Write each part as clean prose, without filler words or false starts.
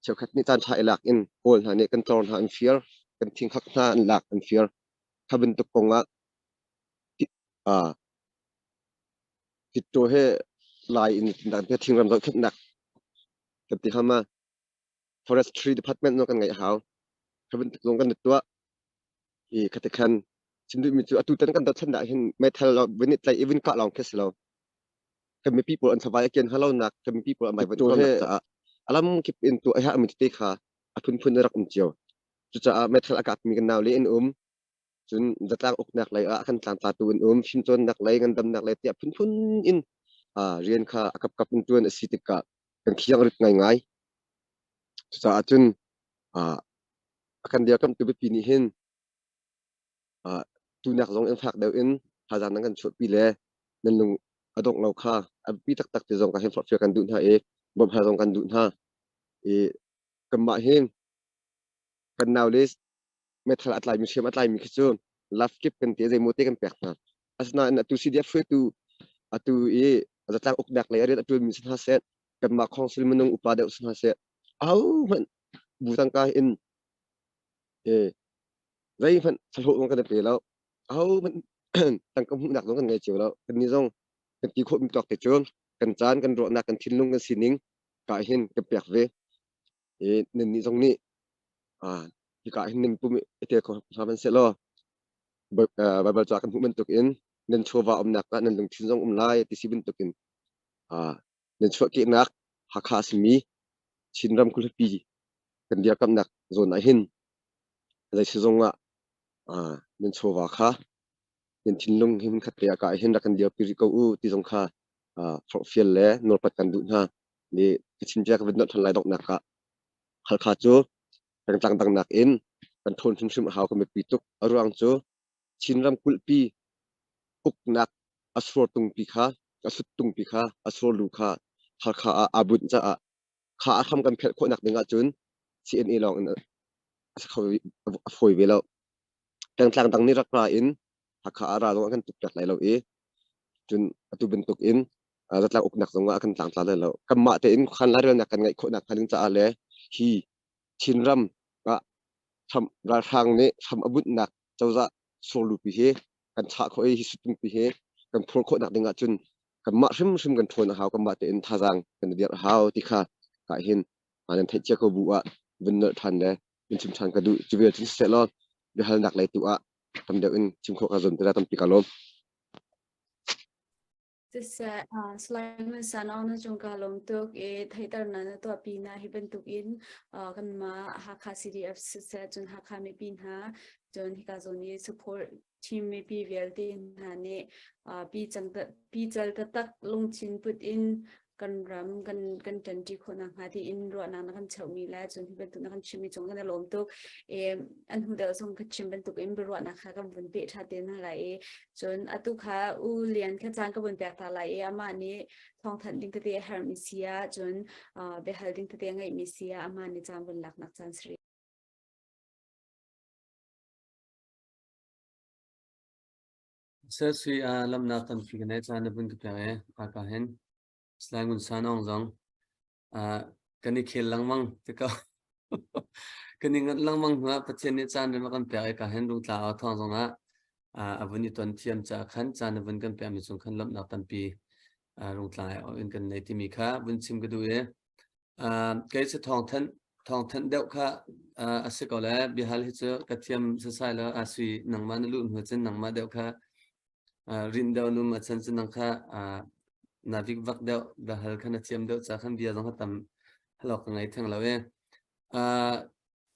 Cheukhat nih caan ṭha i lak in Kawl hna nih kan tlor hna an fir, kan thingkhak hna an lak an fir. Kha bantuk kong ah Titto he Lai in thingram zohkhenhnak kan ti hama forestry department no kan ngeih hau. Kha bantuk zong kan tuah. I khati khan chim duhmi cu atu tan kan dothlen ah hin meithal vun i tlaih i vun kah lawng khi si lo. Kan mipi pawl an savai a kian hnga lonak, kan mipi pawl an vaivuanh lonak caah a lam kip in tuah a herhmi tete kha a phunphun in rak um cio. Cucaah meithal a kapmi kan naule in um, cun zatlang uknak lei ah a kan tlangtlatu in um, fimcawnnak lei, ngandamnak lei tiah phunphun in rian kha a kapkap in ṭuan a si tikah kan khiang rit ngaingai. Cucaah cun a kan dirkamhtu biapi nih hin tunak zong in fak deuh in thazaang nan kan chuahpi le nan lung a dongh lo kha a biapi taktak ti zong ka hin forhfial kan duh hna i bawmh hal zong kan duh hna. I kanmah hi kan naule meithal a tlaimi hriam a tlaimi khi cu love kip kan ti zeimaw te kan pek hna. Asinain atu CDF hruaitu atu i zatlang uknak lei a rian a ṭuanmi si hna seh, kanmah council minung upa deuh si hna seh, ahohmanh bu tangka in zeihmanh thlahlawh zong kan i pe lo. Ahohmanh tangka hmuhnak zong kan ngei cio lo. Kannih zong kan ti khawhmi tawk te cu kan caan, kan ruahnak, kan thinlung, kan sining ka hin kan pek ve. I nannih zong nih hika hin nan pum i tel kho hna hmanhsehlaw Baibal ca kan hmuh bantukin nan chawva umnak ah nan lungthin zong um lai ti si bantukin nan chuahkehnak Hakha a simi Chinram khualipi kan dirkamnak zawn ah hin zeisizung ah nan chawva kha nan thinlung hi hmunkhat te ah ka hin rak kan dirpi rih ko u ti zong kha forhfial le nawlpat kan duh hna. Ni ka chim cia ka vun nolh ṭhan lai donghnak ah Halkha cu pengtlang dang nakin kan ṭhawn hrimhrim a hau kan biapi tuk. A ruang cu Chin ramkulhpi uknak a surtungpi kha a suttungpi kha a surlu kha Halkha ah aa bunh caah kha a hram kan phelh khawhnak ding ahcun CNA lawng in a si kho a fawi ve lo. Pengtlang dang nih rak ra in Hakha ah ra zong a kan tukpiak lai lo i cun atu bantuk in zatlang uknak zong ah a kan tlangtla lai lo. Kanmah tein khuakhan lairelnak kan ngeih khawhnak hnga ding caah le hi Chinram ah ralhrang nih hram a bunhnak cozah surlupi hi kan chah khawh i hi sutungpi hi kan phur khawhnak ding ahcun kanmah hrimhrim kan ṭhawn a hau, kanmah tein thazaang kan i dirh a hau ti kha ka hin nan theih cia ko bu ah vun nolh ṭhan le vun chim ṭhan ka duh. Cu vial cun siseh law biahalnak lei tu ah tam deuh in chim khawh ka zuam te la tampi ka lawm. Siseh, Sulaiman Sanau na cung ka lawm tuk i theihternak na tuahpi na hi bantuk in kanmah Hakha CDF siseh cun Hakha mipi hna cun hika zawn i support team mipi vialte hna nih pi cal taktak lungthin put in kan ram kan kan ṭanṭi khawh nakhnga tiin ruahnak na kan cheuhmi le cun hi bantuk na kan chimmi cung kan i lawm tuk. I an hnu deuh zong ka chim bantuk in biaruahnak kha kan vun peh ṭha te hna lai i cun atu kha U Lian kha caan ka vun pek ta lai i amah nih thawngthanh ding tete a herhmi si ah cun biahal ding tete a ngeihmi si ah amah nih caan vun laknak caan si rih. Sesui ah lamnak tampi ka nei caan na vun ka pek i haka hin Salai Ngun San Aung zong kan i khel lengmang ti ko. Kan i nganh lengmang hnu ah Pathian nih caan rem a kan pek i ka hin rungtla au thawng zong ah a vun i ton thiam caah khan caan na vun kan pekmi cung khan lawmhnak tampi rungtla in kan nei timi kha vun chim ka duh i kei cu thawngthanh deuh kha a si ko le biahal hi cu ka thiam sasai lo a sui nangmah na luh hnu cun nangmah deuh kha rinh deuh num a chan cu nang kha na vikvak deuh biahal kha na thiam deuh ca khan bia zong kha tam halok ka ngei theng lo e.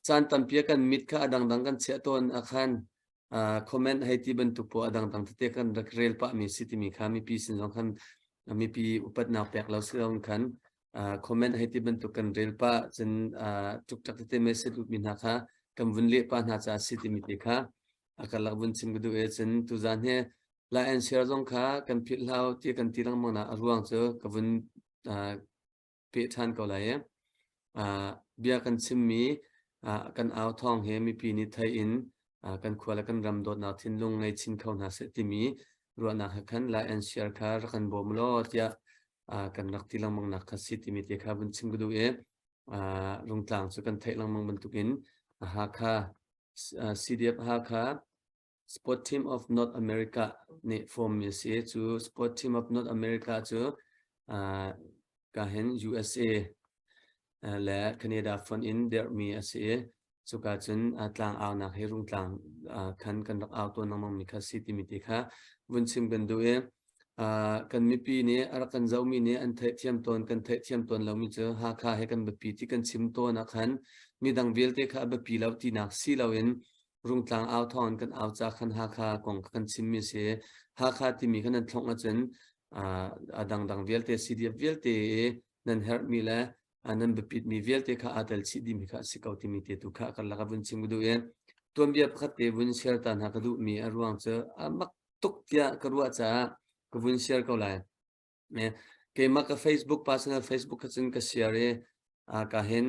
Caan tampi ah kan mit kha a dangdang kan chiah tawn ah khan comment hei ti bantuk pawl a dangdang tete kan rak rel pahmi si timi kha mipi sin zong khan mipi upatnak pek lo si lo khan comment hei ti bantuk kan rel pah cun ṭukṭak tete message lutmi hna kha kan vun leh pah hna caah si timi te kha a karlak vun chim ka duh i cun tuzaan hi like and share zong kha kan philh hlau ti kan ti lengmang nak a ruang cu ka vun peh ṭhan ko lai i bia kan chimmi kan au thawng he mipi nih thei in kan khua le kan ram dawtnak thinlung ngei chin kho hna seh timi ruahnak he khan like and share kha rak kan bawm law tiah kan rak ti lengmang nak kha si timi te kha vun chim ka duh i. Rungtlang cu kan theih lengmang bantukin Hakha CDF Hakha Sport Team of North America nih form mi a si. Cu Sport Team of North America cu ka hin USA le Canada fonh in derhmi a si i cuka cun tlang aunak hi Rungtlang khan kan rak au tawn lengmang mi kha si timi te kha vun chim kan duh i kan mipi nih a rak kan zohmi nih an theihthiam tawn kan theihthiam tawn lomi cu Hakha he kan biapi ti kan chim tawn ah khan midang vialte kha a biapi lo tinak si loin Rungtlang au thawng in kan au ca khan Hakha kong kha kan chimmi a si. Hakha timi kha nan thlongh ahcun a dangdang vialte CDF vialte i nan herhmi le nan biapitmi vialte kha aa tel chih dihmi kha a si ko timi te tu kha karlak ah vun chim ka duh i tuanbia pakhat te vun share ta hna ka duhmi a ruang cu a mak tuk tiah ka ruah caah ka vun share ko lai. Keimah ka Facebook personal Facebook kha cun ka share i ka hin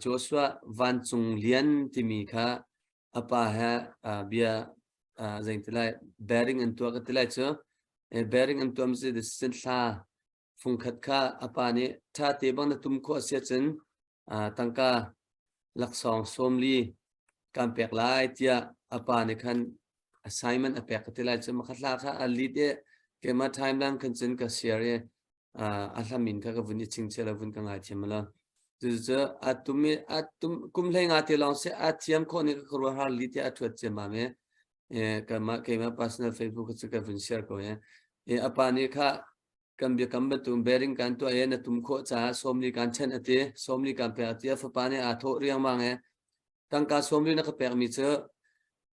Joshua Vancung Lian timi kha a pa he bia zeiti lai bearing an tuah ka ti lai cu bearing an tuah mi cu thla fungkhat kha a pa nih ṭha te bang na tum khawh a si ahcun tangka laksawng 40 kan pek lai tiah a pa nih khan assignment a pek ka ti lai cu makhat hla kha a lead i keimah timeline khan cun ka share i a hlamin kha ka vun i chingchia la vun ka ngai thiam la cucu a tum i a tum kum hlei nga te lawng si a thiam khawh ni ka ruah har li te a thuat ciammam i keimah keimah personal Facebook cu ka vun share ko i a pa nih kha kan biakam bantuk bearing kan tuah i na tum khawh caah 40 kan chen a ti 40 kan pek a ti a fapa nih aa thawh riangmang i tangka 40 na ka pekmi cu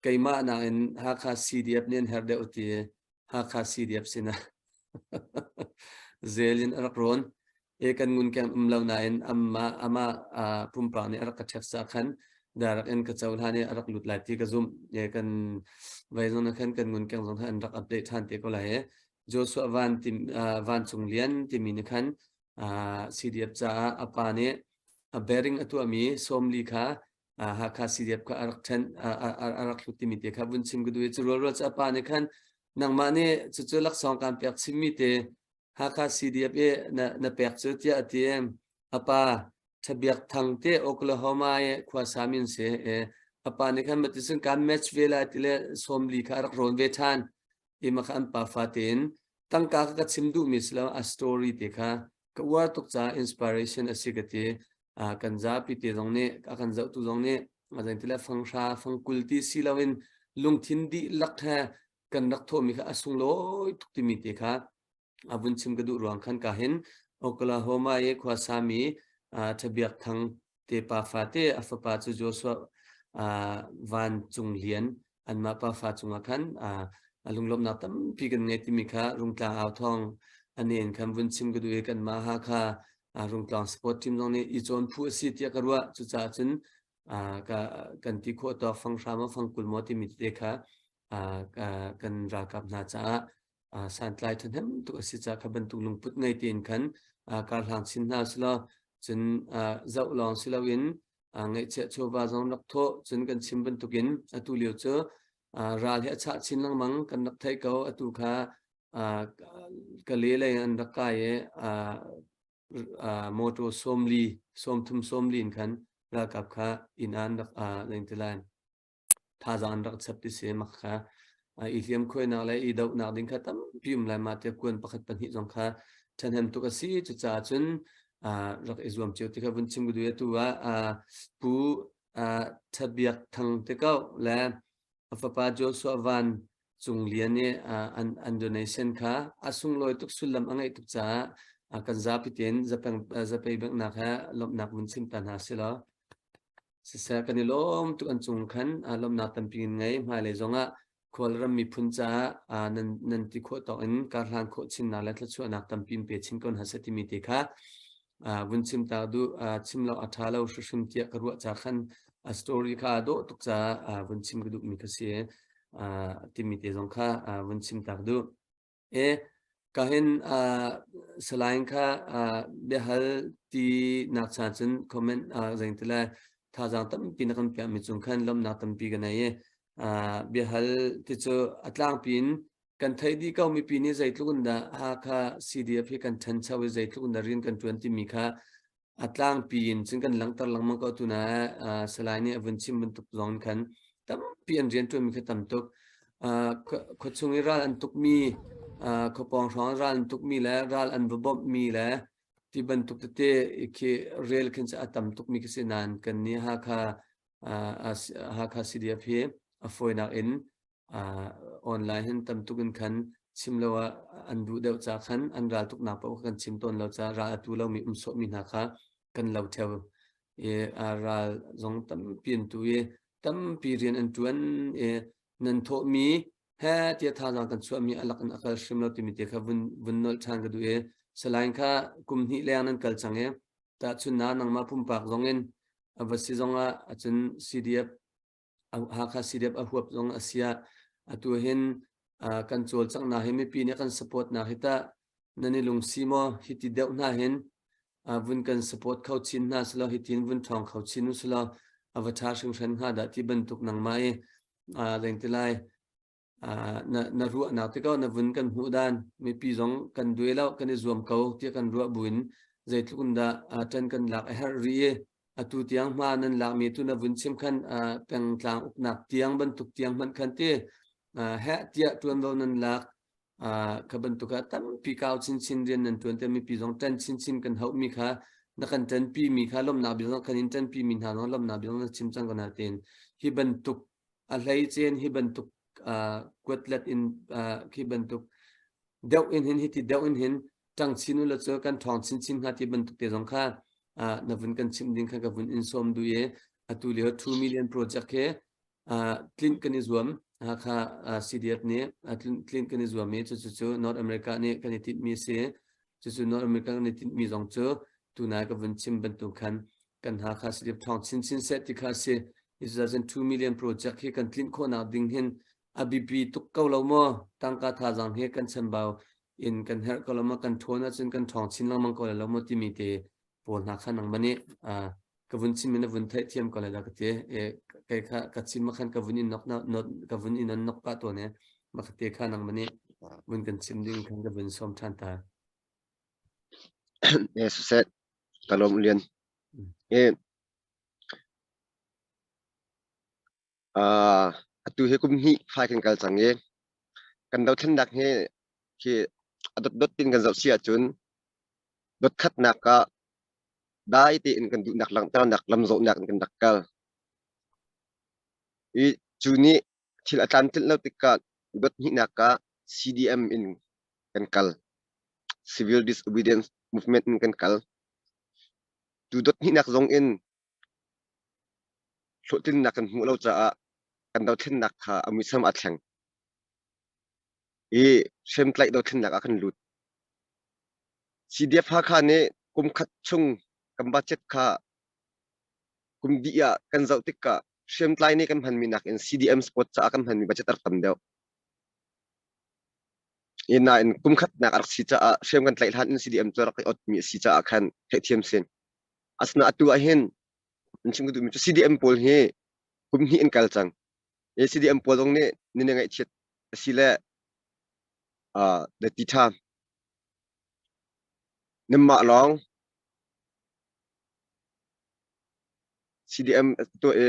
keimah nakin Hakha CDF nih an herh deuh ti Hakha CDF sinah zel in a rak rawn e kan ngun keng um lo nain amma ama pumpak nih a rak ka ṭhek sa khan darak in ka cohlan i a rak lut lai ti ka zumh e kan vai zong na khan kan ngun keng zong khan an rak update ṭhan te ko lai e Joshua Van tim Van Cung Lian timi nih khan CDF caah a pa nih a bearing a tuahmi 40 kha Hakha CDF kha a rak ṭhen a rak hlut timi te kha vun chim ka duh i cu rualrual cu a pa nih khan nangmah nih cucu laksawng kaan pek chimmi te Hakha CDF i na pek cu tiah a ti. A pa Thabiak Thang te Oklahoma i khuasa min si a pa nih khan matisun kaan match ve lai ti le 40 kha a rak rawn ve ṭhan i mah kha an pa fa tein tangka kha ka chim duhmi si lo a story te kha ka uar tuk caah inspiration a si ka ti. Kan zapi te zong nih a kan zohtu zong nih zeiti le fanghra fangkul ti si loin lungthin dihlak he kan rak thawhmi kha a sunglawi tuk timi te kha a vun chim ka duh ruang khan ka hin Oklahoma i khuasami Thabiak Thang te pa fate a fapa cu Joshua Van Cung Lian anmah pa fa cungah khan a lunglawmhnak tampi kan ngei timi kha Rungtlang au thawng anen khan vun chim ka duh i kanmah Hakha Rungtlang sport team zong nih i cawn phu a si tiah ka ruah. Cucaah cun kan ti khawh tawk fanghra maw fangkul maw timi tete kha kan ralkap hna caah santlai ṭhahnem tuk a si caah kha bantuk lungput ngei tein khan karhlang chin hna selaw cun zoh lawng si loin ngaihchiah chawva zong rak thawh cun kan chim bantukin atu lio cu ral hi a chah chin lengmang kan rak theih ko. Atu kha ka le lei an rak kai i motor 40 30 40 in khan ralkap kha inn ah an rak leng ti lai thazaang an rak chap ti si. Mak kha i hliamkhuainak le i dohnak ding kha tampi um lai ma te kuan pakhat pahnih zong kha ṭhahnem tuk a si. Cucaah cun rak i zuam cio ti kha vun chim ka duh. Atu ah Pu Thabiak Thang te ko le a fapa Joshua Van Cung Lian i an donation kha a sunglawi tuk, sullam a ngeih tuk caah kan zapi tein zapei benghnak he lawmhnak vun chim ta hna si law. Siseh, kan i lawm tuk an cung khan lawmhnak tampi in ngei. Hmailei zongah Kawlram miphun caah nan nan ti khawh tawk in karhlan khawh chinnak le thluachuahnak tampi in pe chin ko hna seh timi te kha vun chim ta duh. Chim lo a ṭha lo hrimhrim tiah ka ruah ca khan a story kha aa dawh tuk caah vun chim ka duhmi kha si timi te zong kha vun chim tak duh. E ka hin salain kha biahal ti nak cha cun comment zeng ti lai thazaang tampi na kan piak mi cung khan lawmhnak tampi ka nei i biahal ti cu a tlangpi in kan theih dih ko mipi nih zeitluk in dah Hakha CDF hi kan ṭhancho i zeitluk in dah rian kan ṭuan timi kha. A tlangpi in cun kan langhter lengmang ko tu na Salai nih a vun chim bantuk zong khan tampi an rianṭuanmi kha tam tuk. Khuachung i ral an tukmi, khuapawng hrawng ral an tukmi le ral an va bawmhmi le ti bantuk tete khi rel khin cu a tam tukmi khi si nain kan nih Hakha Hakha CDF hi a fawinak in online hin tam tuk in khan chim lo ah an duh deuh ca khan an ral tuknak paoh kan chim tawn lo ca ral a tu lomi um sawhmi hna kha kan lo theo i ral zong tampi an tu i tampi rian an tuan i nan thawhmi he tia thazaang kan chuahmi a lak in a kal hrim lo timi te kha vun vun nolh ṭhan ka duh i salain kha kum hnih leng nan kal cang i tahchun na nangmah pumpak zong in a va si zong ah acun CDF Hakha CDF a huap zong a si ah atu hin kan cawlcanghnak hi mipi nih kan support nak hi tah nan i lungsi maw hi ti deuh hna hin vun kan support kho chin hna selaw hi tin vun ṭhawng kho chin u selaw a va ṭha hringhran hnga dah ti bantuk nangmah i lengti lai na na ruahnak te ko na vun kan hmuh dan mipi zong kan duai lo kan i zuam ko tiah kan ruah buin zeitluk in dah ṭan kan lak a herh rih i atu tiang hma nan lakmi tu na vun chim khan pengtlang uknak tiang bantuk tiang hmanh khan ti heh tiah ṭuanvo nan lak kha bantuk ah tampi kau chinchin rian nan ṭuan te mipi zong ṭan chinchin kan hauhmi kha na kan ṭanpi mi kha lawmhnak bia zong kan in ṭanpi mi hna zong lawmhnak bia zong na chim cang ko na tein hi bantuk a hleicen hi bantuk kuatlet in khi bantuk deuh in hin hiti deuh in hin ṭang chin u la cu kan ṭhawng chinchin hnga ti bantuk te zong kha na vun kan chimh ding kha ka vun in sawm duh i atu lio 2 million project he tlinh kan i zuam kha CDF nih tlinh kan i zuam i cucu cu North America nih kan i tinhmi a si. Cucu North America kan i tinhmi zong cu tunai ka vun chim bantuk khan kan Hakha CDF ṭhawng chinchin seh ti kha a si. 2002 million project hi kan tlinh khawhnak ding hin a biapi tuk ko lo maw? Tangka thazaang hi kan chambau in kan herh ko lo maw? Kan ṭhawn ahcun kan ṭhawng chin lengmang ko lai lo maw timi te pawl hna kha nangmah nih ka vun chim in na vun theihthiam ko lai dah ka ti. E, kei kha ka chim ah khan ka vun in nok not ka vun in nok pah tawn e. Mah te kha nangmah nih vun kan chim ding khan ka vun sawm ṭhan ta. Yes, set. Ka lawm lian. E, atu hi kum hnih fai kan kal cang i kan dothlennak hi khi a dotdot tin kan zoh si ahcun dotkhatnak ah dai tein kan duhnak langhternak lamzawhnak in kan rak kal. I cu nih thil a tlamtlinh lo tikah dot hnihnak ah CDM in kan kal. Civil Disobedience Movement in kan kal. Tu dot hnihnak zong in hlawhtlinnak kan hmuh lo caah kan dothlennak kha a muisam aa thleng. I hriamtlaih dothlennak ah kan lut. CDF Hakha nih kum khat chung kan budget kha kum dih ah kan zoh tikah hriamtlai nih kan hmanmi nakin CDM sport caah kan hmanmi budget a rak tam deuh. I nain kum khatnak a rak si caah hriam kan tlaih hlan in CDM cu rak i otmi a si caah khan theihthiam si. Asinain atu ah hin an chim ka duhmi cu CDM pawl hi kum hnih an kal cang. I CDM pawl zong nih nan i ngaihchiat a si le na ti ṭha. Nanmah lawng CDM tuah i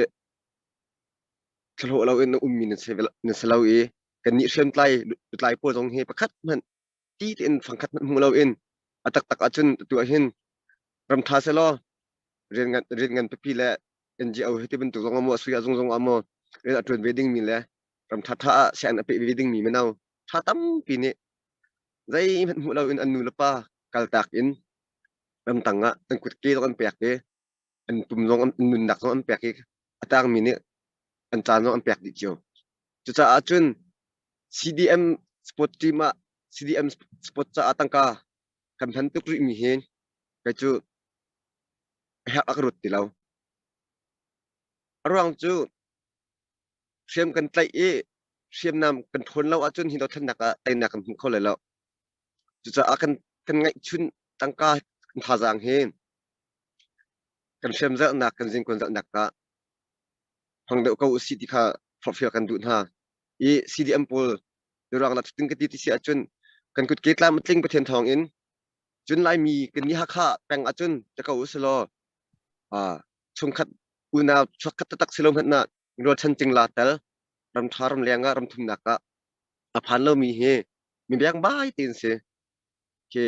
thlahlawh loin na ummi nan si lo i kannih hriamtlai lutlai pawl zong hi pakhat hmanh ti tein fangkhat hmanh hmu loin a taktak ahcun atu ahhin ram ṭha selaw rian ngan rian ngan pipi le NGO hi ti bantuk zong ah maw sui ah zung zong ah maw rian a ṭuan ve dingmi le ram ṭhaṭha ah sian a peh ve dingmi mino ṭha tampi nih zeihmanh hmuh loin an nu le pa kaltak in ramtang ah an kutke zong an pek i an pum zong an nunnak zong an pek i a tangmi nih an caan zong an pek dih cio. Cucaah cun CDM sport team ah CDM sport caah tangka kan hman tuk rihmi hi kei cu herh a ka ruat ti lo. A ruang cu hriam kan tlaih i hriamnam kan ṭhawn lo ahcun hi dothlennak ah teinak kan hmu kho lai lo. Cucaah kan kan ngeihchun tangka kan thazaang hi kan hriam zalhnak kan zingkuan zalhnak ah hmang deuh ko usih ti kha forhfial kan duh hna. I CDM pawl ruang dah cutin ka ti ti si ahcun kan kutke tlam a tling Pathian thawng in. Cun Laimi kan ni Hakha peng ahcun te ko usilaw chungkhat unau chuakkhat taktak si lo hmanh ah rualchan cingla tel ramṭha ramleng ah ramthumnak ah a phan lomi hi mi biangbai tein si. Khi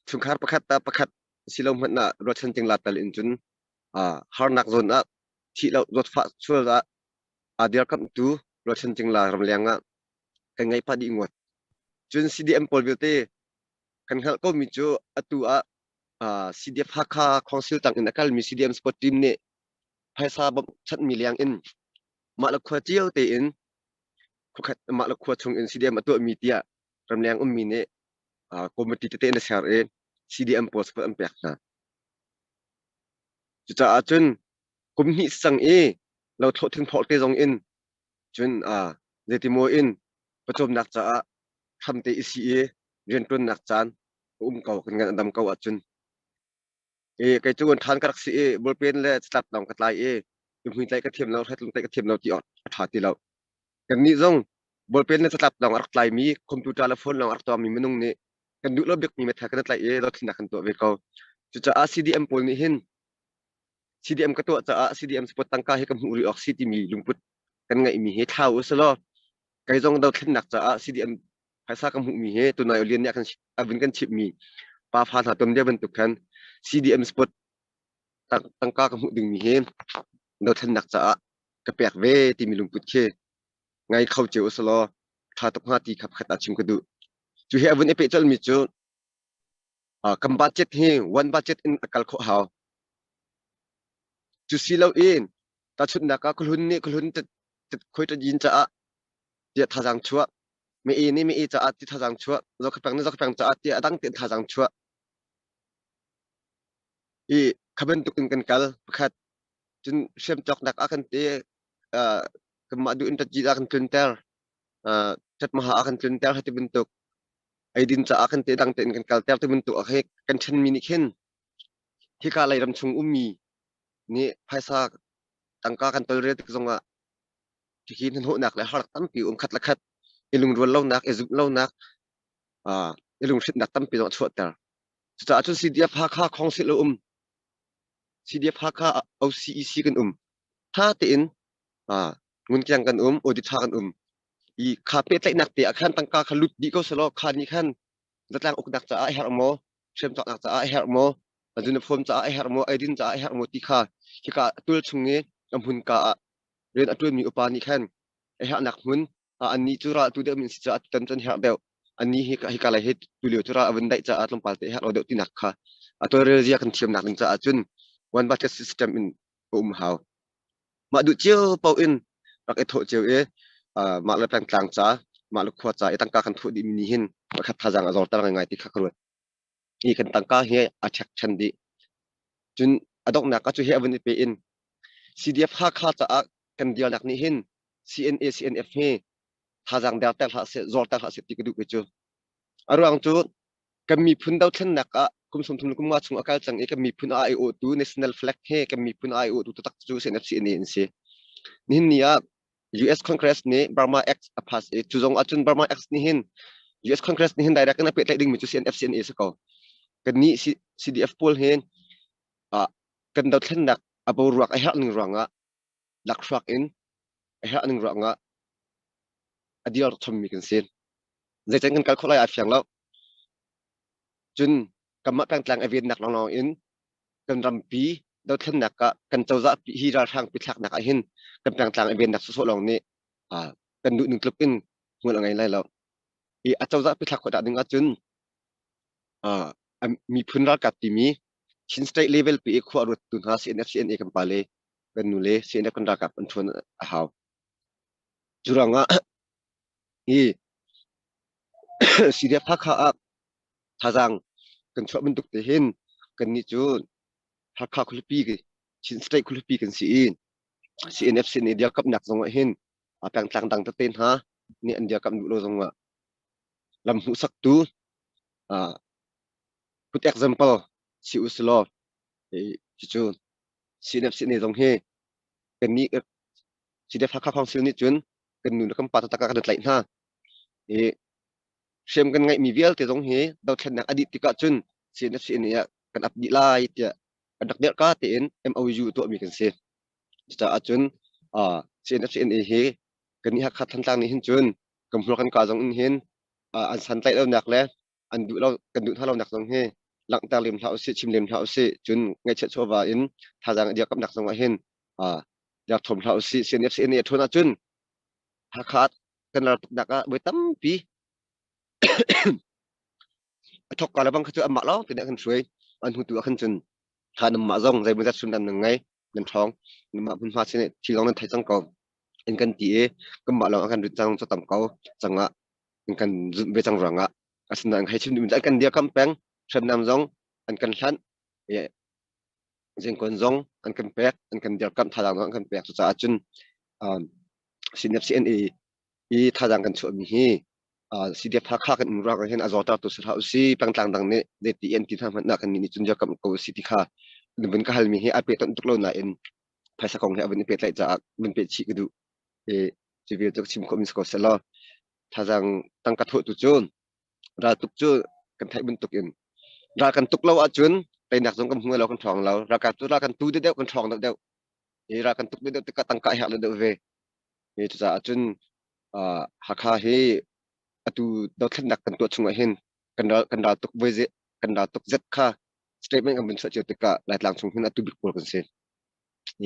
chungkhar pakhat ta pakhat si lo hmanh ah rualchan cingla tel in cun harnak zawn ah thih lo zawtfah sual ah aa dirkamhtu rualchan cingla ramleng ah kan ngei pah dih ngawt. Cun CDM pawl vialte kan hngalh komi cu atu ah CDF Hakha Council tang in a kalmi CDM Sport Team nih phaisa bawmhchanhmi leng in mah le khua cio tein khuakhat mah le khua chung in CDM a tuahmi tiah ramleng ummi nih committee tete in a ser i CDM pawl support an pek hna. Cucaah cun kum hnih sang i lo thlawh thing phawk te zong in cun zeitimaw in pawcawmnak caah hramte i si i rianṭuannak caan a um ko kan ngan a dam ko ahcun. I kei cu ṭhan ka rak si i ballpen le catlap lawng ka tlai i tuhmui tlaih ka thiam lo, hretlung tlaih ka thiam lo ti awk a ṭha ti lo. Kannih zong ballpen le catlap lawng a rak tlaimi, computer le phone lawng a rak tuahmi minung nih kan duh lo bikmi meithal kan i tlaih i dothlennak kan tuah ve ko. Cucaah CDM pawl nih hin CDM ka tuah caah CDM support tangka hi ka hmuh rih awk si timi lungput kan ngeihmi hi thlau u selaw kei zong dothlennak caah CDM phaisa ka hmuhmi hi tunai lian nih a kan a vun kan chimhmi pa fa hna ton dia bantuk khan CDM spot tangka ka hmuh dingmi hi dothlennak caah ka pek ve timi lungput khi ngai kho cio usalaw tha tuk hnga ti kha pakhat ah chim ka duh. Cu hi a vun i peh colmi cu kan budget hi one budget in a kal khawh hau. Cu si lo in tahchunhnak ah khuhlun nih khuhlun khoi yin caah tiah thazaang chuah mi e nih mi e caah ti thazaang chuah zokhapeng nih zokhapeng caah tiah a dang tein thazaang chuah i kha bantuk in kan kal pakhat cun hriam cawknak ah kan te kanmah duh in ṭatjit ah kan tlunter ṭhatmaha ah kan tlunter hati bantuk eidin caah kan te dang tein kan kalter ti bantuk ah khi kan ṭhenmi nih khin hika lei ram chung ummi nih phaisa tangka kan tolrel tik zongah Hihi hnahnawhnak le harnak tampi um khat le khat i lungrual lonak, i zumh lonak, i lunghrinhnak tampi zong a chuahter. Cucaah cun CDF Hakha Council a um. CDF Hakha OCEC kan um. Tha tein ngunkiang kan um, audit tha kan um. I kha pehtlaihnak te ah khan tangka kha lut dih ko selaw kha nih khan zatlang uknak caah a herh maw, hriamcawknak caah a herh maw, uniform caah a herh maw, eidin caah a herh maw ti kha hika tul chung i a hmunka ah rian a ṭuanmi upa nih khan a herhnak hmun annih cu ral tu deuh min si caah tutan cun herh deuh annih hi hika lei hi tulio cu ral a vun daih caah tlawmpal te herh lo deuh tinak kha a tawlrel zia kan thiamnak ding caah cun one budget system in a um hau mah duh cio paoh in rak i thawh cio i mah le pengtlang ca mah le khua ca i tangka kan thawh dihmi nih hin pakhat thazaang a zorter ngaingai ti kha ka ruat hi kan tangka hi a ṭhek ṭhan dih cun a donghnak ah cu hi a vun i pe in CDF Hakha caah kan dirnak nih hin CNA CNF hi thazaang derter hlah seh zorter hlah seh ti ka duh kei cu a ruang cu kan miphun dothlennak ah kum 30 kum nga chung a kal cang i kan miphun a aiawhtu national flag he kan miphun a aiawhtu taktak cu CNF CNA an si nihin ni ah US Congress nih Burma Act a pass i cu zong ahcun Burma Act nih hin US Congress nih hin direct in a pehtlaih dingmi cu CNFCNA si ko. Kannih CDF pawl hin kan dothlennak a boruak a herh ning ruangah lakhruak in a herh ning ruangah a dir chommi kan si. Zeican kan kal khawh lai a fiang lo. Cun kanmah pengtlang a vennak lawnglawng in kan rampi dothlennak ah kan cozah hi ralhrang pi thlaknak ah hin kan pengtlang i vennak sawsawh lawng nih kan duh ning tluk in hmual a ngei lai lo. I a cozah pi thlak khawh dah ding ahcun miphun ralkap timi Chin state level pi i khua ruat tu hna CNF CNA kan pa le kan nu le CNF kan ralkap an ṭhuan a hau. Cu ruangah hi CDF Hakha ah thazaang kan chuah bantuk te hin kannih cu Hakha khualipi Chin State khualipi kan si i CNFC nih dirkamhnak zong ah hin a pengtlang dang tete hna nih an dirkamh duh lo zong ah lam hmuhsaktu good example si u silaw cucu CNFC nih zong hi kannih CDF Hakha Council nih cun kan nu le kan pa taktak ah kan tlaih hna i. Hriam kan ngeihmi vialte zong hi dothlennak a dih tikah cun CNFCNA ah kan ap dih lai tiah kan rak dirhka tein MOU tuahmi kan si. Cucaah cun CNFCNA hi kan nih Hakha Thantlang nih hin cun kan hmur kan ka zong in hin an santlaih lonak le an duh lo kan duh hna lonak zong hi langhter lem hlah usih, chim lem hlah usih. Cun ngaihchiat chawva in thazaang dirkamnak zong ah hin dirthawm hlah usih. CNFCNA a ṭhawn ahcun Hakha kan ral tuknak ah voi tampi a thok ka le bang kha cu amah lawng te nih a kan hruai. An hnu tu ah khan cun kha namah zong zeimawzat sun nan ngei, nan ṭhawng, namah hmunhma sin thil zong nan thei cang ko in kan ti i kanmah lawng a kan rit cang cu tam ko cangah in kan zumh ve cang ruangah asinain hei chim duhmi cu an kan dirkamh peng. Hriamnam zong an kan hlanh, zingkon zong an kan pek, an kan dirkamh, thazaang zong an kan pek. Cucaah cun CNFCNA i thazaang kan chuahmi hi CDF Hakha kan um ruangah hin a zawter tu si hlah usih, pengtlang dang nih zeiti an ti hna hmanh ah kan nih cun dirkamh ko usih ti kha vun ka halmi hi a pehtonh tuk lo nain phaisa kong he a vun i pehtlaih caah vun peh chih ka duh i cu vial cu ka chim khawhmi si ko seh law thazaang tangka thawh tu cu raltuk cu kan theih bantuk in ral kan tuk lo ahcun teinak zong kan hmu lo, kan ṭhawng lo. Ralkap cu ral kan tu deuh kan ṭhawng deuh deuh i ral kan tuk deuh tikah tangka herh deuh ve i cucaah cun Hakha hi atu dothlennak kan tuah chungah hin kan ral kan ral tuk voi kan ral tuk zet kha statement kan vun chuah cio tikah Laitlang chung hin atu bik pawl kan si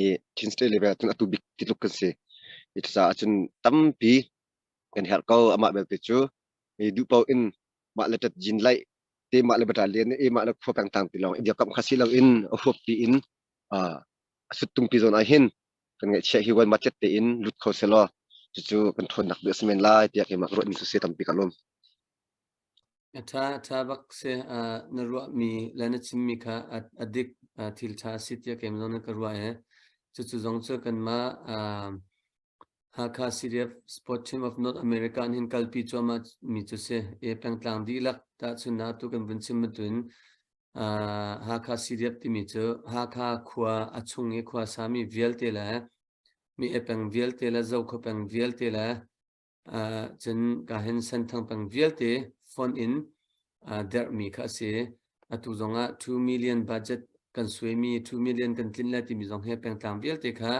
i Chin State level cun atu bik ti tluk kan si i cucaah cun tampi kan herh ko. Amah belte cu i duh paoh in mah le ṭat jin laih te, mah le battalion i mah le khua pengtlang ti lawng i dirkamh kha si loin a huap pi in a suttung pi zawn ah hin kan ngaihchiah hi wan ma cet tein lut kho selaw cucu kan ṭhawnnak bik a si men lai tiah keimah ka ruah ning cu si. Tampi ka lawm. A ṭha, a ṭha bak si. Na ruahmi le na chimmi kha a dik, thil ṭha a si tiah keimah zong nih ka ruah i cucu zong cu kanmah Hakha CDF Sport Team of North America an hin kalpi cuahmah mi cu si. I pengtlang dihlak tahchunhnak tu kan vun chim bantuin Hakha CDF timi cu Hakha khua a chung i khua sami vialte le mi e peng vialte le Zokhua peng vialte le cun ka hin Senthang peng vialte fonh in derhmi kha a si. Atu zongah 2 million budget kan suaimi, 2 million kan tlinh lai timi zong hi pengtlang vialte kha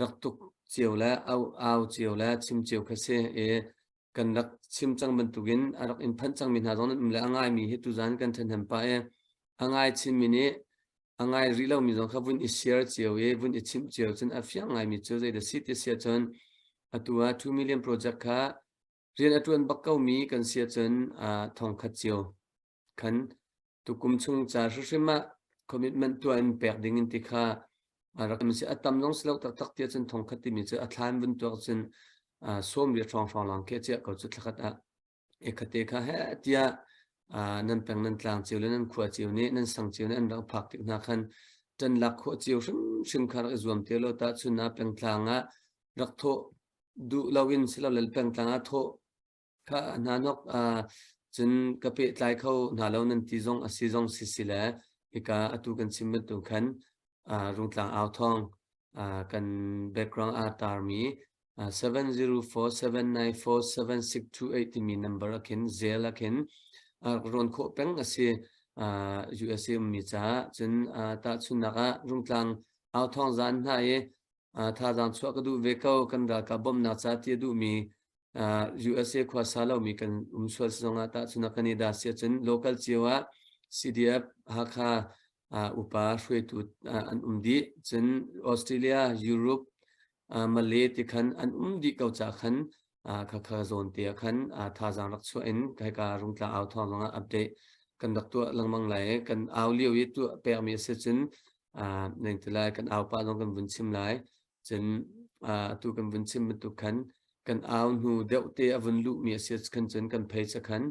rak tuk cio le au au cio le chim cio kha si i kan rak chim cang bantukin a rak in phanh cangmi hna zong nan um le a ngaimi hi tuzan kan ṭhahnem pah i a ngai chinmi nih a ngai rih lomi zong kha vun i share cio i vun i chimh cio cun a fiang ngaimi cu zeidah si ti si ahcun atu ah 2 million project kha rian a ṭuan bak komi kan si ahcun thongkhat cio khan tukum chung ca hrimhrim ah commitment tuah in pek ding in ti kha rak si. A tam zong si lo taktak ti ahcun thongkhat timi cu a thlan vun tuak cun sawm riat hrawng hrawng lawng khi a chiah ko cu thlakhat ah. Ekhate kha he tiah nan peng nan tlang cio le nan khua cio nih, nan sang cio nih an rak phak tik hna khan ṭan lak khawh cio hrimhrim kha rak i zuam te lo. Tahchun ah pengtlang ah rak thawh duh loin silole pengtlang ah thawh kha hna nok cun ka pehtlai kho hna lo nan ti zong a si zong si si le hika atu kan chim bantuk khan Rungtlang au thawng kan background aa tarmi 704-794-7628 timi number ah khin Zelle ah khin rawn khawh peng a si. USA ummi caah cun tahchunhnak ah Rungtlang au thawng zan hna i thazaang chuah ka duh ve ko, kan ralkap bawmhnak ca ti a duhmi USA khuasa lomi kan um sual si zongah, tahchunhnak kan i dah si ahcun local cio ah CDF Hakha upa hruaitu an um dih, cun Australia, Europe, Malay ti khan an um dih ko ca khan khakha zawn te ah khan thazaang rak chuah in hika Rungtlang au thawng zongah update kan rak tuah lengmang lai i kan au lio i tuah pekmi a si cun neng ti lai kan au pah zong kan vun chim lai. Cun atu kan vun chim bantuk khan kan au hnu deuh te a vun luhmi a si khan cun kan page ah khan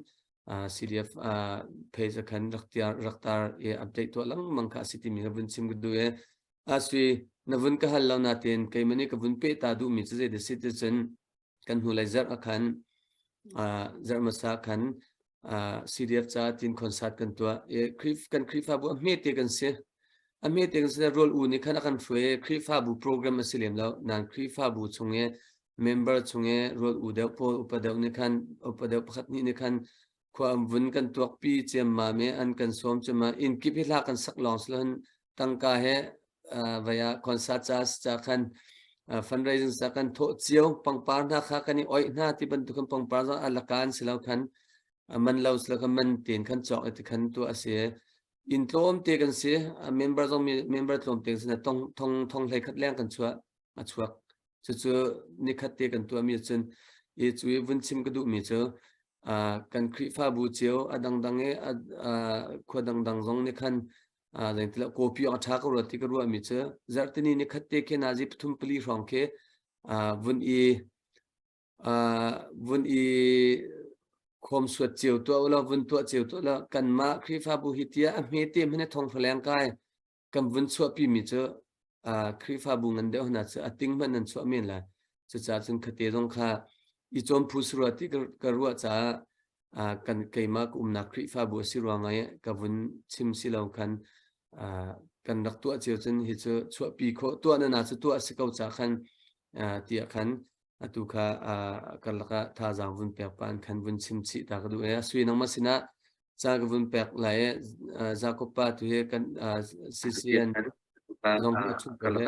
CDF page ah khan rak tiar rak tar i update tuah lengmang kha a si timi ka vun chim ka duh i asui na vun ka hal lo natin keimah nih ka vun peh ta duhmi cu zei si ti cun kan hnulei zarh ah khan zarh hmasa khan CDF ca tin concert kan tuah i kan Khrihfabu a hmete kan si, a hmete kan si. Rual u nih khan a kan hruai. Khrihfabu program a si lem lo nan Khrihfabu chung i member chung i rual u deuh pawl, upa deuh nih khan, upa deuh pakhat nih nih khan. Khua an vun kan tuakpi ciammam i an kan sawm ciammam. Inn kip hi hla kan sak lawng si loin tangka he vai ah concert ca ca khan fundraising ca kan thawh cio. Pangpar hna kha kan i oih hna ti bantuk khan pangpar zong a laka an si lo khan man lo si lo khan man tein khan cawk i ti khan tuah a si. Inn tlawmte kan si. Member zong member tlawmte kan si. Thong thong thong hlei khat leng kan chuah a chuak. Cucu nikhat te kan tuahmi cun i cu i vun chim ka duhmi cu kan Khrihfabu cio a dangdang i khua dangdang zong nih khan zeitilo kawpi awk a ṭha ka ruat ti ka ruahmi cu zarhtini nikhat te khi nazi pathum pali hrawng khi vun i vun i khawmsuat cio tuah ulaw vun tuah cio tuah ulaw kanmah Khrihfabu hi tiah a hmete hmanh i thong leng kai kan vun chuahpimi cu Khrihfabu ngan deuh hna cu a ting hmanh nan chuah men lai. Cucaah cun khate zong kha i cawm phu si rua ti ka ruah caah kan keimah ka umnak Khrihfabu a si ruang i ka vun chim si lo khan kan rak tuah cio cun hi cu chuahpi khawh tuah na na cu tuah a si ko ca khan tiah khan atu kha karlak ah thazaang vun pek pa an khan vun chim chih ta ka duh e. A sui nangmah sinah ca ka vun pek lai i Jakob pa tu hi kan CCN zong hi a chung ko he.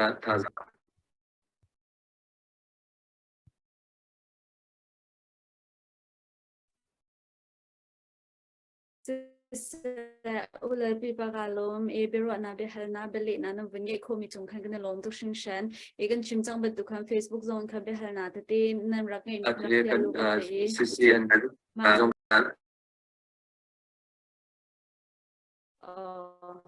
Siseh, ule pipa ka lawm i biaruahnak biahalnak bialehnak nan vun ngeih khawhmi cung khan kan i lawm tuk hringhran. I kan chim cang bantuk khan Facebook zong khan biahalnak tete nan rak ngeihmi rak tial u kan theih i mah Oh,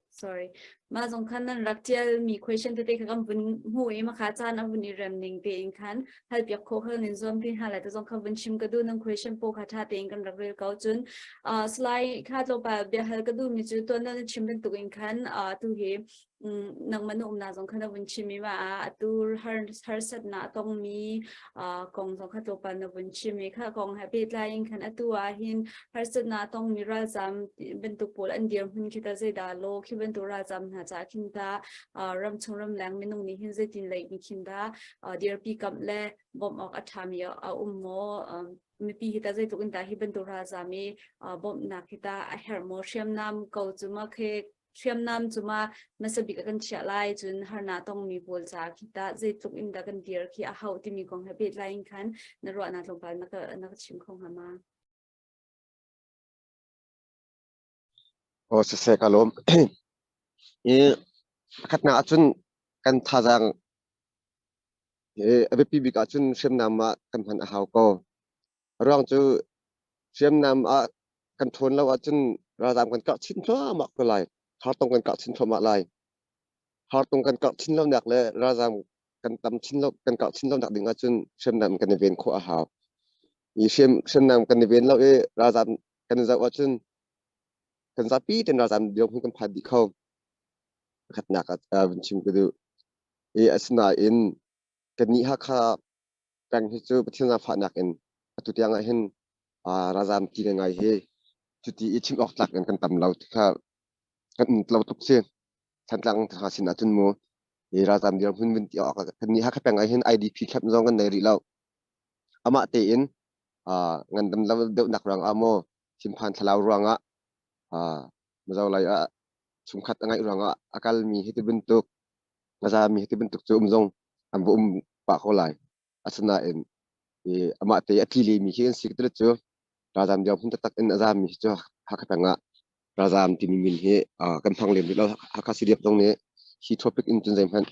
sorry. Mah zong khan nan rak ṭialmi question tete kha kan vun hmuh i makha caan a vun i rem ning tein khan halpiak khawh kha nin zuam ti hna lai te zong kha vun chim ka duh nan question pawl kha ṭha tein kan rak rel ko cun Salai kha tlawmpal biahal ka duhmi cu tuan na chim bantuk in khan tu hi nangmah na umnak zong kha na vun chim i mah ah atu harsatnak a tongmi kong zong kha tlawmpal na vun chim i kha kong he pehtlai in khan atu ah hin harsatnak a tongmi ralzam bantuk pawl an dirhmun khi ta zeidah law khi bantuk ralzam hna caah khin ta ramchung ramleng minung nih hin zeitin lei in khin dah dirpi kamh le bawmh awk a ṭhami a um maw? Mipi hi ta zeitluk in dah hi bantuk ralzam i bawmhnak hi ta a herh maw? Hriamnam ko cu ma khi hriamnam cu ma hmasa bik a kan chiah lai cun harnak tongmi pawl ca khi tah zeitluk in dah kan dir khi a hauh timi kong he pehtlai in khan na ruahnak tlawmpal na ka chim kho hnga ma? Aw siseh ka lawm. I pakhatnak ahcun kan thazaang a biapi bik ahcun hriamnam ah kan hman a hau ko. A ruang cu hriamnam ah kan ṭhawn lo ahcun ralzaam kan karh chin thluahmah ko lai. Hartong kan karh chin thluahmah lai. Hartong kan karh chin lonak le ralzaam kan tam chin lo kan karh chin lonak ding ahcun hriamnam kan i ven khawh a hau. I hriamnam kan i ven lo i ralzaam kan i zoh ahcun kan zapi ten ralzaam dirhmun kan phan dih kho. Pakhatnak ah vun chim ka duh. I asinain kannih Hakha peng hi cu Pathian zaangfahnak in atu tiang ah hin ralzaam ti ngai hi cuti i chim awk tlak in kan tam lo ti kha kan um lo tuk si. Thantlang hna sin ahcun mu i ralzaam dirhmun vun ti awk kannih Hakha peng ah hin IDP camp zong kan nei rih lo. Amah tein ngandam lo deuhnak ruangah maw thinphan thlalau ruangah Mizo lei ah chungkhat a ngeih ruangah a kalmi hi ti bantuk a zami hi ti bantuk cu um zong an va um pah ko lai. Asinain i amah te a tli lemi khi an si ti cu ralzam dirhmun taktak in a zami hi cu Hakha peng ah ralzam timi min hi kan hmang lem rih lo. Hakha CDF zong nih hi topic in cun zeihmanh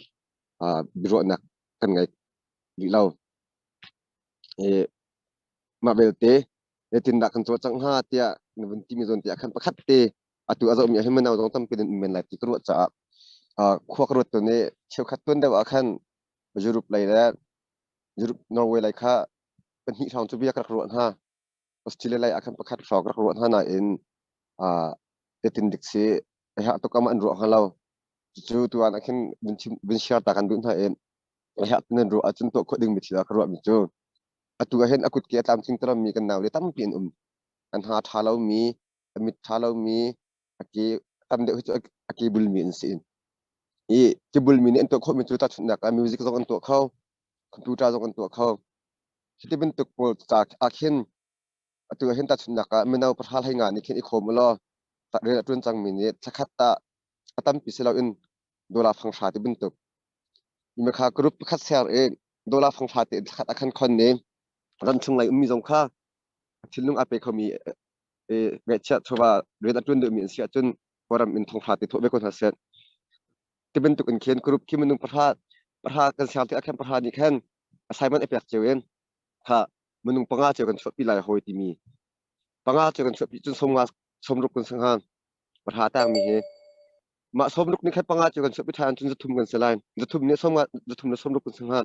biaruahnak kan ngei rih lo. I mah belte zeitindah kan cawlcangh hnga tiah na vun timi zawn te ah khan pakhat te atu a zohmi ah hin mino zong tampi nan um men lai ti ka ruah caah khua ka ruat tawn i cheukhat tuan deuh ah khan Europe lei le Europe Norway lei kha pahnih hrawng cu bia ka rak ruah hna. Australia lei ah khan pakhat hrawng ka rak ruah hna nain zeitin dik si a herh tuk ah an ruah hnga lo. Cucu tuan ah khin vun share ta kan duh hna i a herh nan ruah ahcun tuah khawh dingmi thil ah ka ruahmi cu atu ah hin a kutke a tlamtling termi kan naule tampi an um. An ha ṭha lomi, a mit ṭha lomi, a ke tam deuh hi cu a ke bulmi an si. I ke bulmi nih an tuah khawhmi cu tahchunhnak ah music zong an tuah kho, computer zong an tuah kho. Cuti bantuk pawl ca ah khin. Atu ah hin tahchunhnak ah mino pahra hlei nga nih khin i khawm u law rian a ṭuan cangmi nih thlakhat ah a tampi si loin dollar fanghra ti bantuk kha group pakhat ser i dollar fanghra ti thlakhat a khan khon ni ramchung lei ummi zong kha thinlung a pe khomi ngeihchiah chawva rian a ṭuan duhmi an si ahcun kawlram in thonghra ti thawh ve ko hna seh. Ti bantuk in khin group khi minung pahra pahra kan ser tikah khan pahra nih khan assignment a pek cio in kha minung panga cio kan chuahpi lai hawi timi panga cio kan chuahpi cun sawmnga sawmruk kan si hnga pahra tangmi hi mah sawmruk nih khan panga cio kan chuahpi ṭhan cun zathum kan si lai zathum nih sawmnga zathum le sawmruk kan si hnga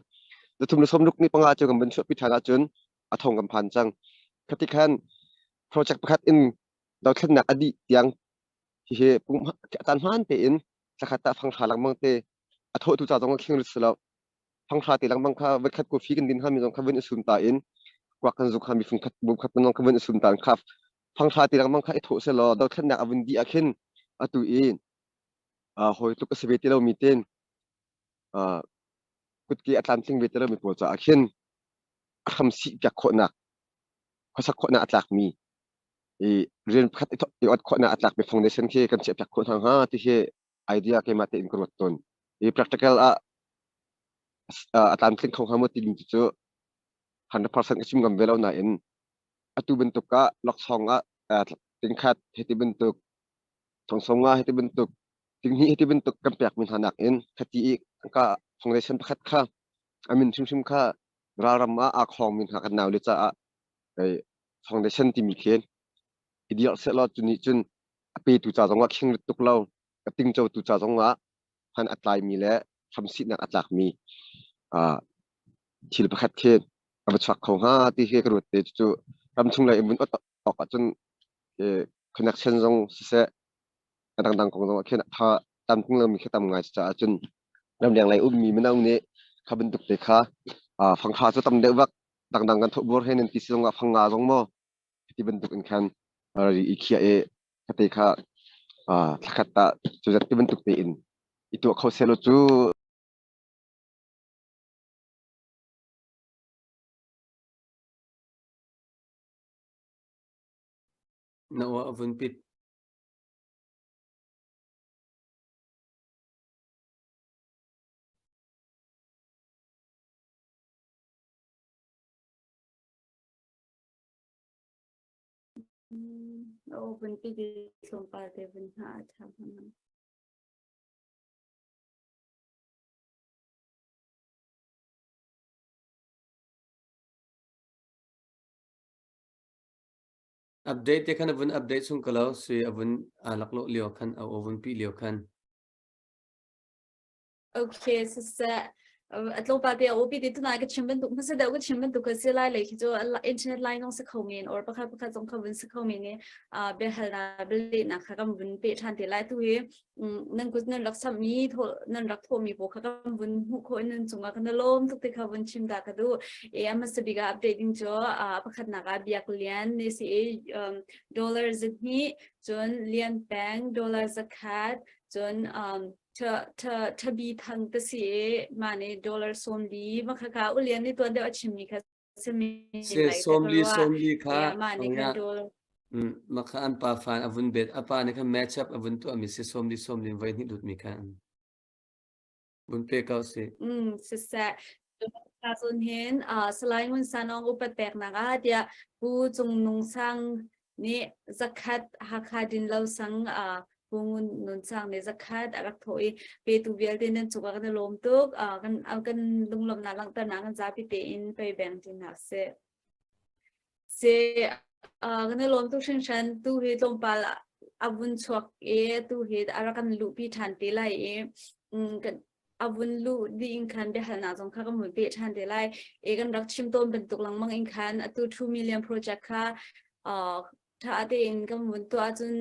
zathum le sawmruk nih panga cio kan van chuahpi ṭhan ahcun a thong kan phan cang khati khan project pakhat in dothlennak a dih tiang hihi caan hmaan tein thlakhat ah fanghra lengmang te a thawhtu ca zong a khing rit si lo fanghra te lengmang kha voikhat coffee kan din hami zong kha vun i sum ta in kuak kan zuk hami fungkhat bum khat zong kha vun i sum ta kha fanghra te lengmang kha i thawh selaw dothlennak a vun dih ah khin atu i hawi tluk a si ve ti lomi ten kutke a tlamtling ve ti lomi pawl caah khin a hram sih piak khawhnak khuasak khawhnak a tlakmi i rian pakhat i ot khawhnak a tlakmi foundation khi kan chiah piak khawh hna hnga ti hi idea keimah tein ka ruat tawn. I practical ah a tlamtling kho hnga maw timi cu 100% ka chim ngam ve lo nain atu bantuk ah laksawng ah tingkhat hiti bantuk thongsong nga hiti bantuk tinghnih hiti bantuk kan pekmi hna nakin khati i ka foundation pakhat kha a min hrimhrim kha ralram ah aa khawngmi hna kan naule caah foundation timi khi i dirh sehlaw cu nih cun a petu ca zongah khingrit tuk lo a tingcotu ca zongah hman a tlaimi le hramsihnak a tlakmi thil pakhat khi a va chuak kho hnga ti hi ka ruat te cu ramchung lei in vun ot awk ahcun connection zong siseh a dangdang kong zong ah khin tha tlamtling lomi khi tam ngai caah cun ramleng lei ummi mino nih kha bantuk te kha fangkha cu tam deuh vak dangdang kan thoh bur he nan ti si zongah fanga zong maw ti bantuk in khan ri i khiah i khate kha thlakhat ah cu zat ti bantuk tein i tuah kho selaw cu. Na aw a vun pit. Na aw vun pit i tlawmpal te vun hngah a ṭha hnga. Update te khan a vun update chung ko lo sui a vun aa laklawh lio khan a aw vun pih lio khan. Okay, siseh a tlawmpal te a upi ti tunai ka chim bantuk hmasa deuh ka chim bantuk ka si lai lei khi cu internet line zong si kho men or pakhat pakhat zong kha vun si kho men i biahalnak bialehnak kha kan vun peh ṭhan te lai tu hi nan kut nan rak sammi nan rak thawhmi pawl kha kan vun hmuh khawh in nan cungah kan lawm tuk ti kha vun chim ta ka duh e a hmasa bik ah update ding cu pakhatnak ah Biak Lian ne si i dollar zahnih cun Lian Peng dollar zakhat cun Thabi Thang te si i mah nih dollar 40 ma kha kha ulian nih tuan deuh a chimmi kha simi Se 40 40 kha mah nih khan dollar ma kha an pa fan a vun bet a pa nih khan match up a vun tuah mi si 40 40 voi hnih lut mi kha vun pe ko si. Siseh ka cun hin Salai Ngun Sanong upat peknak ah tiah Pu Cung Nung Sang nih zakhat Hakha Dinlo sang Pu Ngun Nun Sang nih zakhat a rak thawh i petu vialte nan cungah kan i lawm tuk. Kan kan lunglawmhnak langhternak kan zapi tein pei beng ti hna sih. Se kan i lawm tuk hringhran. Tu hi tlawmpal a vun chuak i tu hi a rak kan luhpi ṭhan te lai i kan a vun luh dih in khan biahalnak zong kha kan vun peh ṭhan te lai. E kan rak chim tawn bantuk lengmang in khan atu 2 million project kha ṭha tein kan vun tuah ahcun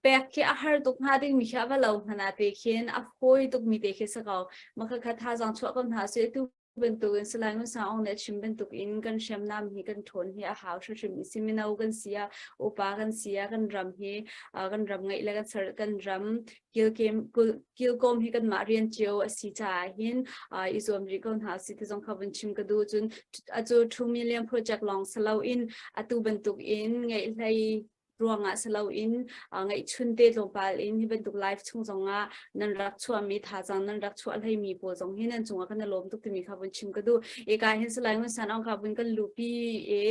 pek khi a har tuk hnga ding mi khi a va lo hmanh ah te khin a fawi tuk mi te khi si ko. Mah kha thazaang chuah ko hna sih. Tu. Bantukin Salai Ngun Sang Aung nih a chim bantukin kan hriamnam hi kan ṭhawn hi a hau hrimhrim i si. Mino kan si ah, upa kan si ah, kan ram hi kan ram ngeih le kan ser kan ram kilkem kilkawm hi kanmah rian cio a si caah hin i zuam rih ko hna si ti zong kha vun chim ka duh. Cun atu 2 million project lawng si loin atu bantukin ngeih hlei ruangah si loin ngeihchun te tlawmpal in hi bantuk live chung zongah nan rak chuahmi thazaang nan rak chuah hleimi pawl zong hi nan cungah kan i lawm tuk timi kha vun chim ka duh. Eka hin Salai Ngun San Aung kha vun kan lupi i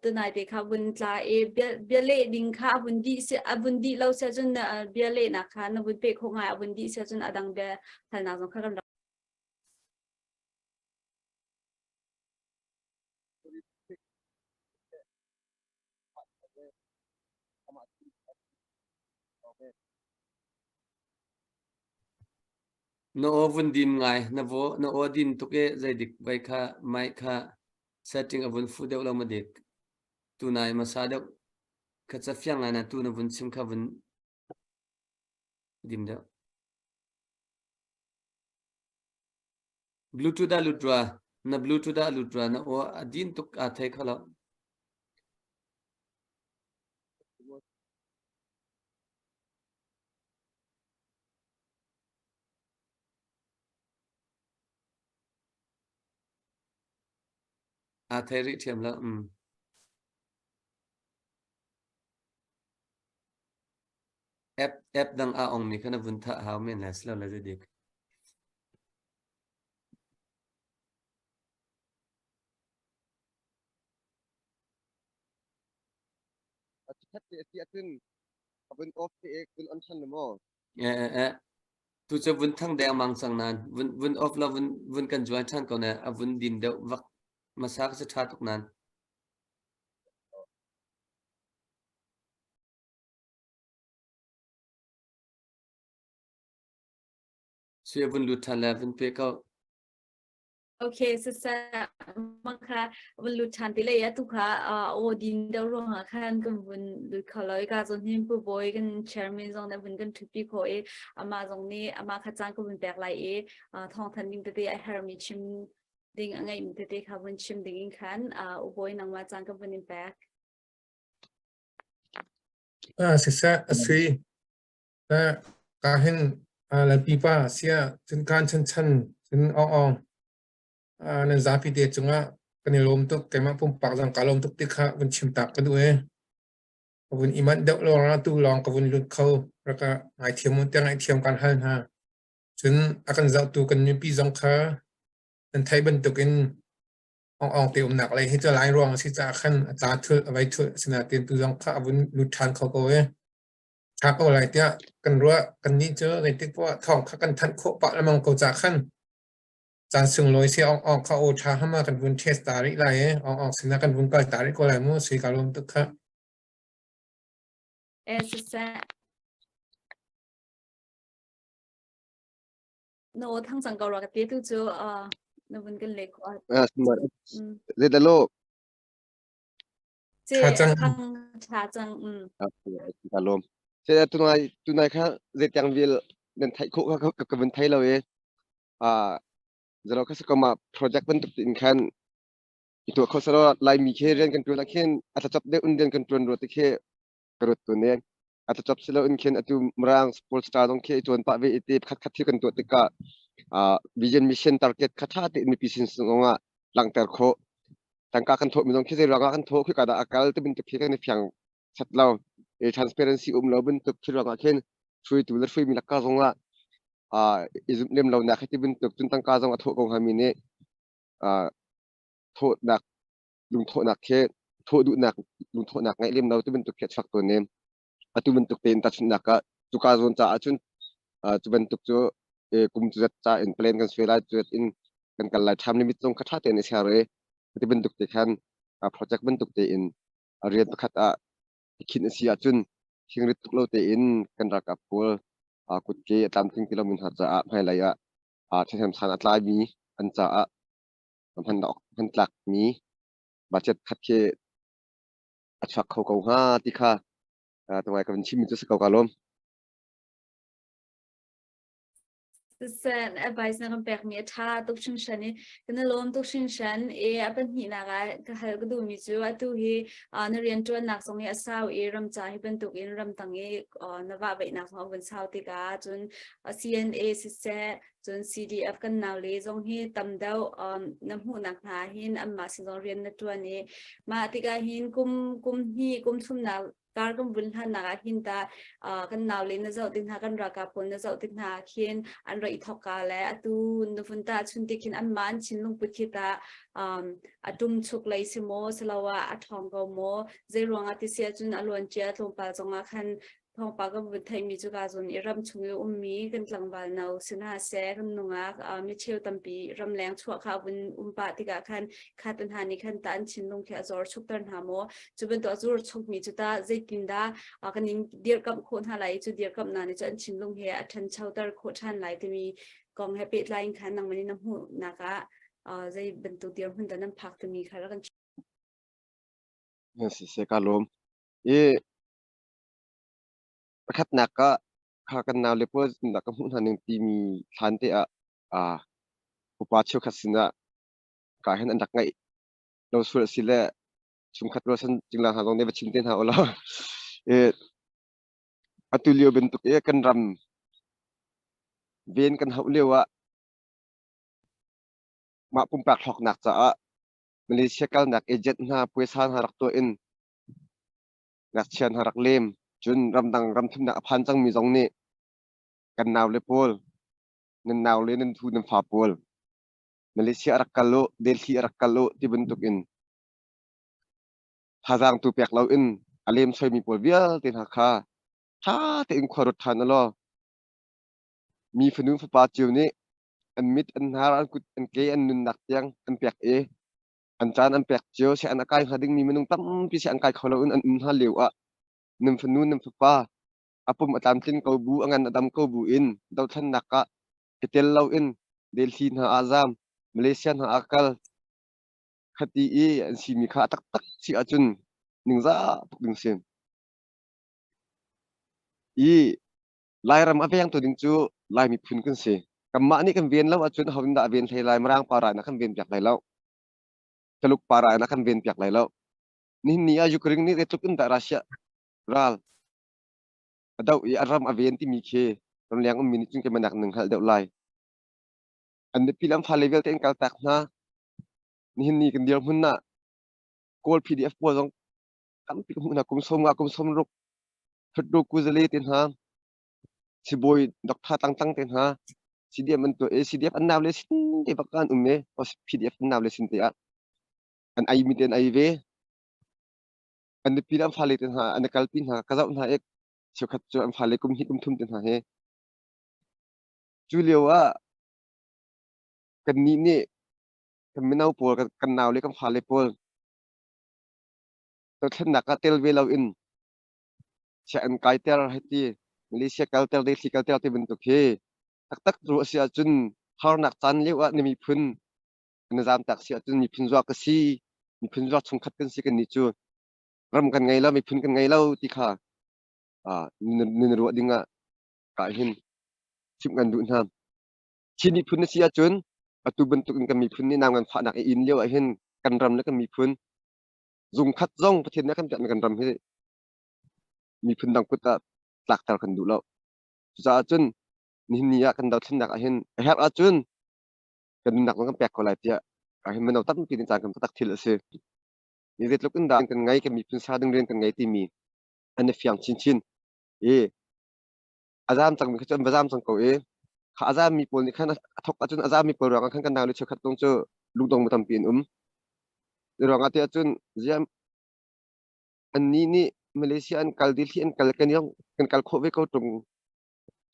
tunai te kha vun tla i bia leh ding kha a vun dih a vun dih lo sia cun bia lehnak kha na vun peh khawh ngai a vun dih sia cun a dang bia halnak zong kha kan rak. Na aw vun dim ngai. Na vo na aw din tuk i zeidik vai kha mic kha setting a vun fuh deuh lo ma dik. Tunai hmasa deuh kha ca fiang ngai na tu na vun chim kha vun dim deuh. Bluetooth ah lut rua. Na Bluetooth ah lut rua. Na aw a din tuk aa thei kho lo. Aa thei rih ṭhiam lo. App app dang aa ongmi kha na vun thah hau men lai silo le zeidik. A that te a si ahcun a vun off te i vun on than maw? Eh eh eh. Tu cu vun thang dengmang cang nan vun vun off la vun vun kan join than ko ne a vun din deuh vak masa ka si tha tuk nan. Sui vun lut than le vun pe ko. Okay, siseh mangkha vun lut ṭhan ti lei atu kha aw din deuh ruangah khan kan vun lut kho lo i ka zawn hin Pu Bawi kan chairman zong nih vun kan ṭhutpi khawh i amah zong nih amah kha caan ka vun pek lai i thawngthanh ding tete a herhmi chim ding a ngeihmi tete kha vun chim ding in khan U Bawi nangmah caan ka vun in pek. Siseh a sui ka hin Lalpi pa sia cun kaan chan chan cun ong ong nan zapi te cungah kan i lawm tuk keimah pumpak zong ka lawm tuk ti kha vun chim tak ka duh e ka vun i manh deuh lawng tu lawng ka vun lut kho raka ngaithiam un te ngaithiam kan hal hna cun a kan zohtu kan mipi zong kha nan theih bantukin ong ong te umnak lei hi cu lai ruang a si caah khan a tla thul a vai thul asinain tu zong kha a vun lut ṭhan kho ko e ṭha ko lai tiah kan ruah. Kannih cu zeitik poah thawng kha kan thanh khawh pah lengmang ko caah khan caan sunglawi si ong ong kha aw ṭha hama kan vun test ta rih lai i ong ong sinah kan vun kal ta rih ko lai mu sui ka lawm tuk kha. Eh, siseh. Na aw thang cang ko rua ka ti tu cu na vun kan leh khawh. Ah, Zeitalo Tha cang. Tha cang. Ka lawm. Se tunai tunai kha zeitiang vil nan theih khawh kha ka vun thei lo i ah zalo kha sakoma project bantuk in khan i tuah kho salo Laimi khi rian kan tuan ah khin a tlachop deuh in rian kan tuan ro ti khi ka ruat tu ne a tlachop silo in khin atu Mirang sports star zong khi i tuan pah ve i te khat khat thil kan tuah tikah vision mission target kha tha te mipi sin zongah langhter khawh tangka kan thawh mi zong khi zei ruangah kan thawh khi ka dah a kal ti bantuk khi kan i fiang set lo i transparency um lo bantuk thil ruangah khin hruaitu le hruaimi lakka zongah i zumh lem lo nak hi ti bantuk cun tangka zong a thawh ko hnga mi nih thawhnak lungthawhnak khi thawh duhnak lungthawhnak ngeih lem lo ti bantuk khi a chuak tawn i atu bantuk tein tahchunhnak ah cuka zawn caah cun cu bantuk cu kum cu zat ca in plan kan suai lai cu zat in kan kal lai time limit zong kha ṭha tein i ser i ti bantuk te khan project bantuk tein rian pakhat ah i khinh a si ahcun thingrit tuk lo tein kan ralkap pawl kutke a tlamtling ti lomi hna caah hmailei ah ṭhahnem san a tlaimi an caah hman hman tlakmi budget khat khi a chuak kho ko hnga ti kha tungai ka vun chimmi cu si ko ka lawm. Siseh, advice na kan pekmi a ṭha tuk hringhran i kan i lawm tuk hringhran i a pahnihnak ah ka hal ka duhmi cu atu hi na rianṭuannak zong hi a sau i ramca hi bantukin ramtang i na vahveihnak zong a vun sau tikah cun CNA siseh, cun CDF kan naule zong hi tam deuh na hmuhnak hna hin anmah sin zong rian na ṭuan i mah tikah hin kum kum hnih kum thumnak kar kan vun hlannak ah hin ta kan naule na zoh tik hna, kan ralkap pawl na zoh tik hna ah khin an ra i thawkka le atu na vun ta chun tik khin anmah an thinlung put khi ta a tum chuk lei si maw, siloah a ṭhawng ko maw? Zei ruangah ti si ahcun a luancia tlawmpal zongah khan thawngpang kan vun theihmi cu ka zawn i ram chung i ummi kan tlangval no si hna seh, kan nungak micheu tampi ramleng chuah kha vun um pah tikah khan kha te hna nih khan ta an thinlung khi a zor chukter hna maw? Cu bantuk a zor chukmi cu ta zeitindah kan in dirkamh khawh hna lai i cu dirkamh hna nih cu an thinlung he a ṭhanchoter khawh ṭhan lai timi kong he pehtlai in khan nangmah nih na hmuhnak ah zei bantuk dirhmun dah nan phak timi kha rak kan chim. Siseh, ka lawm. I pakhatnak ah kha kan naule pawl dah ka hmuh hna ning timi thlan te ah upa cheukhat sinah ka hin an rak ngaih lo sual a si le chungkhat rualchan cingla hna zong nih va chim te hna u law. Atu lio bantuk i kan ram ven kan hauh lio ah mah pumpak hlawknak caah Malaysia kalnak agent hna puaisa hna rak tuah in ngakchia hna rak lem, cun ramdang ramthumnak a phan cangmi zong nih kan naule pawl, nan naule, nan thu nan fa pawl Malaysia rak kal u, Delhi rak kal u ti bantuk in thazaang tu pek lo in a lem soimi pawl vialte hna kha ṭha tein khua ruat ṭhan u law mi fanu fapa cio nih an mit, an hnar, an kut, an ke, an nunnak tiang an pek i an caan an pek cio si an a kai hnga dingmi minung tampi si an kai kho lo in an um hna lio ah nan fanu nan fapa a pum a tlamtlin ko bu, a ngan a dam ko bu in dothlennak ah i tel lo in Delhi hna ah zaam, Malaysia hna ah kal khati i an simi kha a taktak si ahcun ningzah tuk ding si. I Lairam a vengtu ding cu Lai miphun kan si. Kanmah nih kan ven lo ahcun aho dah a ven hlei lai? Mirang para in a kan ven piak lai lo. Taluk para in a kan ven piak lai lo. Nihin ni ah Ukraine nih zeitluk in dah Russia ral a doh i a ram a ven timi khi ramleng ummi nih cun keimah nak nan hngalh deuh lai. An nupi le an fale vialte an kaltak hna. Nihin ni kan dirhmun ah Kawl PDF pawl zong tampi ka hmuh hna, kum 50, kum 60, Thutdu Kuzale te hna, sibawi Dr. Tangtang te hna, CDM an tuah i CDF an nau le sin te bak an um i PDF an nau le sin te ah an ai mi te an ai ve. An nupi le an fale te hna an i kalpi hna, ka zoh hna i cheukhat cu an fale kum hnih kum thum te hna he. Cu lio ah kannih nih kan mino pawl, kan nau le kan fale pawl dothlennak ah tel ve loin chiah an kaiter hei ti, Malaysia kalter, Delhi kalter ti bantuk hi taktak ru a si ahcun harnak caan lio ah na miphun na zaamtak si ahcun miphun zuak ka si, miphun zuak chungkhat kan si, kannih cu ram kan ngei lo, miphun kan ngei lo ti kha nan ruah ding ah ka hin chimh kan duh hna. Chin miphun na si ahcun atu bantuk in kan miphun nih nau nganfahnak i in lio ah hin kan ram le kan miphun zungkhat zong Pathian nih a kan pekmi kan ram hi miphun dang kut ah tlakter kan duh lo. Cucaah cun nihin ni ah kan dothlennak ah hin a herh ahcun kan nunnak zong kan pek ko lai tiah ah hin mino tampi nih caan kan taktak thil a si. Ni zeitluk in dah kan ngei, kan miphun sa ding rian kan ngei timi an i fiang chinchin i a zaam cangmi kha cu an va zaam cang ko i kha a zaammi pawl nih khan a thok ahcun a zaammi pawl ruangah khan kan naule cheukhat zong cu lungdong mu tampi an um. Cu ruangah tiah cun ziam annih nih Malaysia an kal, Delhi an kal, kan kan kal khawh ve ko ṭung.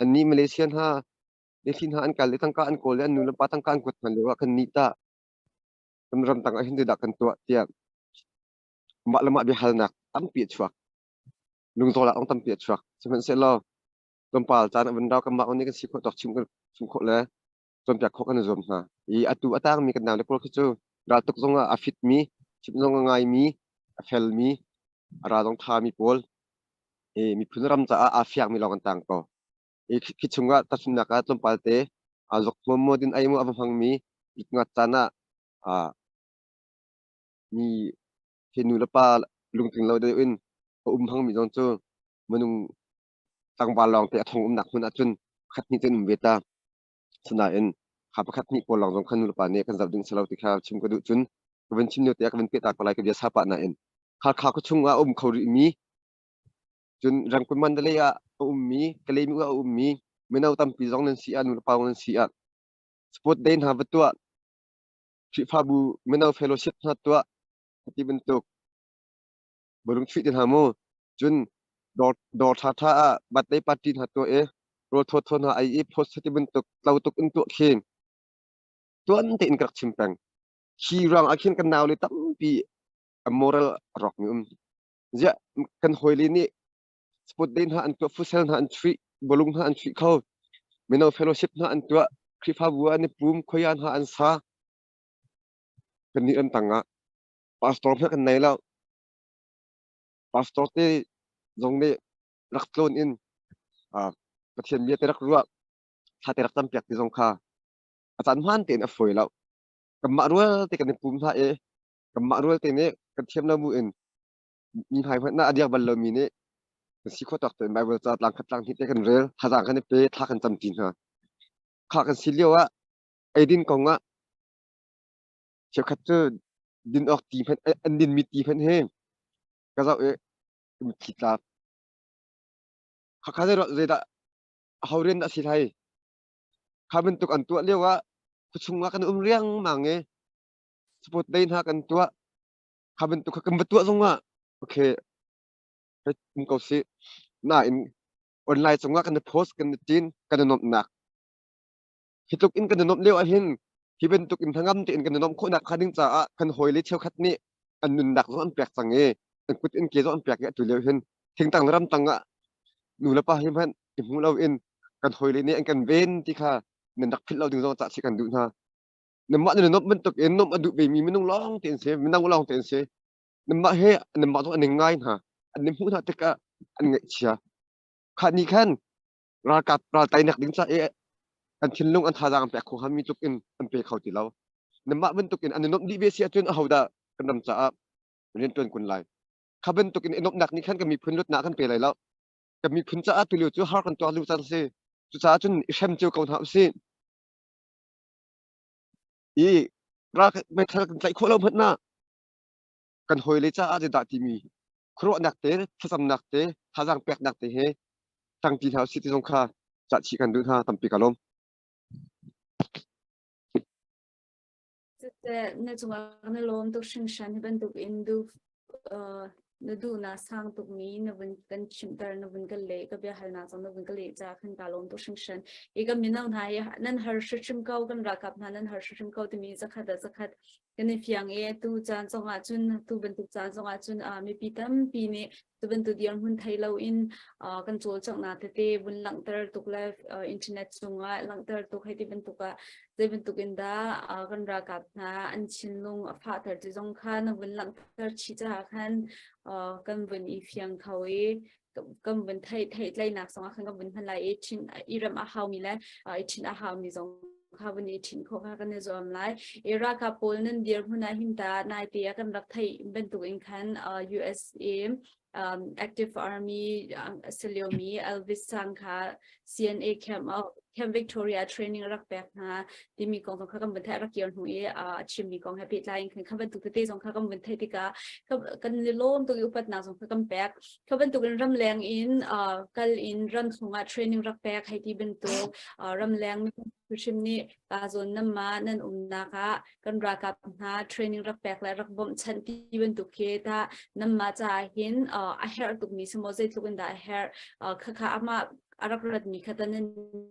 Annih Malaysia hna, Delhi hna an kal i tangka an kawl i an nu le pa tangka an kuat hna lio ah kan nih tah kan ramtang ah hin zeidah kan tuah tiah mah le mah biahalnak tampi a chuak. Lungzawlak zong tampi a chuak. Sihmanhsehlaw tlawmpal caan a vun rau, kanmah nih kan si khawh tawk chim kan chim khawh le cawnpiak khawh kan i zuam hna. I atu a tangmi kan naule pawl khi cu raltuk zong ah a fitmi, chimh zong a ngaimi, a felmi, a ral zong ṭhami pawl, i miphun ram caah aa fiangmi lawng an tang ko. I khi chungah tahchunhnak ah tlawmpal te. A zok hmuam maw din ai maw a va hmangmi ngat caan ah mi he nu le pa lungtling lo deuh in a um hmangmi zong cu minung tlangval lawng te a thong umnak hmun ahcun khat hnih cun um ve ta. Sinain kha pakhat hnih pawl lawng zong kha nu le pa nih kan zoh ding si lo ti kha chim ka duh cun ka vun chim lio te ah ka vun peh ta ko lai ka bia sa pah nain Hakha khuachung ah a um kho rih mi cun Rangoon Mandalay ah a ummi Kalaymyo ah a ummi mino tampi zong nan si ah nu le pa nan si ah sport day hna va tuah Khrihfabu mino fellowship hna tuah ti bantuk bawlung chuih ti hna mu cun dawr dawr ṭha ṭha ah birthday party hna tuah i rawl thawthaw hna ei i post ti bantuk tlo tuk in tuah khi tuan tein ka rak chim peng hi ruang ah khin kan nau le tampi a moral a rawk mi um ziah kan hawile nih sport day hna an tuah futsal hna an chuih bawlung hna an chuih kho mino fellowship hna an tuah Khrihfabu ah an i pum khoia hna an sa kan nih an tang ah pastor hna kan nei lo pastor te zong nih rak tlawn in Pathian bia te rak ruah thla te rak cam piak ti zong kha a caan hmaan tein a fawi lo kanmah rual te kan i pum hna i kanmah rual te nih kan thiam lo mu in mi hmai hmanh ah a diak bal lomi nih kan si khawh tawk tein Bible ca tlang khat tlang hnih te kan rel thazaang kan i pe thla kan cam ti hna kha kan si lio ah eidin kong ah cheukhat cu din awk ti hmanh an dinmi ti hmanh hi ka zoh i mitthli tla khakha zeidah ho rian dah si hlai kha bantuk an tuah lio ah khuachung ah kan um riangmang i sport day hna kan tuah kha bantuk kha kan va tuah zong ah okay um ko si nain online cungah kan i post kan i tin kan i nuamhnak hi tluk in kan i nuamh lio ahhin hi bantuk in hnangam tein kan i nuamh khawhnak hnga ding caah kan hawile cheukhat nih an nunnak zong an pek cang i an kut in ke zong an pek i atu lio hin thingtang le ramtang ah nu le pa hi hmanh i hmu lo in kan hawile nih an kan ven ti kha nan rak philh lo ding zong cah si kan duh hna nanmah nan i nuamh bantuk in nuamh a duh vemi minung lawng tein si minung lawng tein si nanmah he nanmah zong an i ngai hna an i hmuh hna tikah an ngaihchia kha ni khan ralkap ral teinak ding ca i an thinlung an thazaang an pek kho hami tluk in an pe kho ti lo nanmah bantuk in an i nuamh dih ve si ahcun ahodah kan ram caah rian ṭuan kun lai kha bantuk in i nuamhnak nih khan kan miphun luatnak kan pe lai lo kan miphun caah tulio cu har kan tuar lio caan si cucaah cun i hrem cio ko hna usih i ral meithal kan tlaih khawh lo hmanh ah kan hawile caah zeidah timi khuaruahnak te thlacamnak te thazaang peknak te he ṭangṭi hna usih ti zong kha cahchih kan duh hna tampi ka lawm. Siseh, na cungah na lawm tuk hringhran hi bantuk in duh na duhnak sang tukmi na vun kan chimhter na vun ka leh ka biahalnak zong na vun ka leh caah khan ka lawm tuk hringhran. I kan mino hna hi nan har hrimhrim ko kan ralkap hna nan har hrimhrim ko timi zakhat ah zakhat kan i fiang i tu caan zongah cun tu bantuk caan zongah cun mipi tampi nih tu bantuk dirhmun thei loin kan cawlcanghnak tete vun langhter tuk le internet cungah langhter tuk hei ti bantuk ah zei bantuk in dah kan ralkap hna an thinlung a fahter ti zong kha na vun langhter chih caah khan kan vun i fiang kho i kan vun theih theih tlainak zong ah khan kan vun hman lai i thin i rem a haumi le i thin a haumi zong kha vun i thin khawh kha kan i zuam lai. I ralkap pawl nan dirhmun ah hin ta naite ah kan rak theih bantuk in khan USA active army a liomi Elvis Sang kha CNA camp Camp Victoria training rak pek hna timi kong zong kha kan vun theih rak kir hnu i a chimmi kong he pehtlai in khan bantuk tete zong kha kan vun theih tikah kan i lawm tuk i upatnak zong kha kan pek kha bantuk in ramleng in kal in ram chungah training rak pek hei ti bantuk ramleng hrim nih ta zawn nam ma nan umnak ah kan ralkap hna training rak pek le rak bawmhchanh ti bantuk khi ta nam ma caah hin a herh tukmi si maw zeitluk in dah a herh khakha amah a rak ratmi kha ta nan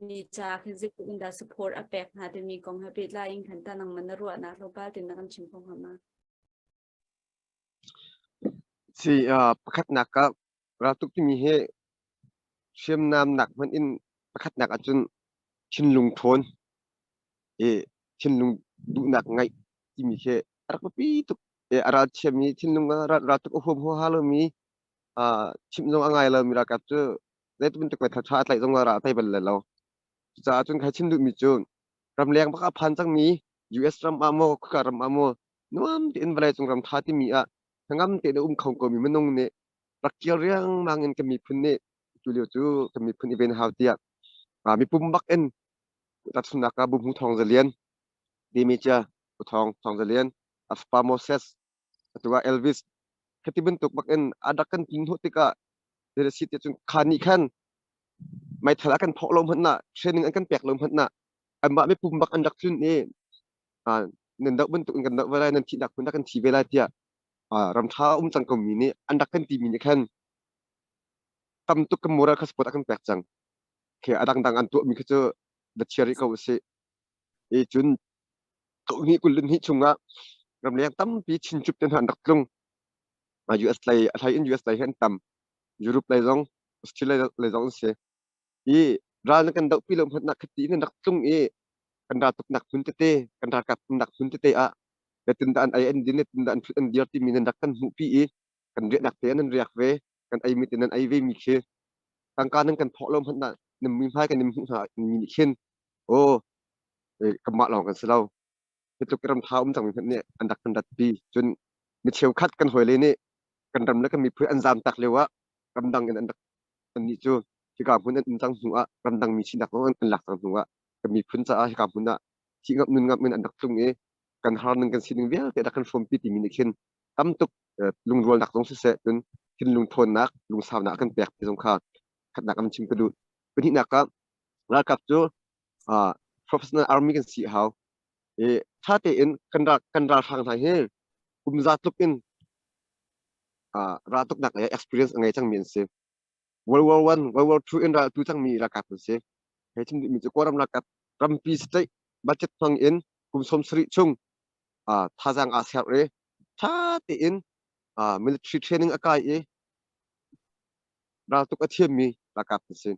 ni ca khin zeitluk in dah support a pek hna timi kong he pehtlai in khan ta nangman na ruahnak tlawmpal tin na kan chim kho hnga ma? Si pakhatnak ah raltuk timi hi hriamnam nak hmanh in pakhatnak ahcun thinlung ṭhawn i thinlung duhnak ngeih timi khi a rak biapi tuk. I a ralchiami thinlung ah raltuk a huam huaha lomi chimh zong a ngai lomi ralkap cu zeibantuk meithal ṭha a tlaih zong ah ral a tei bal lai lo. Cucaah cun kai chim duhmi cu Ramleng bak a phan cangmi US ram ah maw khuka ram ah maw nuam tein vawleicung ram tha timi ah hnangam tein a um kho komi minung nih rak kir riangmang in kan miphun nih tulio cu kan miphun i ven hau tiah mipum bak in tahchunhnak ah Buhmu Thawng Za Lian, Demicia Pu Thawng Thawng Za Lian, a fapa Moses, atu ah Elvis khati bantuk bak in a rak kan tin hnawh tikah zei si ti cun kha nih khan meithal a kan phawh lo hmanh ah training an kan pek lo hmanh ah anmah mipum bak an rak tlun i nan doh bantuk in kan doh ve lai nan thihnak hmun ah kan thi ve lai tiah ram ṭha um cang komi nih an rak kan timi nih khan tam tuk kan moral kha support a kan pek cang. Khi a dangdang an tuahmi kha cu va chia rih ko usih. I cun kohnih 22 chungah ramleng tampi Chinchup te hna an rak tlung. US lei a hlei in US lei hi an tam. Europe lei zong Australia lei zong an si. I ral na kan dohpi lo hmanh ah khati in an rak tlung i kan raltuknak hmun tete kan ralkap umnak hmun tete ah zeitindah an ei an din zeitindah an thut an dir timi nan rak kan hmuhpi i kan riahnak te nan riak ve kan ei mi te nan ei ve mi khi tangka nan kan phawh lo hmanh ah nan muihmai kan in hmuh hna mi nih khin aw kanmah lawng kan si lo hi tluk ram tha um cang mi hmanh nih an rak kan ratpi. Cun mi cheukhat kan hawile nih kan ram le kan miphun an zam tak lio ah ramdang in an rak annih cu hika hmun an um cang hnu ah ramdang mi sinak zong an lak cang hnu ah kan miphun caah hika hmun ah thih ngap nun ngap in an rak tlung i kan har ning kan sining vialte rak kan hrawmpi timi nih khin tam tuk lungrualnak zong siseh cun thinlung ṭhawnnak lungsaunak kan pek ti zong kha khatnak an chim ka duh. Pahnihnak ah ralkap cu professional army kan si hau i ṭha tein kan ral kan ralhrang hna hi kum za tluk in raltuknak lei experience a ngei cangmi an si. World War One, World War Two in ral tu cangmi ralkap an si. Hei chim duhmi cu Kawlram ralkap rampi state budget hmang in kum 70 chung thazaang aa ser i ṭha tein military training a kai i raltuk a thiammi ralkap an si.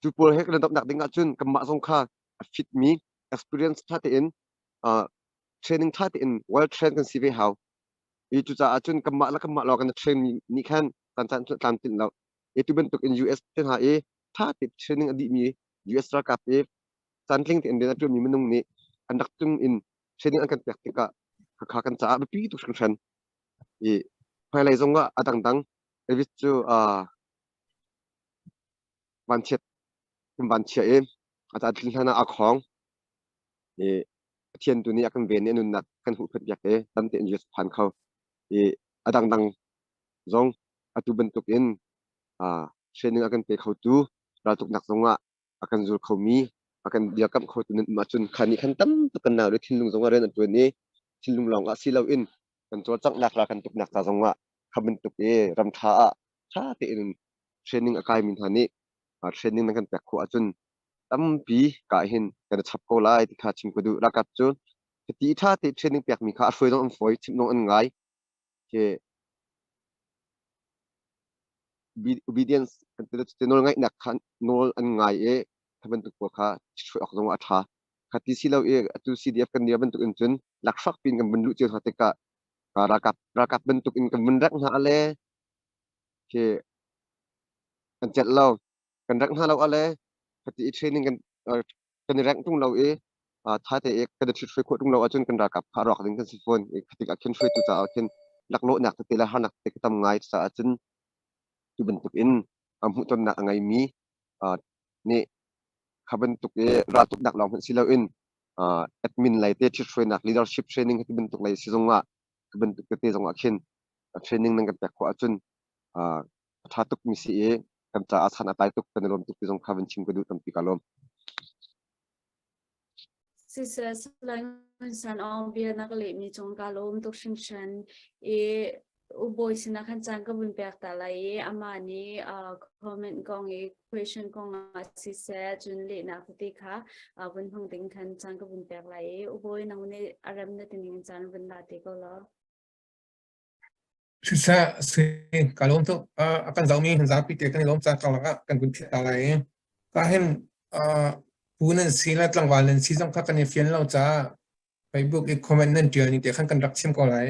Cu pawl he kan dohnak ding ahcun kanmah zong kha a fitmi experience ṭha tein training ṭha tein well trained kan si ve hau. I cucaah cun kanmah le kanmah lawng kan i train mi nih khan caan caan cu tlamtlinh lo. I tu bantuk in US te hna i ṭha tein training a dihmi US ralkap i caantling tein rian a ṭuanmi minung nih an rak tung in training an kan pek tikah khakha kan caah biapi tuk hringhran. I hmailei zong ah a dangdang David cu vanchiat kan vanchia i a caan tlin hlan ah aa khawng. I Pathian tu nih a kan ven i a nunnak kan huhphenh piak i dam tein US phan kho. I a dangdang zong atu bantuk in training a kan pe khotu raltuknak zong ah a kan zul khomi a kan dirkamh khotu nan um ahcun kha nih khan tam tuk kan nau le thinlung zong ah rian an ṭuan i thinlung lawng ah si loin kan cawlcanghnak ral kan tuknak ca zong ah kha bantuk i ram ṭha ah ṭha tein training a kaimi hna nih training nan kan pek khawh ahcun tampi ka hin kan i chap ko lai ti kha chim ka duh. Ralkap cu hiti ṭha te training pekmi kha a hruai zong an fawi, chimh zong an ngai. Khi obedience kan ti le nawl ngaihnak kha nawl an ngai i kha bantuk pawl kha hruai awk zong a ṭha. Kha ti si lo i atu CDF kan dir bantuk in cun lakhruak piin kan vun luh cio hna tikah ralkap ralkap bantuk in kan vun rek hna le khi kan celh lo. Kan rek hna lo ale khati i training kan kan i rank tung lo i tha te i kan i ṭhit khawh tung lo ahcun kan ralkap kha rawk ding kan si fawn i khatik ah khin hruaitu caah khin laklawhnak tete le harnak tete ka tam ngai caah cun tu bantuk in hmuhtonnak a ngeimi nih kha bantuk i raltuknak lawng hmanh si loin admin lei te ṭhithruainak leadership training ti bantuk lei si zong ah ka bantuk tete zong ah khin training nan kan pek khawh ahcun a ṭha tuk mi si i kan caah san a tlai tuk kan i lawm tuk ti zong kha van chim ka duh tampi ka lawm. Siseh Salai Ngun San Aung bia na ka lehmi cung ka lawm tuk hringhran i ubawi sinah khan caan ka vun pek ta lai i amah nih comment kong i question kong ah siseh cun lehnak tete kha vun hmang ding khan caan ka vun pek lai i ubawi nang nih a rem na tining caan vun la te ko law. Siseh si ka lawm tuk. A kan zohmi zapi te kan i lawm caan karlak ah kan vun phit ta lai i ka hin pu nan si le tlangval nan si zong kha kan i fian lo caah Facebook i comment nan ṭial ning te khan kan rak chim ko lai.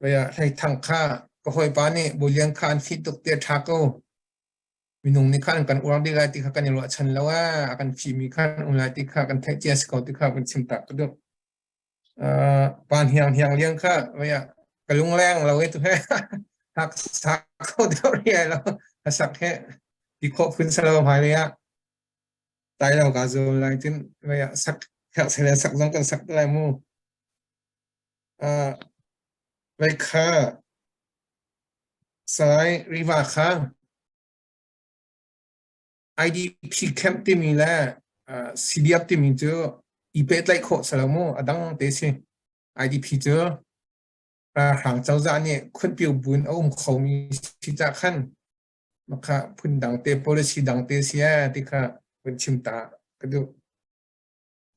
Vei ah hlei thang kha ka hawipa nih Bulian kha an fih tuk te ṭha ko. Minung nih khan kan uar dih lai ti kha kan i ruahchan lo ah a kan fimi khan um lai ti kha kan theih cia si ko ti kha kan chim tak ka duh. Pa hniang hniang liang kha vaya ka lungleng lo e tu he hak sak kho deuh riai lo sak he ti khawh phun salo hmai lei ah tai lo ka zuam lai tin vaya sak herh sele sak zong kan sak lai mu. Vai kha Salai Riva kha IDP camp timi le CDF timi cu i pehtlaih khawh si lo mu, a dang te si. IDP cu ralhrang cozah nih khunpio buin a um khomi si cah khan makha phun dang te policy dang te si ee ti kha vun chim ta ka duh.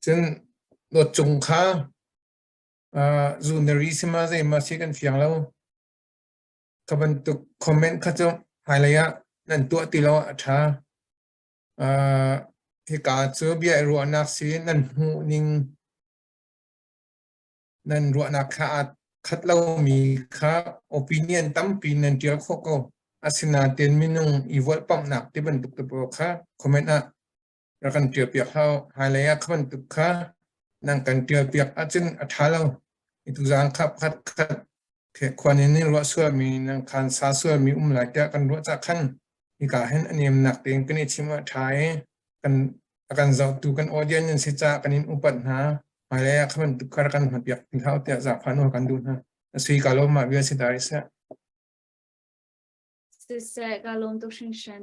Cun dawt cung kha zunari si ma zei ma si kan fiang lo. Kha bantuk comment kha cu hmailei ah nan tuah ti lo ah a ṭha. Hika cu bia i ruahnak si nan hmuh ning nan ruahnak kha aa khat lomi kha opinion tampi nan ṭial khawh ko. Asinain minung i volhpamhnak ti bantuk te pawl kha comment ah rak kan ṭialpiak hau. Hmailei ah kha bantuk kha nan kan ṭialpiak ahcun a ṭha lo. Tuzaan kha pakhat khat khuan in ruah sualmi nan khaan sa sualmi um lai tiah kan ruah cah khan hika hin a nemnak tein kan i chim ah ṭha i kan a kan zohtu kan audience nan si caah kan in upat hna. Hmailei ah kha bantuk kha rak kan hmanpiak ti hlah u tiah zaangfah nawl kan duh hna. A sui ka lawm mah bia si dai seh. Siseh, ka lawm tuk hringhran.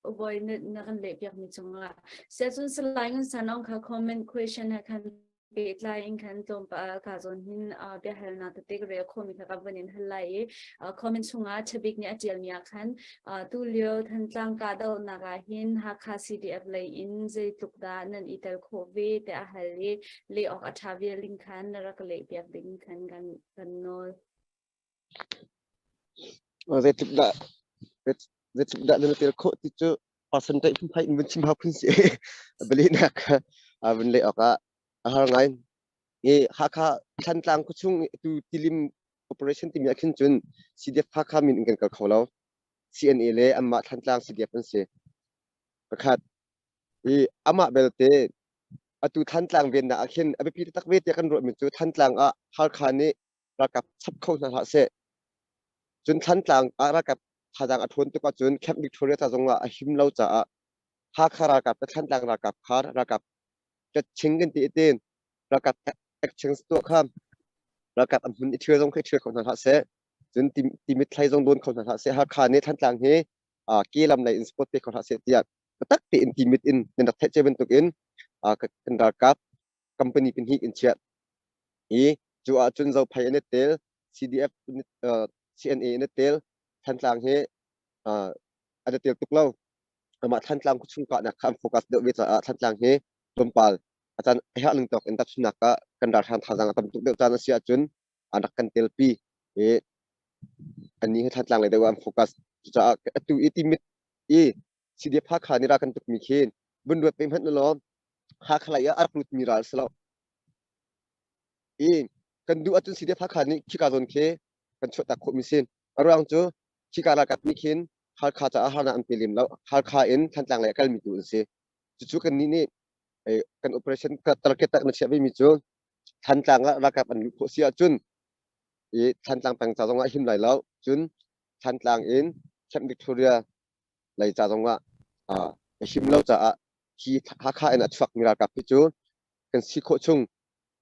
Uboi na kan leh piak mi cungah. Siacun Salai Ngun Sanong kha comment question he khan pehtlai in khan tlawmpal ka zawn hin biahalnak tete ka rel khomi kha ka vun in hal lai i comment chungah Chabik nih a ṭialmi ah khan tu lio Thantlang kahdohnak ah hin Hakha CDF lei in zeitluk dah nan i tel khawh ve tiah a hal i leh awk a ṭha vial in khan na rak leh piak ding khan kan nawl. Zeitluk dah zeitluk dah nan tel khawh ti cu percentage phunphai in vun chim hau phun si. Bialehnak vun leh awk ah a har ngai. I Hakha Thantlang khuachung tu Tilim operation timi ah khin cun CDF Hakha min in kan kal kho lo. CNA le anmah Thantlang CDF an si. Pakhat. I amah belte atu Thantlang vennak ah khin a biapi taktak ve tiah kan ruahmi cu Thantlang ah Halkha nih ralkap chap kho hna hlah seh. Cun Thlantlang ah ralkap thazaang a ṭhawn tuk ahcun Camp Victoria ca zongah a him lo caah Hakha ralkap le Thlantlang ralkap kha ralkap ṭetching kan ti i ralkap exchange tuah kha ralkap an hmun i ṭhial zong kha i ṭhial kho hna hlah seh. Cun Timit thlai zong dawn kho hna hlah seh. Hakha nih Thlantlang hi ke lam lei in support pe kho hlah seh tiah biatak tein Timit in nan rak theih cia bantukin kan ralkap company pahnih in chiah. I cu ahcun Zophei an i tel, CDF CNA an i tel, Thantlang hi an i tel tuk lo. Amah Thantlang khuachung kahnak kha an focus deuh ve caah Thantlang hi tlawmpal a caan a herh ning tawk in tahchunhnak ah kan ralhrang thazaang a tam tuk deuh caan a si ahcun an rak kan telpi i annih hi Thantlang lei deuh ah an focus. Cucaah atu i Timit i CDF Hakha nih ral kan tukmi khi vun ruat ve hmanh u law Hakha lei ah a rak lutmi ral a si lo. I kan duh ahcun CDF Hakha nih khika zawn khi kan chuahtak khawhmi si. A ruang cu khika ralkap nih khin Halkha caah harnak an pe lem lo. Halkha in Thantlang lei a kalmi tu an si. Cucu kannih nih kan operation target tak na chiah vemi cu Thantlang ah ralkap an luh khawh si ahcun i Thantlang peng ca zongah a him lai lo. Cun Thantlang in Camp Victoria lei ca zongah a him lo caah hi Hakha in a chuakmi ralkap hi cu kan si khawh chung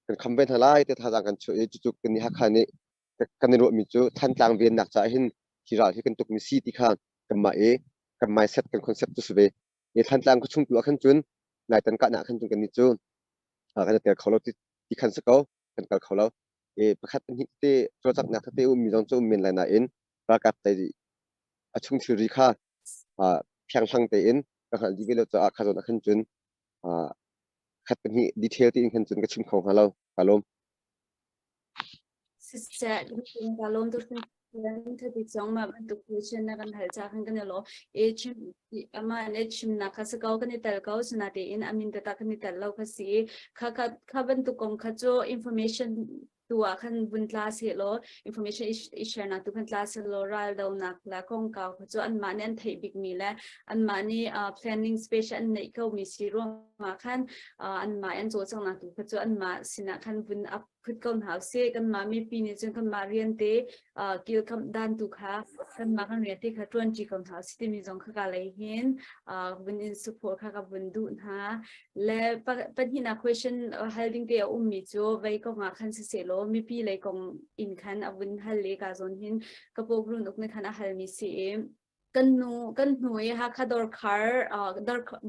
kan kham ve hna lai ti thazaang kan chuah i cucu kan nih Hakha nih kan i ruahmi cu Thantlang vennak caah hin hi ral hi kan tukmi si ti kha kanmah i kan mindset kan concept cu si ve. I Thantlang khuachung tu ah khan cun naitan kahnak khan cun kannih cu kan i tel kho lo ti khan si ko kan kal kho lo. I pakhat pahnih te cawlcanghnak tete ummi zong cu um men lai nain ralkap tei a chung thilri kha phianghlang tein ka hngalh dih ve lo caah kha zawn ah khan cun khat pahnih detail tein khan cun ka chim kho hnga lo. Ka lawm. Siseh, ka lawm tuk thati zong mah bantuk question na kan hal cha khan kan i lo e chim ama ne chimnak kha si ko kan i tel ko sinatein amin tata kan i tel lo kha si kha kha kha bantuk kong kha cu information. Tu ah khan vun tla sehlaw information i share nak tu khan tla sehlaw ral donak la kongkau kha cu anmah nih an theih bikmi le anmah nih planning space an neih ko mi si ruangah khan anmah an cawlcanghnak tu kha cu anmah sinah khan vun up phut ko hna usih. Kanmah mipi nih cun kanmah rian te kilkamh dan tu kha kanmah kan rian te kha ṭuanṭi ko hna usih timi zong kha ka lei hin vun in support kha ka vun duh hna. Le pahnihnak question hal ding te a ummi cu vei kong ah khan siseh law mipi lei kong in khan a vun hal le ka zawn hin ka pawk run uk nih khan a halmi si i kan nu kan hnu i Hakha dawrkhar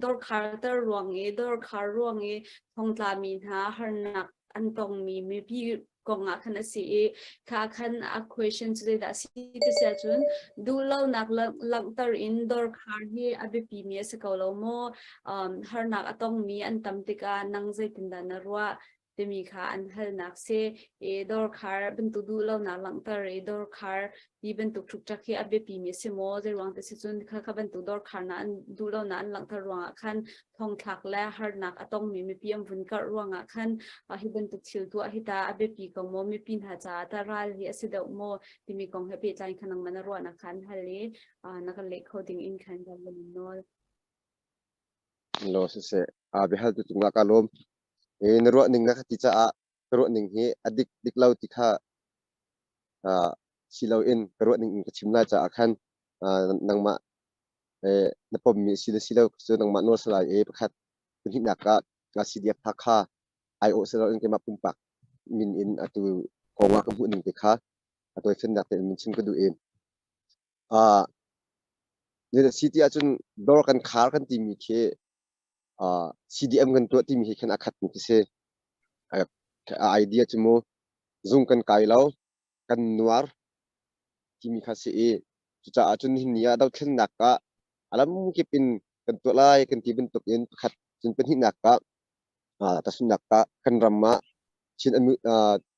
dawrkhar ter ruang i dawrkhar ruang i thongtla mi hna harnak an tongmi mipi kong ah khan a si i kha khan a question cu zeidah a si ti si ahcun duhlonak langhter in dawrkhar hi a biapi mi a si ko lo maw? Harnak a tongmi an tam tikah nang zeitindah na ruah timi kha an halnak si. I dawrkhar bantuk duhlonak langhter i dawrkhar ti bantuk ṭhukṭak hi a biapi mi a si maw? Zeiruang ti si cun kha kha bantuk dawrkhar na an duhlonak an langhter ruangah khan thongthlak le harnak a tongmi mipi an vun karh ruangah khan hi bantuk thil tuah hi ta a biapi ko maw? Mipi hna caah ta ral hi a si deuh maw? Timi kong he pehtlai khan nangmah na ruahnak kha an hal i na kan leh kho ding in khan kan vun in nawl. Lo siseh a biahal tu cungah ka lawm. E na ruah ning na ka ti caah ka ruah ning hi a dik dik lo ti kha si loin ka ruah ning in ka chim lai caah khan nangmah na pommi si le si lo cu nangmah nawl si lai i pakhat pahnihnak ah CDF Hakha aiawh si loin keimah pumpak min in atu kong ah ka hmuh ning te kha a tawifiannak tein min chim ka duh i si ti ahcun dawr kan khar kan timi khi CDM kan tuah timi hi khan a khat mi khi si. A idea cu mu zung kan kai lo kan nuar timi kha si i cucaah cun nihin ni ah dothlennak ah a lamkip in kan tuah lai kan ti bantuk in pakhat cun pahnihnak ah tahchunhnak ah kan ram ah Chin,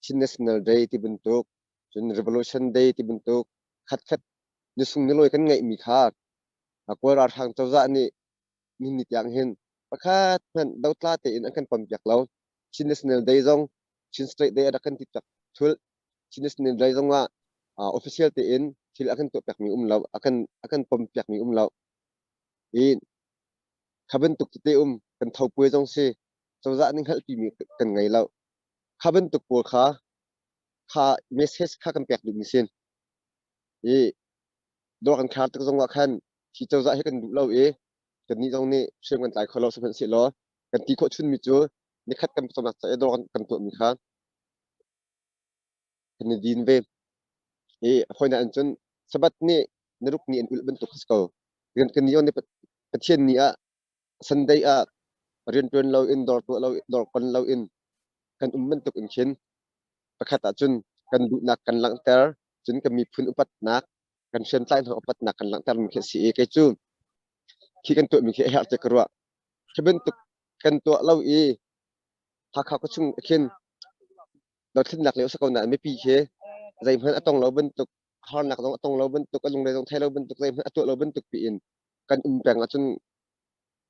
Chin National Day ti bantuk cun Revolution Day ti bantuk khatkhat nisung nilawi kan ngeihmi kha Kawl ralhrang cozah nih nihin ni tiang hin pakhat hmanh dotla tein an kan pom piak lo. Chin National Day zong Chin State Day a rak kan ti piak thul. Chin National Day zong ah official tein thil a kan tuah piakmi um lo, a kan pom piakmi um lo. I kha bantuk tete um kan tho puai zong si cozah nih hngalhpimi kan ngei lo. Kha bantuk pawl kha kha message kha kan pek duhmi sin. I dawr kan khar tik zong ah khan hi cozah hi kan duh lo i kannih zong nih hriam kan tlai kho lo sihmanhsehlaw kan ti khawh chunmi cu nikhat kan pawcawmnak ca i dawr kan tuahmi kha kan i din ve. I hawinak in cun Sabbath nih naruk ni an ulh bantuk a si ko. Kan nih nih Pathian ni ah Sunday ah rianṭuan lo in dawr tuah lo dawr kon lo in kan um bantuk in khin pakhat ah cun kan duhnak kan langhter cun kan miphun upatnak kan hriamtlai hna upatnak kan langhtermi khi a si i kei cu khi kan tuahmi khi a herh tiah ka ruah. Khi bantuk kan tuah lo i Hakha khuachung khin dothlennak lio a si ko nain mipi khi zeihmanh a tong lo bantuk harnak zong a tong lo bantuk a lungre zong thei lo bantuk zeihmanh a tuah lo bantuk piin kan um peng ahcun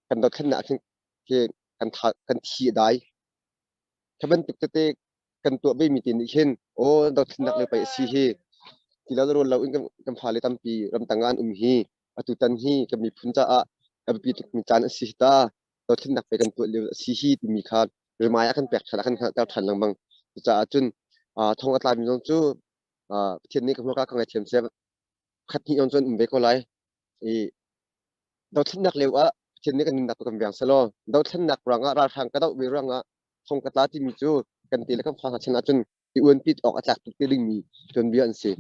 kan dothlennak khin khi kan tha kan thi a dai. Khi bantuk tete kan tuah ve mi te nih khin aw dothlennak lio pei a si hi ti lo rawl lo in kan fale tampi ramtang ah an um hi atutan hi kan miphun caah a biapi tukmi caan a si hi ta dothlennak pe kan tuah lio a si hi timi kha rimai a kan pek ṭhan a kan hngalhter ṭhan lengmang. Cucaah cun thong a tlami zong cu Pathian nih ka hmurka ka ngaithiam seh khat hnih zong cu an um ve ko lai. I dothlennak lio ah Pathian nih kan nunnak tu kan veng selaw dothlennak ruangah ralhrang ka doh ve ruangah thong ka tla timi cu kan te le kan fa hna chan ahcun i uanpit awk a tlak tuk te dingmi tuanbia an si.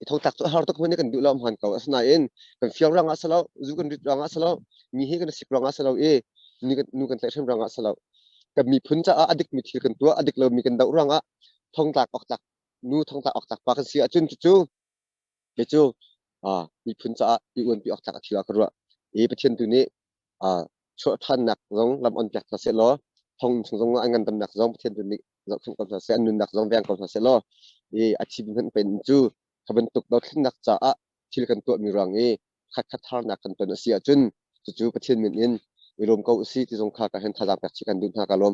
I thongtlak cu a har tuk hmanh kan duh lo hmaan ko. Asinain kan fiang ruangah si lo, zu kan rit ruangah si lo, mi hi kan sik ruangah si lo i nu kan tlaihhrem ruangah si lo. Kan miphun caah a dikmi thil kan tuah, a dik lomi kan doh ruangah thongtlak awk tlak nu thongtlak awk tlak pa kan si ahcun cucu kei cu miphun caah i uanpi awk tlak a thil ah ka ruah. I Pathian tu nih chuah ṭhannak zong lam on piak hna seh law thong chung zong an ngandamnak zong Pathian tu nih zohkhenh ko hna seh, an nunnak zong veng ko hna seh law i a thi hmanh pen cu kha bantuk dothlennak caah thil kan tuahmi ruang i khatkhat harnak kan ton a si ahcun cucu Pathian min in i lawm ko usih ti zong kha ka hen thazaang pek chih kan duh hna ka lawm.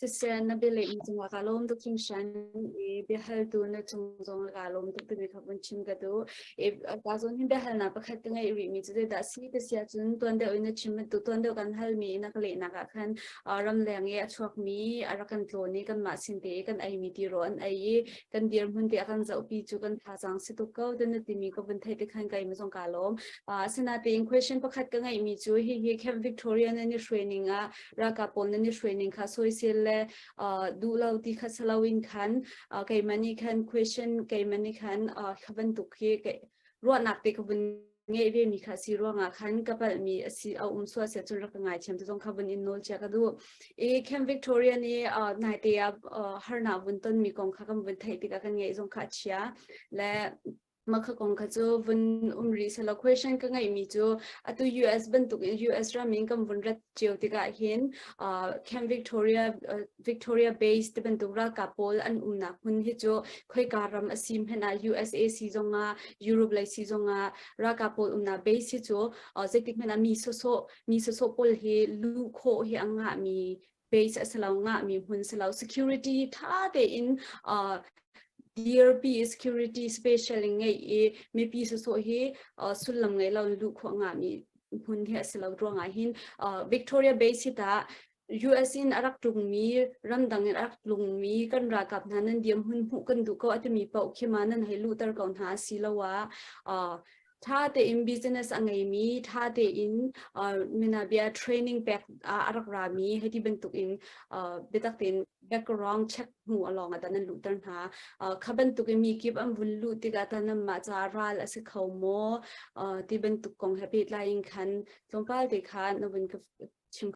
Siseh, na bialehmi cungah kaa lawm tuk hringhran i biahaltu na cung zong kaa lawm tuk timi kha vun chim ka duh. I ka zawn hin biahalnak pakhat ka ngeih rihmi cu zeidah a si ti si ahcun tuan deuh in na chim bantuk tuan deuh kan halmi i na ka lehnak ah khan ramleng i a chuakmi a rak kan tlawn i kanmah sin te i kan eimi tirawl an ei i kan dirhmun te a kan zohpi cu kan thazaang si tuk ko ti na timi ka vun theih te khan keimah zong kaa lawm. Asinain question pakhat ka ngeihmi cu hihi Camp Victoria nan i hruai ning ah ralkap pawl nan i hruai ning kha soisel le duh lo ti kha si loin khan keimah nih khan question keimah nih khan kha bantuk hi ruahnak te ka vun ngeih ve mi kha si ruangah khan ka palhmi a si a um sual sia cun rak ka ngaithiam te zong kha vun in nawl chia ka duh i Camp Victoria nih naite ah harnak vun ton mi kong kha kan vun theih tikah kan ngeih zong kha a chia le Mah kha kong kha cu vun um rih selaw question ka ngeihmi cu atu US bantuk in US ram in kan vun rat cio tikah hin Camp Victoria Victoria Base ti bantuk ralkap pawl an umnak hmun hi cu khoika ram a si hmanh ah USA si zongah Europe lei si zongah ralkap pawl umnak base hi cu zeitik hmanh ah mi sawsawh mi sawsawh pawl hi luh khawh hi a ngahmi base a si lo ngahmi hmun si lo security tha tein DRP security special in ngeih i mipi sawsawh hi sullam ngei lo luh khawh ngahmi hmun hi a si lo ruangah hin Victoria Base hi tah US in a rak tlungmi ramdang in a rak tlungmi kan ralkap hna nan diam hun hmuh kan duh ko a timi paoh khi ma nan hei luhter ko hna asiloah ṭha tein business a ngeimi, ṭha tein minabia training pek a rak rami hei ti bantuk in biatak tein background check hnu along ah nan luhter hna. Kha bantuk in mi kip an vun luh tikah ta nanmah ca ral a si kho maw ti bantuk kong he pehtlai in khan tlawmpal te kha na vun ka chim.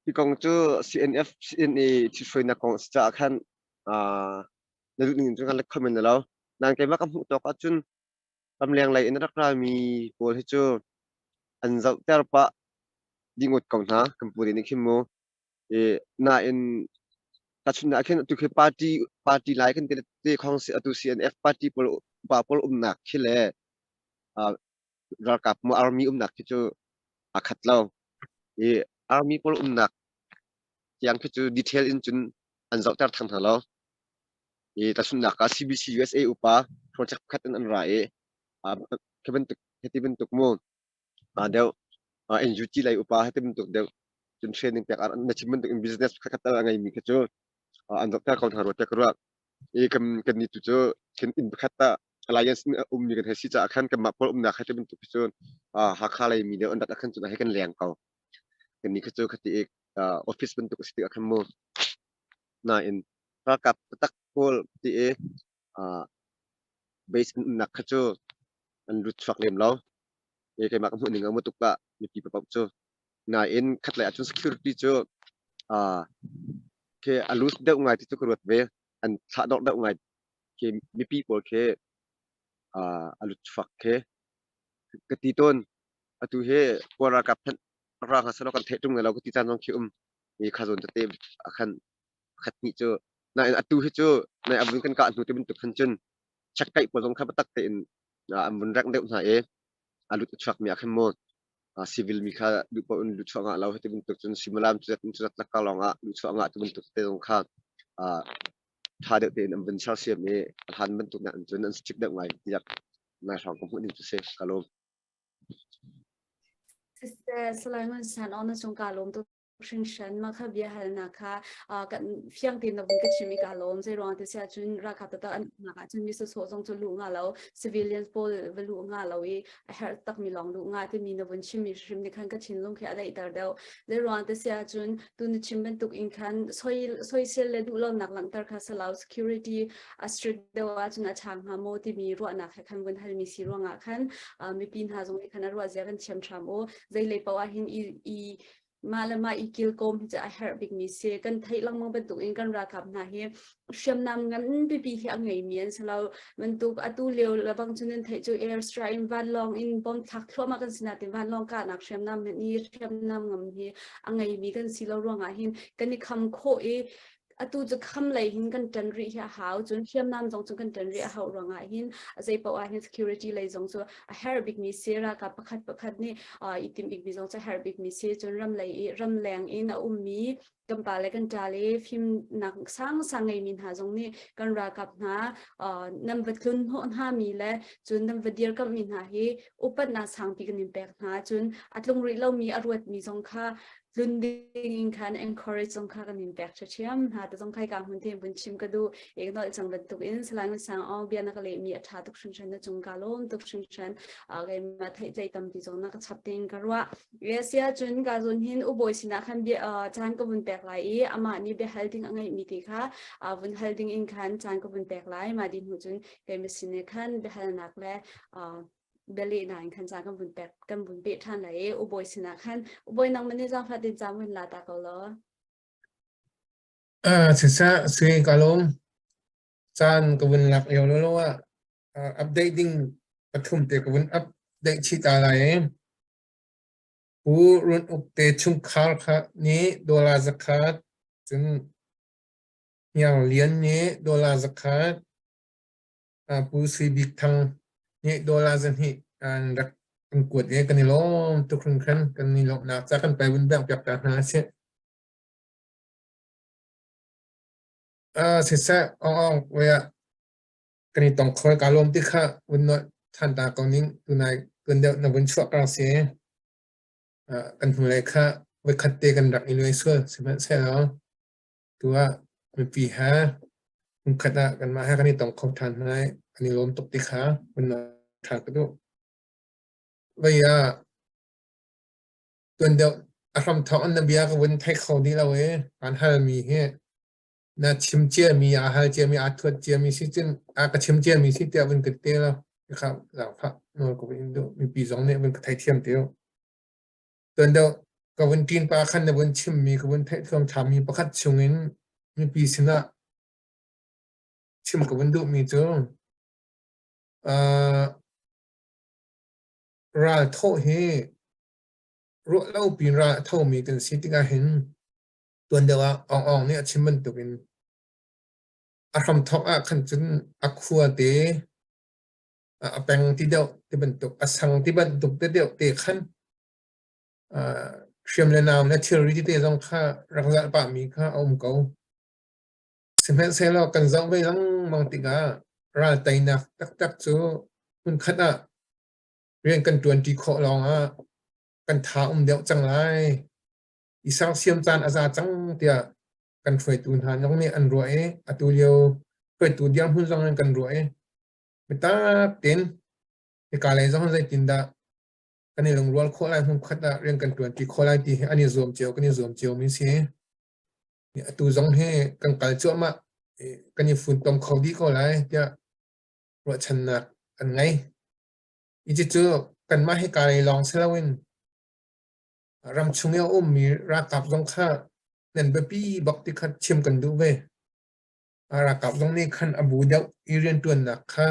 Hi kong cu CNF CNA ṭhithruainak kong a si caah khan na duh ning cun kan let khomen lo. Nain keimah ka hmuh tawk ahcun ramleng lei in a rak rami pawl hi cu an zohter pah dih ngawt ko hna kan pu nih khin mu. I nain tahchunhnak ah khin atu khi party party lai kan ti te khong si atu CNF party pawl upa pawl umnak khi le ralkap mu army umnak khi cu aa khat lo. I army pawl umnak tiang khi cu detail in cun an zohter thang hna lo. I tahchunhnak ah CBC USA upa project pakhat in an ra i khi bantuk hiti bantuk mu deuh NUG lei upa hiti bantuk deuh cun training pek na chim bantuk in business pakhat a ngeimi khi cu an zohter ko hna rua tiah ka ruah. I kan kan ni tu cu kan inn pakhat ah alliance in a ummi kan hei si caah khan kanmah pawl umnak hei ti bantuk khi cu Hakha lei mi deuh an rat ah khan cun hei kan leng ko. Kan ni khi cu khati i office bantuk a si tikah khan mu nain ralkap taktak pawl ti i base an umnak kha cu an lut chuak lem lo. I keimah ka hmuh ning a mu tuk ah mipi paoh cu. Nain khatlei ahcun security cu khi a loose deuh ngai ti cu ka ruat ve. An thlahdorh deuh ngai khi mipi pawl khi a lut chuak khi ka ti tawn. Atu hi Kawl ralkap hmanh ra hna selaw kan theih ṭung lai lo ka ti caan zong khi um. I kha zawn tete ah khan pakhat hnih cu nain atu hi cu nai a vun kan kah hnu ti bantuk khan cun checkkaih pawl zong kha biatak tein an vun rengh deuh hna i a lut a chuakmi ah khan mu civil mi kha duh paoh in lut chuah ngah lo ti bantuk cun suimilam cu zat in cu zat lakka lawng ah luh chuah ngah ti bantuk te zong kha ṭha deuh tein an vun sersiam i a hlan bantuk nak in cun an strict deuh ngai tiah nai hrawng ka hmuh ning cu si ka lawm. Siseh, Salai Ngun San Aung na cung kaa lawm tuk hringhran. Mah kha bia halnak kha kan fiang tein na vun ka chim i kaa lawm. Zei ruang ti si ahcun ralkap taktak an umnak ahcun mi sawsawh zong cu luh nga lo, civilians pawl va luh nga lo i a herh takmi lawng luh nga timi na vun chimmi hrim nih khan ka thinlung khi a daihter deuh. Zei ruang ti si ahcun tu na chim bantuk in khan soisel le duhlonak langhter kha si lo, security a strict deuh ahcun a ṭha hnga maw timi ruahnak he khan vun halmi si ruangah khan mipi hna zong nih khan a ruah zia kan thiam hram u. Zeilei paoh ah hin i mah le mah i kilkawm hi cu a herh bikmi si. Kan theih lengmang bantuk in kan ralkap hna hi hriamnam ngan pipi hi a ngeimi an si lo. Bantuk atu lio lebang cun nan theih cu air strike in vanlawng in bomb thlak thluahmah kan si natin vanlawng kahnak hriamnam hi hriamnam ngam hi a ngeimi kan si lo ruangah hin kan i kham khawh i. Atu cu kham lei hin kan ṭan rih hi a hau. Cun hriamnam zong cu kan ṭan rih a hauh ruangah hin a zei paoh ah hin security lei zong cu a herh bikmi si. Ralkap pakhat pakhat nih i timh bikmi zong cu a herh bikmi si. Cun ram lei i ramleng in a ummi kan pa le kan ṭa le fimnak sangsang ngeimi hna zong nih kan ralkap hna nan va tlun hnawh hna mi le cun nan va dirkamhmi hna hi upatnak sangpi kan in pek hna. Cun a tlung rih lomi a ruatmi zong kha tlun ding in khan encourage zong kha kan in pek ṭhiam hna. Te zong khai ka hmun te vun chim ka duh ek nolh cang bantuk in Salai Ngun Sang Aung bia na ka leh mi a ṭha tuk hringhran, na cung ka lawm tuk hringhran. Keimah theihtlei tampi zong na ka chap ting ka ruah. Sia cun ka zun hin ubawi sinah khan bia caan ka vun pek lai i amah nih bia hal ding a ngeih mi te kha vun hal ding in khan caan ka vun pek lai. Mah di hnu cun keimah sin khan biahalnak le bialehnak in khan caan kan vun pek kan vun peh ṭhan lai i ubawi sinah khan. Ubawi, nangmah nih zaangfah tin caan vun la ta ko law. Siseh, sui ka lawm. Caan ka vun lak lio lo ah update ding pathum te ka vun update chih ta lai i Pu Run Uk te chungkhar kha nih dollar 100, cun Hniang Lian nih dollar 100, Pu Sui Bik Thang nih dollar 200 an rak kan kuat i kan i lawm tuk hringhran. Kan i lawmhnak ca kan pai vun bengh piak ta hna a si. Siseh, ong ong we ah kan i tong kho ka lawm ti kha vun nolh than ta ko ning. Tunai tuan deuh na vun chuah kar si. Kan hnulei kha voikhat te kan rak i luai sual, sihmanhsehlaw tu ah mipi he hmunkhat ah kanmah he kan i tong kho ṭhan hna i kan i lawm tuk ti kha vun nolh ṭhan ka duh. Vei ah tuan deuh a hramthawk in na bia ka vun thei kho dih lo i aan halmi hi na chim ciami, aa hal ciami, aa thuat ciami si cun a ka chim ciami si tiah vun ka ti lo. Kha zaangfah nawl ka vun in duh. Mipi zong nih vun ka theithiam ti u. Tuan deuh ka vun ṭin pa khan na vun chimmi ka vun theih thluamthlammi pakhat chungin mipi sinah chim ka vun duhmi cu ral thawh hi ruah lo pin ral a thomi kan si tikah hin tuan deuh ah Aung Aung nih a chim bantukin a hramthawk ah khan cun a khua te a peng ti deuh ti bantuk a sang ti bantuk te deuh te khan hriam le naam le thilri tete zong kha rak zalh pahmi kha a um ko. Sihmanhsehlaw kan zoh ve lengmang tikah ral teinak taktak cu hmunkhat ah rian kan ṭuanṭi khawh lawngah kan tha um deuh cang lai. I sersiam caan a za cang tiah kan hruaitu hna zong nih an ruah i atu lio hruaitu dirhmun zong in kan ruah i biatak tein hika lei zong zeitindah kan i lungrual khawh lai, hmunkhat ah rian kan ṭuanṭi khawh lai ti hi an i zuam cio, kan i zuam cio mi si. Atu zong hi kan kal cuahmah, kan i funtom kho dih ko lai tiah ruahchannak kan ngei. Hi cucu kanmah hika lei lawng si loin ramchung i a ummi ralkap zong kha nan biapi bak ti kha chim kan duh ve. Ralkap zong nih khan a bu deuh i rianṭuannak kha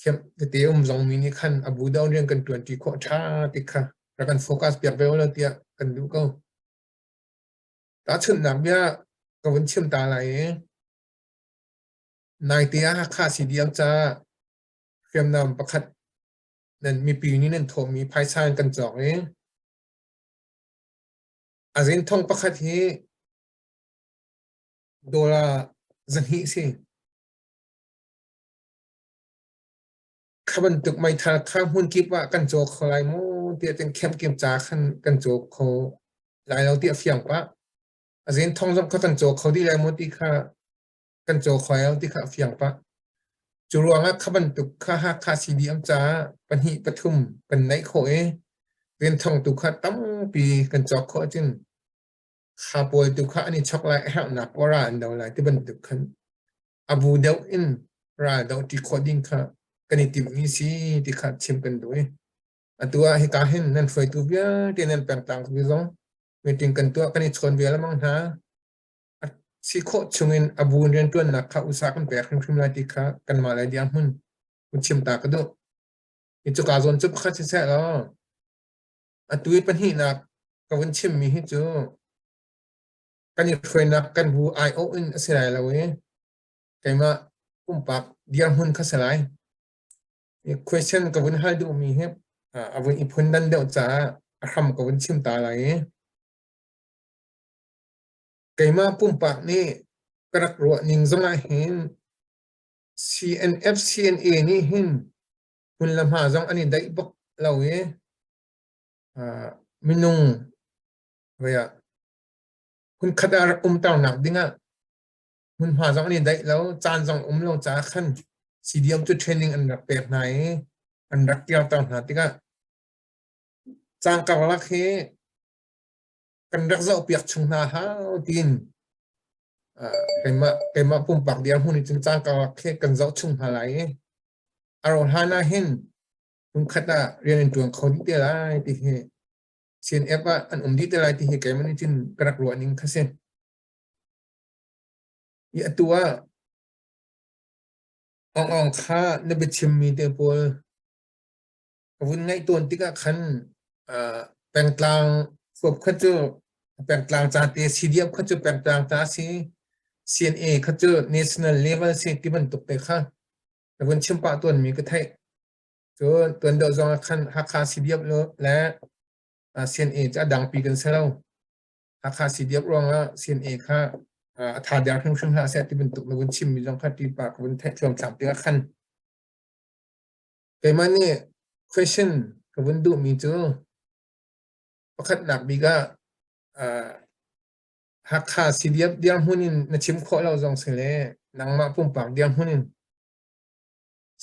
thiam tete um zong mi nih khan a bu deuh rian kan ṭuanṭi khawh ṭha ti kha rak kan focus piak ve ulaw tiah kan duh ko. Tahchunhnak bia ka vun chim ta lai i naite ah Hakha CDM caah hriamnam pakhat nan mipi nih nan thawhmi phaisa in kan cawk i a zinthong pakhat hi dollar 200 si. Kha bantuk meithal kha hmunkip ah kan caw kho lai maw tiah cun khemkim ca khan kan caw kho lai lo ti a fiang pah. A zinthong zong kha kan caw kho dih lai maw ti kha kan caw kho lai lo ti kha a fiang pah. Cu ruangah kha bantuk kha Hakha CDM caah pahnih pathum kan neih khawh i rianthong tu kha tampi kan cawk khawh ahcun kha pawl tu kha an i chok lai, a herhnak ora an do lai ti bantuk khan a bu deuh in ral doh ṭi khawh ding kha kan i timhmi si ti kha chim kan duh i atu ah hika hin nan hruaitu vialte nan pengtlang zong meeting kan tuah, kan i chawn ve lengmang hna. Si khawh chungin a bu in rianṭuannak kha usa kan pek hrimhrim lai ti kha kanmah le dirhmun hun chim ta ka duh. Hi cuka zawn cu pakhat siseh law atu i pahnihnak ka vun chimmi hi cu. Kan i hruainak kan bu aiawh in a si lai lo i keimah pumpak dirhmun kha si lai. Question ka vun hal duhmi hi a vun i phun dan deuh caah a hram ka vun chim ta lai i keimah pumpak nih ka rak ruah ning zong ah hin CNF CNA nih hin hmun le hma zong an i daih bak lo i minung hmunkhat ah rak umternak dingah hmunhma zong an i daih lo, caan zong um lo caah khan CDM cu training an rak pek hna i an rak kirter hna tikah caan karlak hi kan rak zohpiak chung hna hau tiin keimah pumpak dirhmun in cun caan karlak khi kan zoh chung hna lai i a rauh hlan ah hin hmunkhat ah rian an ṭuan kho dih te lai ti hi CNF ah an um dih te lai ti hi keimah nih cun ka rak ruah ning kha si. I atu ah Aung Aung kha na biachimmi te pawl ka vun ngaih tawn tikah khan pengtlang huap kha cu pengtlang ca te CDF kha cu pengtlang ca si CNA kha cu national level si ti bantuk te kha na vun chim pah tawnmi ka theih. Cun tuan deuh zong ah khan Hakha CDF le CNA cu a dangpi kan si lo. Hakha CDF ruangah CNA kha a tha der hrimhrim hlah seh ti bantuk na vun chimmi zong kha tipa ka vun theih thluamthlam tikah khan keimah nih question ka vun duhmi cu pakhatnak bik ah Hakha CDF dirhmun in na chim khawh lo zong si le nangmah pumpak dirhmun in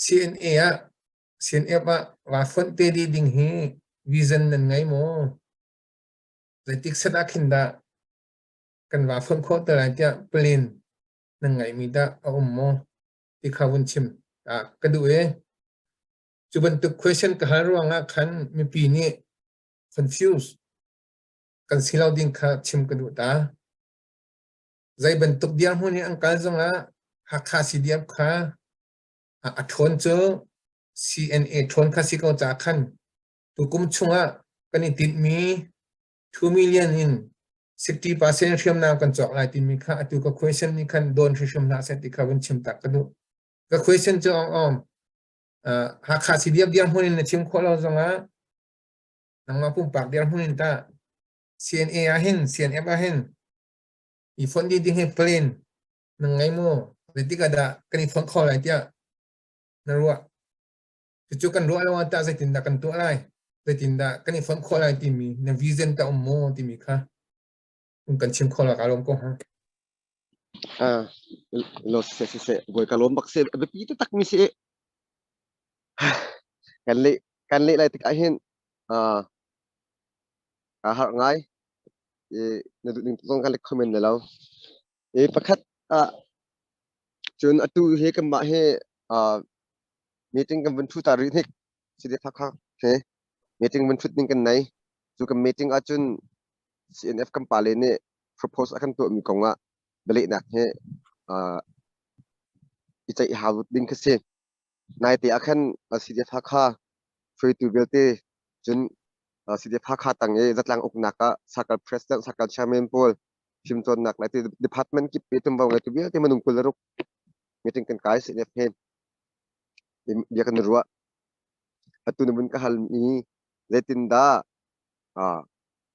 CNA ah CNF ah vaa fonh te dih ding hi vision nan ngei maw? Zeitik set ah khin dah kan vaa fonh khawh te lai tiah plan nan ngeihmi dah a um maw? Ti kha vun chim ka duh i cu bantuk question ka hal ruangah khan mipi nih confuse kan si lo ding kha chim ka duh ta. Zei bantuk dirhmun i an kal zongah Hakha CDF kha a ṭhawn cu CNA ṭhawn kha si ko caah khan tukum chungah kan i tinhmi 2 million in 60% hriamnam kan cawk lai timi kha atu ka question nih khan dawn hrimhrim hlah seh ti kha vun chim tak ka duh. Ka question cu ong ong Hakha CDF dirhmun in na chim khawh lo zongah nangmah pumpak dirhmun in tah CNA ah hin CNF ah hin i fonh dih ding hi plan na ngei maw? Zeitik ah dah kan i fonh kho lai tiah na ruah? Cucu kan ruah lo ah tah zeitindah kan tuah lai? Zeitindah kan i fonh khawh lai timi na vision ta um maw timi kha um kan chim kho la ka lawm ko ha. Ah, lo se se se voi ka lawm bak se biapi taktak mi si kan leh kan leh lai tikah hin ah aa harh ngai. I na duh ning zong kan le comment na lo. I pakhat ah cun atu hi kanmah hi meeting kan vun ṭhu ta rih hnik. Sidi Hakha he meeting vun ṭhut ning kan nei. Cu kan meeting ahcun CNF kan pale nih propose a kan tuahmi kong ah bialehnak he i ceih hau ding khi si. Naite ah khan CDF Hakha hruaitu vialte cun CDF Hakha tang i zatlang uknak ah Circle President, Circle Chairman pawl fimcawnnak le department kip i tumvo ngeitu vialte minung 26 meeting kan kai CNF he bia kan ruah. Atu na vun ka halmi zeitindah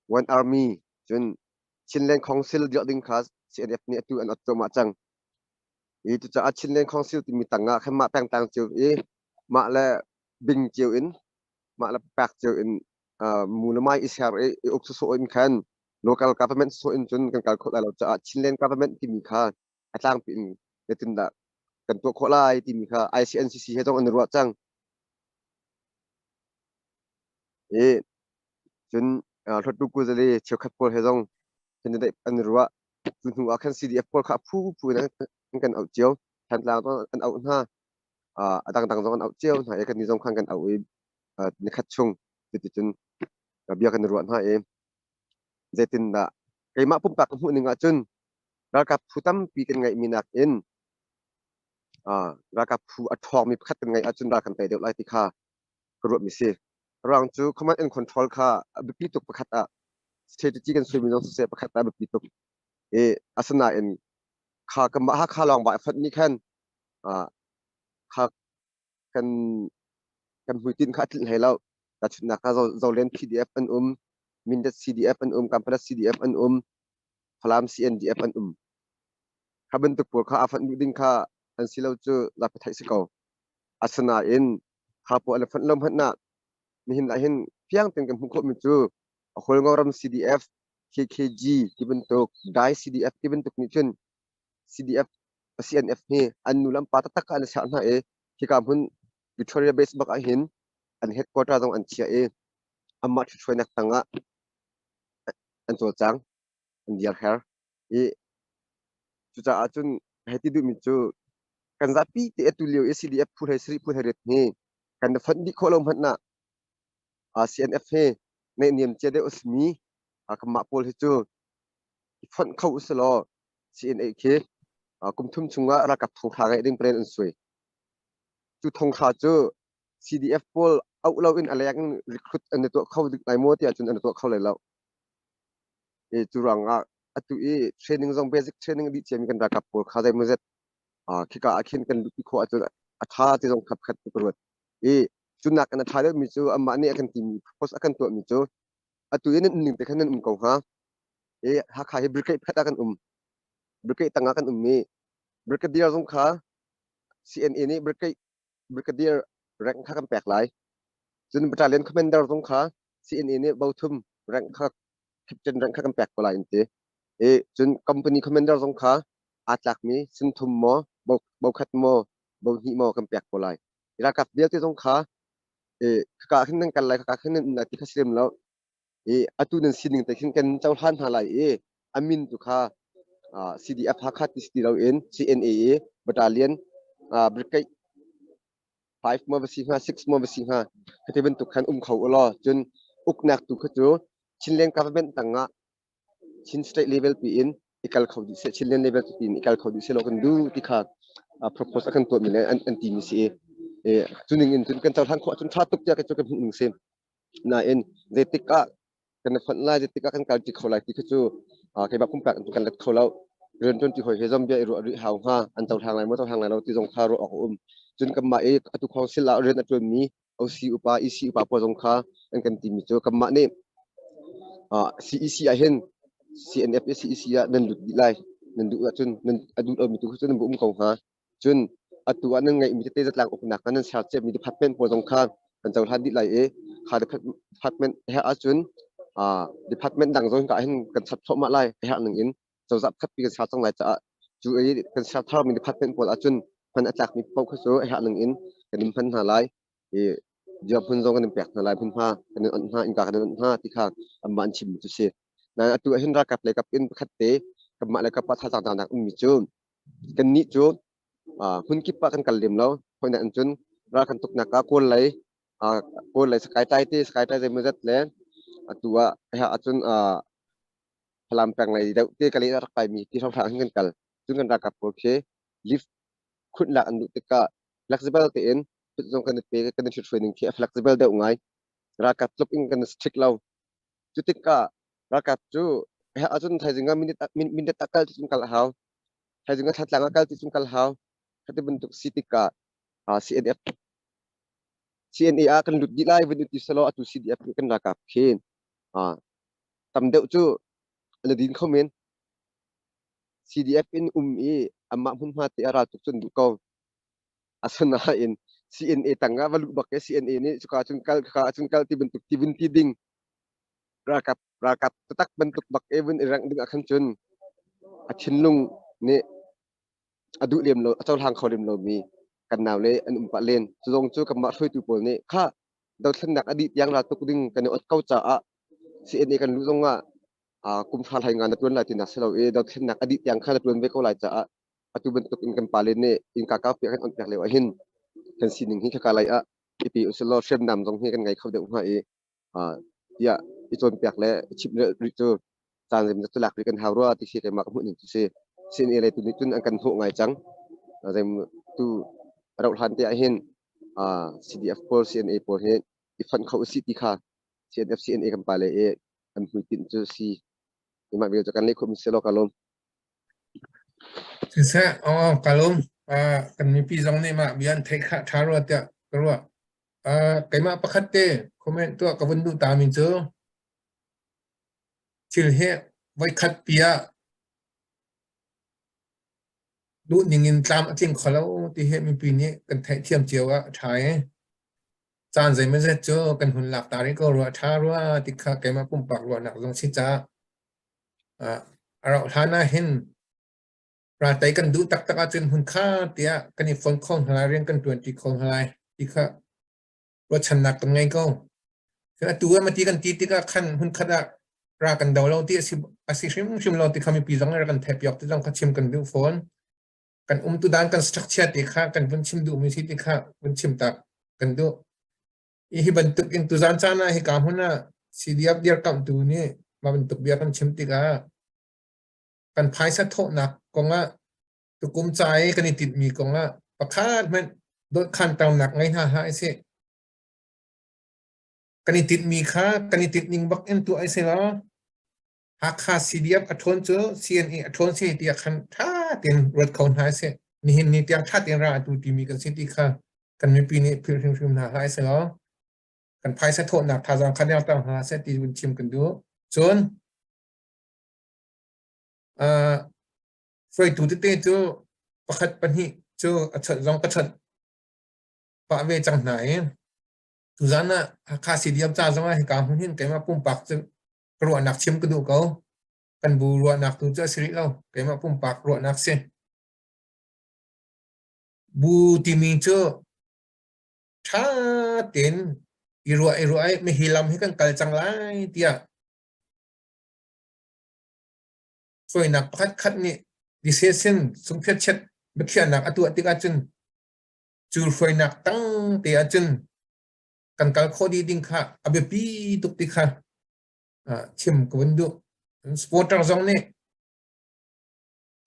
One Army cun Chinland Council dirh ding kha CNF nih atu an ot cuahmah cang. I cucaah Chinland Council timi tangah khan mah pengtlang cio i mah le bing cio in mah le pak cio in mu le mai i ser i i uk sawsawh in khan local government sawsawh in cun kan kal khawh lai lo caah Chinland government timi kha a tlangpi in zeitindah kan tuah khawh lai timi kha ICNCC he zong an i ruah cang. I cun hluattu kuzale cheukhat pawl he zong an i ruah. Cu hnu ah khan CDF pawl kha a phu phu in an kan auh cio. Thantlang zong an auh hna. A dangdang zong an auh cio hna i kannih zong khan kan auh i nikhat chung cuticun bia kan i ruah hna i zeitindah keimah pumpak ka hmuh ning ahcun ralkap phu tampi kan ngeihmi nakin ralkap phu a ṭhawngmi pakhat kan ngeih ahcun ral kan tei deuh lai ti kha ka ruahmi si. Ruang cu command and control kha a biapi tuk pakhat ah strategy kan suimi zong siseh pakhat ah a biapi tuk. I asinain kha kanmah Hakha lawng ba i fonh nih khan kha kan kan hmuitinh kha a tlinh hlei lo. Tahchunhnak ah Zolen PDF an um, Mindat CDF an um, Kampala CDF an um, Falam CNDF an um. Kha bantuk pawl kha aa fonh duh ding kha an si lo cu zapi theih si ko. Asinain kha pawl an i fonh lo hmanh ah nihin ah hin fiang tein kan hmuh khawhmi cu Hualngoram CDF, KKG ti bantuk, Dai CDF ti bantuk nih cun CDF, CNF hi an nu le an pa taktak an i serh hna i hika hmun Victoria Base bak ah hin an headquarter zong an chiah i anmah ṭhithruainak tangah an cawlcang, an dirher. I cucaah cun hei ti duhmi cu kan zapi te atu lio i CDF phu hlei sarih phu hlei riat hi kan i fonh dih khawh lo hmanh ah CNF hi naihniam cia deuh a simi kanmah pawl hi cu i fonh kho usilaw CNA khi kum thum chungah ralkap thonghra ngeih ding plan an suai. Cu thonghra cu CDF pawl auh loin a leng in recruit an i tuah kho lai maw tiah cun an i tuah kho lai lo. I cu ruangah atu i training zong basic training a dih ciami kan ralkap pawl kha zeimawzet khika ah khin kan luhpi khawh ahcun a ṭha ti zong kha pakhat ka ruat. I cu nakin a ṭha deuhmi cu amah nih a kan timi propose a kan tuahmi cu atu i nan um ning te khan nan um ko hnga. I Hakha hi brigade pakhat ah kan um. Brigade tangah kan um i brigadier zong kha CNA nih brigade brigadier rank kha kan pek lai. Cun battalion commander zong kha CNA nih bothum rank kha captain rank kha kan pek ko lai an ti. I cun company commander zong kha aa tlakmi sinthum maw, bokhat maw, bohnih maw kan pek ko lai. Ralkap vialte zong kha i khaka khin nan kal lai, khaka khin nan um lai ti kha si lem lo. I atu nan sining te khin kan cohlan hna lai i a min tu kha CDF Hakha ti si ti loin CNA i battalion brigade 5 maw va si hnga 6 maw va si hnga khati bantuk khan um kho u law cun uknak tu kha cu Chinland government tangah Chin state level pi in i kal kho dih seh Chinland level pi in i kal kho dih seh law kan duh ti kha propose a kan tuahmi le an timi si i cu ning in cun kan cohlan khawh ahcun ṭha tuk tiah kei cu ka hmuh ning si. Nain zeitik ah kan i fonh lai, zeitik ah kan kalṭi kho lai ti khi cu keimah pumpak in kan let kho lo. Rianṭuanṭi hawi he zong bia i ruah rih hau hnga, an cohlang lai maw, cohlang lai lo ti zong kha ruah awk a um. Cun kanmah i atu council ah rian a ṭuanmi OC upa, EC upa pawl zong kha an kan timi cu kanmah nih CEC ah hin CNF i CEC ah nan lut dih lai. Nan duh ahcun nan a duh lomi tu cu nan um ko hnga. Cun atu ah nan ngeihmi tete zatlang uknak ah nan ser ciami department pawl zong kha kan cohlan dih lai i kha department he ahcun department dang zong ah hin kan chap thluahmah lai a herh ning in cozah pakhatpi kan ser cang lai caah cu i kan ser tharmi department pawl ahcun hman a tlakmi paoh kha cu a herh ning in kan in hman hna lai i dirhmun zong kan in pek hna lai hmunhma kan in onh hna innka kan in onh hna ti kha anmah an chimmi cu si. Nain atu ahhin ralkap lei kap in pakhat te kanmah le kap ah thazaang nak ummi cu Kannih cu hmunkip ah kan kal lem lo. Hawinak in cun ral kan tuknak ah Kawl lei, Kawl lei Sakai tlai te, Sakai tlai zeimawzat le atu ah ahcun Falam peng lei deuh te ka leh ah rak paimi ti hrawnghrang hin kan kal. Cun kan ralkap pawl khi lift khunhnak an duh tikah flexible tein phut zong kan i pe, kan i ṭhithruai ning khi a flexible deuh ngai. Ralkap tluk in kan i strict lo. Cu tikah ralkap cu ahcun thaizing ah minute ah kal ti cun kal a hau. Thaizing ah thlatlang ah kal ti cun kal hau. Khati bantuk si tikah CNF CNA ah kan lut dih lai vun ti selaw atu CDF nih kan ralkap khi tam deuh cu an i din kho men. CDF in um i amah hmunhma te ah raltuk cu an duh ko. Asinain CNA tang ah va luh bak i CNA nih cuka cun kal khaka cun kal ti bantuk ti vun ti ding ralkap ralkap taktak bantuk bak i vun i rengh ding ah khan cun a thinlung nih a duh lem lo a cohlang kho lem lomi kan nau le an um pah len. Cu zong cu kanmah hruaitu pawl nih kha dothlennak a dih tiang raltuk ding kan i ot ko caah CNA kan luh zong ah kum hra hlei nga na tuan lai tinak si lo i dothlennak a dih tiang kha na tuan ve ko lai caah atu bantuk in kan pale nih innka kaupi kan on piak lio ah hin kan sining hi khaka lai ah i pe usilaw hriamnam zong hi kan ngei kho deuh hnga i tiah i cawnpiak le i chimh rih cu caan zem cu lak rih kan hau rua ti khi keimah ka hmuh ning cu si. CNA lei tu nih cun an kan hnawh ngai cang. Zeim tu rauh hlan te ah hin CDF pawl CNA pawl hi i fonh kho usih ti kha CNF CNA kan pale i an hmuitinh cu si. Mah vial cu kan leh khawh mi si law ka lawm. Siseh, aw ka lawm. Kan mipi zong nih mah bia an theih kha ṭha rua tiah ka ruah. Keimah pakhat te comment tuah ka vun duh ta mi cu thil hi voikhat pi ah duh ning in tlam a tling kho lo ti hi mipi nih kan theihthiam cio ah a ṭha i caan zeimawzat cu kan hun lak ta rih ko rua a ṭha rua ti kha keimah pumpak ruahnak zong si caah a rauh hlan ah hin raltei kan duh taktak ahcun hmunkha tiah kan i fon kho hna lai, rian kan ṭuanṭi kho hna lai ti kha ruahchannak kan ngei ko. Cun atu ah mati kan ti tikah khan hmunkhat ah ra kan do lo ti a si, a si hrimhrim lo ti kha mipi zong nih rak kan theihpiak ti zong kha chim kan duh fawn. Kan umtu dan kan structure ti kha kan vun chim duhmi si ti kha vun chim tak kan duh. Hi bantuk in tuzan caan ah hika hmun ah CDF dirkamhtu nih mah bantuk bia kan chim tikah kan phaisa thawhnak kongah tukum ca i kan i tinhmi kongah pakhat hmanh dawtkhan ternak ngei hna hlah usih. Kan i tinhmi kha kan i tinh ning bak in tuah usih law Hakha CDF a ṭhawn cu CNA a ṭhawn si tiah khan ṭha tein ruat kho hna usih. Nihin ni tiang ṭha tein ra atu timi kan si ti kha kan mipi nih philh hrimhrim hna hlah usih law kan phaisa thawhnak thazaang kha derter hna seh ti vun chim kan duh. Cun hruaitu tete cu pakhat pahnih cu a chawnh zong ka chawnh pah ve cang hna i tuzan ah Hakha CDM ca zong ah hika hmun hin keimah pumpak cu ka ruahnak chim ka duh ko. Kan bu ruahnak tu cu a si rih lo. Keimah pumpak ruahnak si. Bu timi cu ṭha tein i ruah i ruah i mihi lam hi kan kal cang lai tiah hruainak pakhat khat nih decision sungphiatchet biakhiahnak a tuah tik ahcun cu hruainak tang te ahcun kan kal khawh dih ding kha a biapi tuk ti kha chim ka vun duh. Supporter zong nih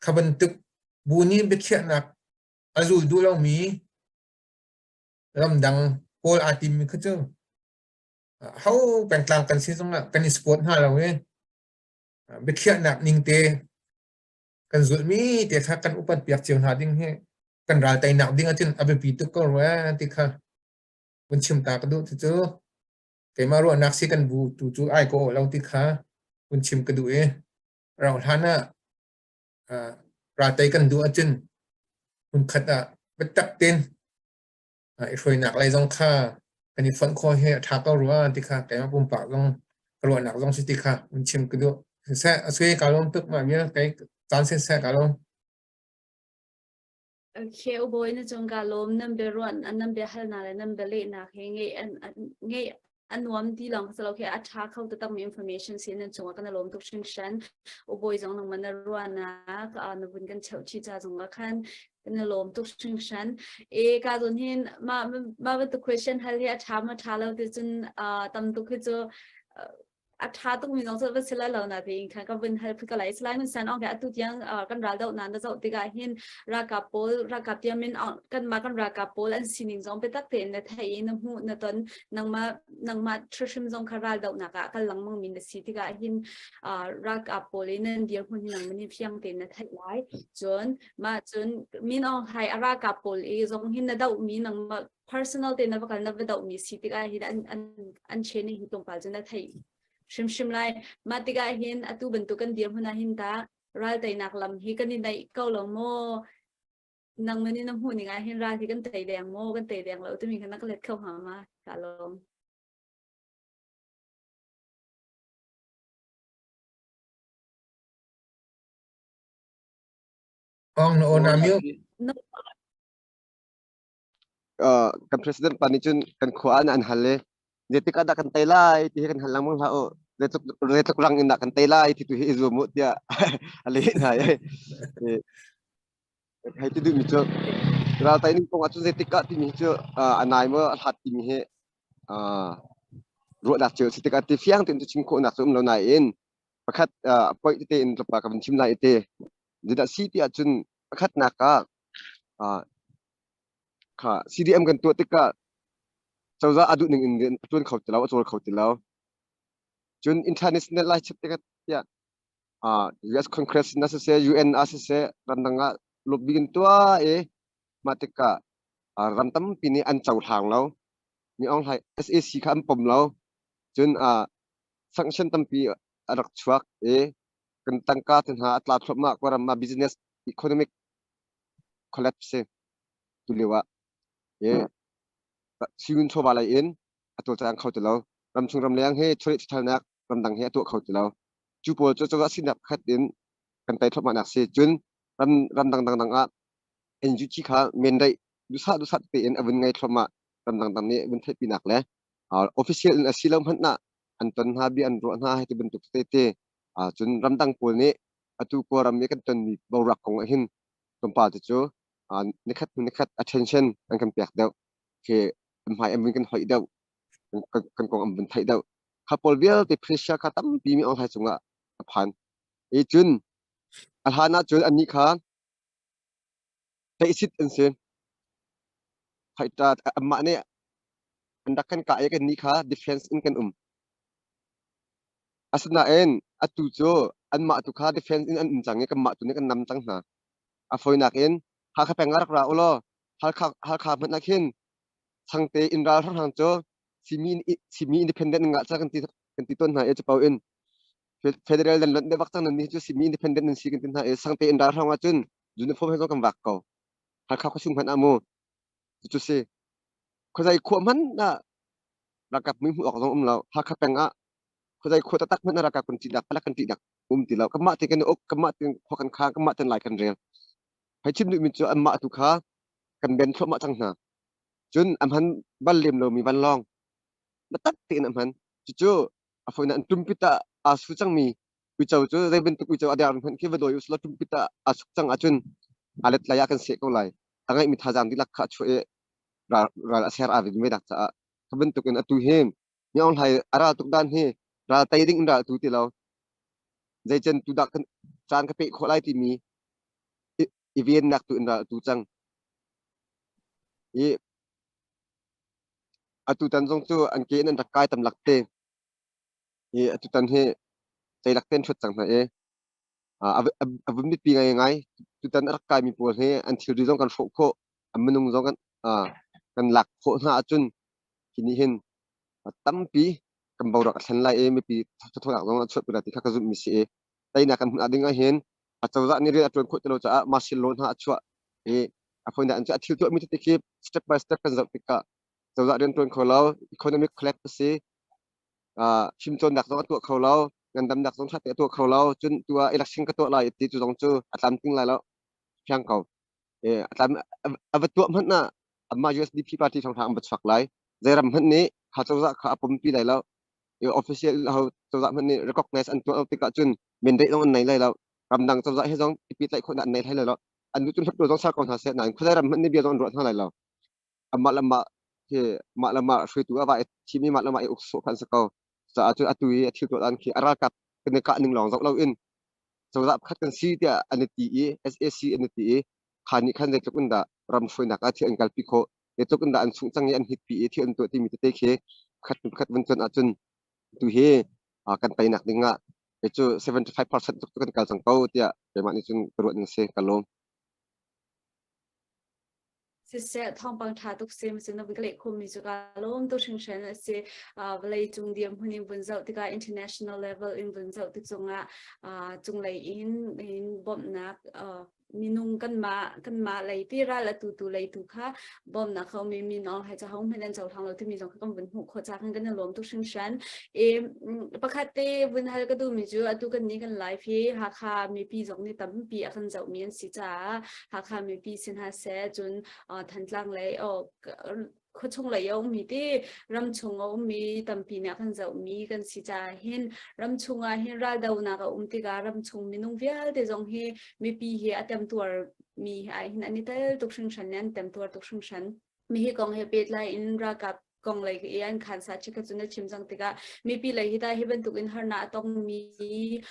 kha bantuk bu nih biakhiahnak a zul duh lomi ramdang kawl aa timmi kha cu ho pengtlang kan si zongah kan i support hna lo i biakhiahnak ning te kan zulhmi te kha kan upat piak cio hna ding hi kan ral teinak ding ahcun a biapi tuk ko rua ti kha vun chim ta ka duh cucu keimah ruahnak si kan bu tu cu ai ko lo ti kha vun chim ka duh i rau hlan ah ral tei kan duh ahcun hmunkhat ah biatak tein i hruainak lei zong kha kan i fonh khawh hi a ṭha ko rua ti kha keimah pumpak zong ka ruahnak zong si ti kha vun chim ka duh. Siseh, a sui ka lawm tuk mah vial kei caan siseh ka lawm. Okay, ubawi na cung ka lawm nan bia ruan nan bia halnak le nan bia lehnak hi ngei an ngei a nuam ti lawng si lo khi a ṭha kho taktak mi information si nan cungah kan i lawm tuk hringhran. Ubawi zong nangmah na ruahnak na vun kan cheuh chih ca zongah khan kan i lawm tuk hringhran. E ka zawn hin mah mah bantuk question hal hi a ṭha ma ṭha lo ti cun tam tuk hi cu a ṭha tukmi zong cu va si lai lo na tein khan ka vun hal ka lai Salai Hun San Aung he atu tiang kan ral doh na na zoh tikah hin ralkap pawl ralkap tiamin kanmah kan ralkap pawl an sining zong biatak tein na theih i na hmuh na ton nangmah nangmah hrim zong kha ral dohnak ah kal lengmang mi na si tikah hin ralkap pawl i nan dirhmun hi nangmah nih fiang tein na theih lai cun mah cun Min Aung Hlaing a ralkap pawl i zong hin na doh mi nangmah personal te na va kal na va doh mi si tikah hin an an an chen hi tlawmpal cu na theih hrimhrim lai mah tikah hin atu bantuk kan dirhmun ah hin ta ral teinak lam hi kan i naih ko lo maw nang man in na hmuh ning ah hin ral hi kan tei deng maw kan tei deng lo timi kha na ka let kho hnga ma ka lawm Ong na ona miu. Kan president pa nih cun kan khua ah an hal i zeitik ah dah kan tei lai ti hi kan hal lengmang hlah u zeitluk zeitluk rang in dah kan tei lai ti tu hi i zuam u tiah a leh hna i hei ti duhmi cu ral tei ning kong ah cun zeitik ah timi cu a nai maw a hlat timi hi ruahnak cio si tikah ti fiang tein cu chim khawhnak cu um lo nain pakhat point tete in tlawmpal ka vun chim lai i ti zeidah si ti ahcun pakhatnak ah Kha CDM kan tuah tikah cozah a duh ning in rian a ṭuan kho ti lo, a cawl kho ti lo. Cun international lai chap tikah tiah US Congress na siseh, UN ah siseh, ramdang ah lobby in tuah i mah tikah ram tampi nih an cohlang lo. Mi Aung Hlaing SAC kha an pom lo. Cun sanction tampi a rak chuak i kan tangka te hna a tla thluahmah. Kawlram ah business economic collapse si tu lio ah. I siyun chawva lei in a cawlcang kho ti lo. Ramchung ramleng hi chawleh chawthalnak ramdang hi a tuah kho ti lo. Cu pawl cu cozah sinak pakhat in kan tei thluahmahnak si. Cun ram ramdang dangdang ah NUG kha menreih duhsah duhsah tein a vun ngei thluahmah. Ramdang dang nih vun theihpinak le official in a si lo hmanh ah an ton hna bia an ruah hna hei ti bantuk tete. Cun ramdang pawl nih atu Kawlram i kan tonmi boruak kong ah hin tlawmpal te cu nikhat hnu nikhat attention an kan pek deuh. Khi an hmai an vun kan hoih deuh. Kan kong an vun theih deuh. Kha pawl vialte pressure kha tampi mi online cungah a phan. I cun a hlan ah cun annih kha tlaihsit an si. Fighter anmah nih an rak kan kah i kannih kha defense in kan um. Asinain atu cu anmah tu kha defense in an um cang i kanmah tu nih kan nam cang hna. A fawinak in Hakha peng ah rak ra ulaw Halkha Halkha hmanh ah khin Changte inn ral hranghrang cu Simi independent ngah ca kan ti tawn hna i capo in federal nan lonh deuh bak cang nan nih cu Simi independent nan si kan ti hna i Sangte inn ral hrang ah cun uniform he zong kan vak ko. Halkha khuasung hmanh ah mu cucu si khuazei khua hmanh ah ralkap mui hmuh awk zong um lo. Hakha peng ah khuazei khua taktak hmanh ah ralkap kan ṭihnak palek kan ṭihnak um ti lo. Kanmah te kan i uk, kanmah tein khua kan khang, kanmah tein lai kan rel. Hei chim duhmi cu anmah tu kha kan ben thluahmah cang hna. Cun a hman bal lem lomi vanlawng biatak tein a hman. Cucu a fawinak in ṭumpit ah aa su cangmi uico cu zei bantuk uico a der hmanh khi va dawi usih law ṭumpit ah aa suk cang ahcun aa let lai ah kan seh ko lai. A ngeihmi thazaang dihlak kha a chuah i ral, ral a ser aa rin ve dak caah kha bantukin atu hi Mi Aung Hlaing a ral tuk dan hi ral tei ding in ral tu ti lo. Zeicen tu dah kan caan ka peh khawh lai timi i vennak tu in ral tu cang. I atutan zong cu an ke in an rak kai tam lak te. I atutan hi ceilak ten hrut cang hna i a vun biapi ngai ngai. Tutan a rak kaimi pawl hi an thilri zong kan hrawh khawh, an minung zong kan kan lak khawh hna ahcun hi nih hin tampi kan boruak a thlen lai i mipi thathawnak zong a chuahpi lai ti kha ka zumhmi si i teinak kan hmuh ding ah hin acozah nih rian a ṭuan khawh ti lo caah martial law hna a chuah i a fawinak in cu a thil tuahmi tete khi step by step kan zoh tikah cozah rian ṭuan kho lo, economic collapse a si, fimcawnnak zong a tuah kho lo, ngandamnak zong ṭha te a tuah kho lo, cun tu ah election ka tuah lai ti cu zong cu a tlamtling lai lo, fiang ko. A tlam a va tuah hmanh ah amah USDP party hranghrang an va chuak lai. Zei ram hmanh nih kha cozah kha a pompi lai lo. Official ho cozah hmanh nih recognize an tuah lo tikah cun mandate zong an nei lai lo. Ramdang cozah he zong i pehtlaih khawhnak an nei hlei lai lo. An duh cun hluttaw zong ser ko hna seh nain khuazei ram hmanh nih bia zong an ruah hna lai lo. Amah le mah hi mah le mah hruaitu a va i thim i mah le mah i uk sawh kha an si ko. Caah cun atu i a thil tuah dan khi a ralkap kan i kah ning lawng zoh loin cozah pakhat kan si tiah an i ti i SAC an i ti i kha nih khan zeitluk in dah ram hruainak ah thil an kalpi khawh, zeitluk in dah an sungh cang i an hitpi i thil an tuah timi tete khi pakhat hnu pakhat vun cuanh ahcun tu hi kan teinak ding ah kei cu 75% tluk cu kan kal cang ko tiah keimah nih cun ka ruah ning a si. Ka lawm. Siseh thawngpang ṭha tuk si masin na ka leh khawhmi cu ka lawm tuk hringhran a si. Vawlei cung dirhmun in vun zoh tikah international level in vun zoh tik zongah cunglei in bawmhnak minung kanmah kanmah lei ti ral atu tu lei tu kha bawmnak kha umi min aung hai ca hong hmanh an cohlang lo timi zong kha kan vun hmuh khawh ca kan kan i lawm tuk hringhran. E pakhat te vun hal ka duhmi cu atu kan ni kan live hi Hakha mipi zong nih tampi a kan zohmi an si caah Hakha mipi si hna seh cun Thantlang lei khuachung lei a ummi te ramchung a ummi tampi nih a kan zohmi kan si caah hin ramchung ah hin raldonak a um tikah ramchung minung vialte zong hi mipi hi a temtuar mi ah hin an i tel tuk hringhran an temtuar tuk hringhran. Mi hi kong he pehtlai in ralkap kong lei i an khan sa chikhat cu na chim cang tikah mipi lei hi ta hi bantuk in harnak a tongmi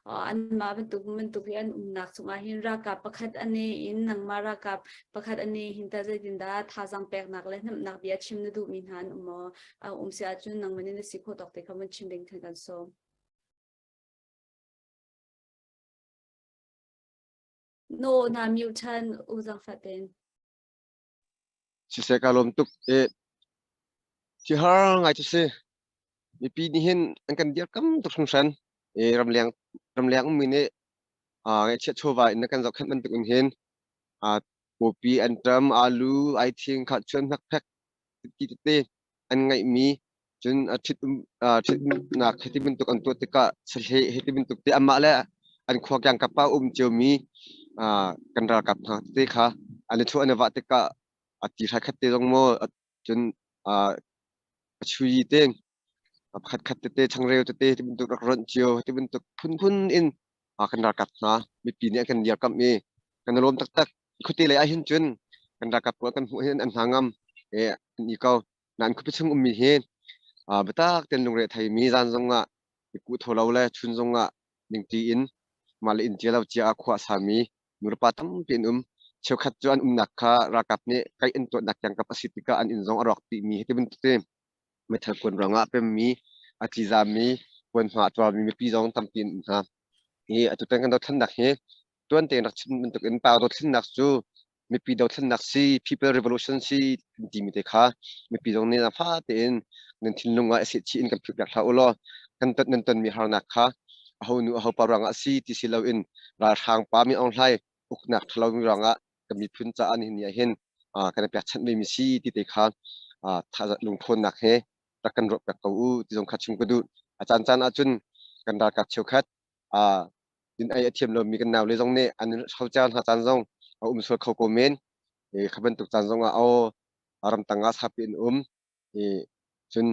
anmah bantuk bantuk hi an umnak cungah hin ralkap pakhat ane in nangmah ralkap pakhat ane hin ta zeitindah thazaang peknak le hnemhnak bia chim na duhmi hna an um maw? A um si ahcun nangmah nih na si khawh tawk te kha vun chim ding khan kan sawm. No na mute ṭhan u zaangfah tein. Siseh ka lawm tuk i thihar ngai cu si. Mipi nih hin an kan dirkam tuk hringhran. I ramleng ramleng ummi nih ngaihchiat chawva in na kan zohkhenh bantuk in hin pawpi an ṭam, alu, aithing, khachuan, hnakphek ti tete an ngeihmi cun a ṭhit ṭhitnak hiti bantuk an tuah tikah sahleh hiti bantuk te amah le an khua kiangkap ah um ciomi kan ralkap hna tete kha an i thuah an i vah tikah a ti hrai khat te zong maw cun a chui te pakhat khat tete changreu tete ti bantuk rak ronh cio ti bantuk phunphun in kan ralkap hna mipi nih an kan dirkamh i kan i lawm taktak. Khuate lei ah hin cun kan ralkap pawl kan hmuh hin an hna ngam i an i ko. Nain khuapi chung ummi hi biatak tein lungre theimi zan zongah i kuh tho lo le chun zongah ningṭi in mah le inn cia lo cia ah khua a sami nulepa tampi an um. Cheukhat cu an umnak kha ralkap nih kaih an tuahnak kiangkap a si tikah an inn zong a rawk dihmi hi ti bantuk si. Meithal kuan ruangah a pemmi, a tlizammi, kuanhma a tuarmi mipi zong tampi an um hna. Hi atutan kan dothlennak hi tuan tein rak chim bantuk in pau dothlennak cu mipi dothlennak si, people revolution si timi te kha mipi zong nih fa tein nan thinlung ah i chih in kan philh piak hlah u law kan ton nan tonmi harnak kha aho nu aho pa ruangah si ti si loin ralhrang pa mi Aung Hlai uknak ṭhalo mi ruangah kan miphun caah nihin ni ah hin kan i pekchanh mi si ti te kha lungthawnnak he rak kan ruah piak ko u ti zong kha chim ka duh. A caan caan ahcun kan ralkap cheukhat din ei a thiam lomi kan naule zong nih an hrocer hna caan zong a um sual kho ko men. Kha bantuk caan zong ah aw ramtang ah sapi an um. Cun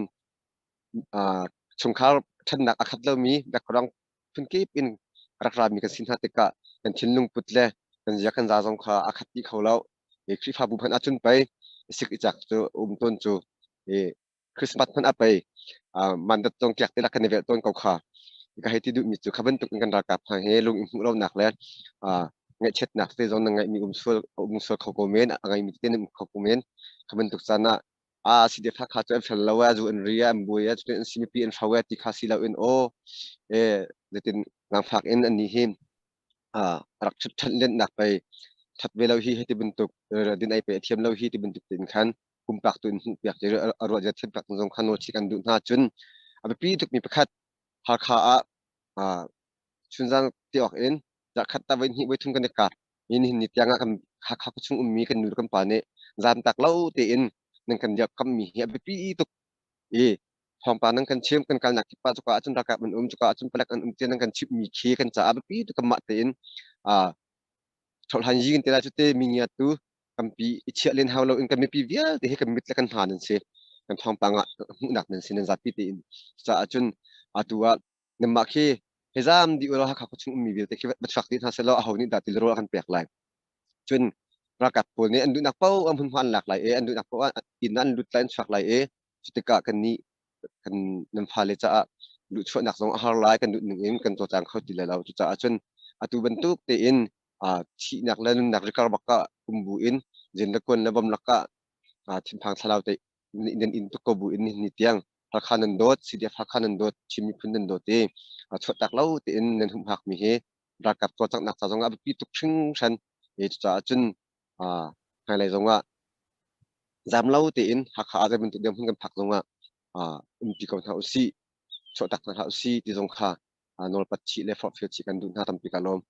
chungkhar ṭhennak a khat lomi background phunkip in rak rami kan si hna tikah kan thinlung put le kan zia kan za zong kha a khat dih kho lo. Khrihfabu hmanh ahcun pei sik i cak cu um tawn cu Christmas hmanh ah pei mandat zong kiak te lak kan i velh tawn ko kha. Ka hei ti duhmi cu kha bantuk in kan ralkap hna he lung i hmuh lonak le ngaihchiatnak te zong na ngeihmi um sual um sual kho ko men, a ngeimi te nan um kho ko men. Kha bantuk caan ah a CDF Hakha cu an fel lo a zu an ri an buai a cutin an si mipi an hro a ti kha si lo in aw e zeitin nangfak in an nih hi a rak ṭhut ṭhan lennak pei ṭhat ve lo hi heti bantuk din ei pe a thiam lo hi ti bantuk tin khan pumpak tu in hmuh piak a ruah zia thiam piak zong kha nawl chik an duh hna cun a biapi tukmi pakhat Hakha ah chunzan ti awk in zarhkhat ta voi hnih voi thum kan i kap ni nihin ni tiang ah kan Hakha khuachung ummi kan nu le kan pa nih zaamtak lo tein nan kan dirkammi hi a biapi tuk i thawngpang nan kan chim kan kalnak kip ah cuka ahcun ralkap an um cuka ahcun palek an um tiah nan kan chimhmi khi kan caah biapi tuk kanmah tein ṭholhan yi kan ti lai cu te mi ngiatu tampi i chiah len hau loin kan mipi vialte hi kan mit le kan hna nan si kan thawngpang ah hmuhnak nan si nan zapi tein cucaah cun atu ah nanmah khi he zaam dih ulaw Hakha khuachung ummi vialte khi va chuak dih hna sehlaw aho nih dah tilrawl a kan pek lai cun ralkap pawl nih an duhnak paoh ah hmunhma an lak lai i an duhnak paoh ah inn ah an lut lai an chuak lai i cutikah kannih kan nan fale caah luhchuahnak zong a har lai kan duh ning in kan cawlcang kho ti lai lo cucaah cun atu bantuk tein thihnak le nunnak rikar bak ah um bu in zin le kuan le bom lakah thinphang thlalau te nan in tuk ko bu in ni tiang Hakha nan dawt CDF Hakha nan dawt Chin miphun nan dawt i chuahtak lo tein nan humhak mi hi ralkap cawlcanghnak ca zong ah biapi tuk hringhran i cucaah cun hmailei zong ah zam lo tein Hakha ah zei bantuk dirhmun kan phak zong ah umpi ko hna usih chuahtak hna hlah usih ti zong kha nawlpat chih le forhfial chih kan duh hna tampi ka lawm.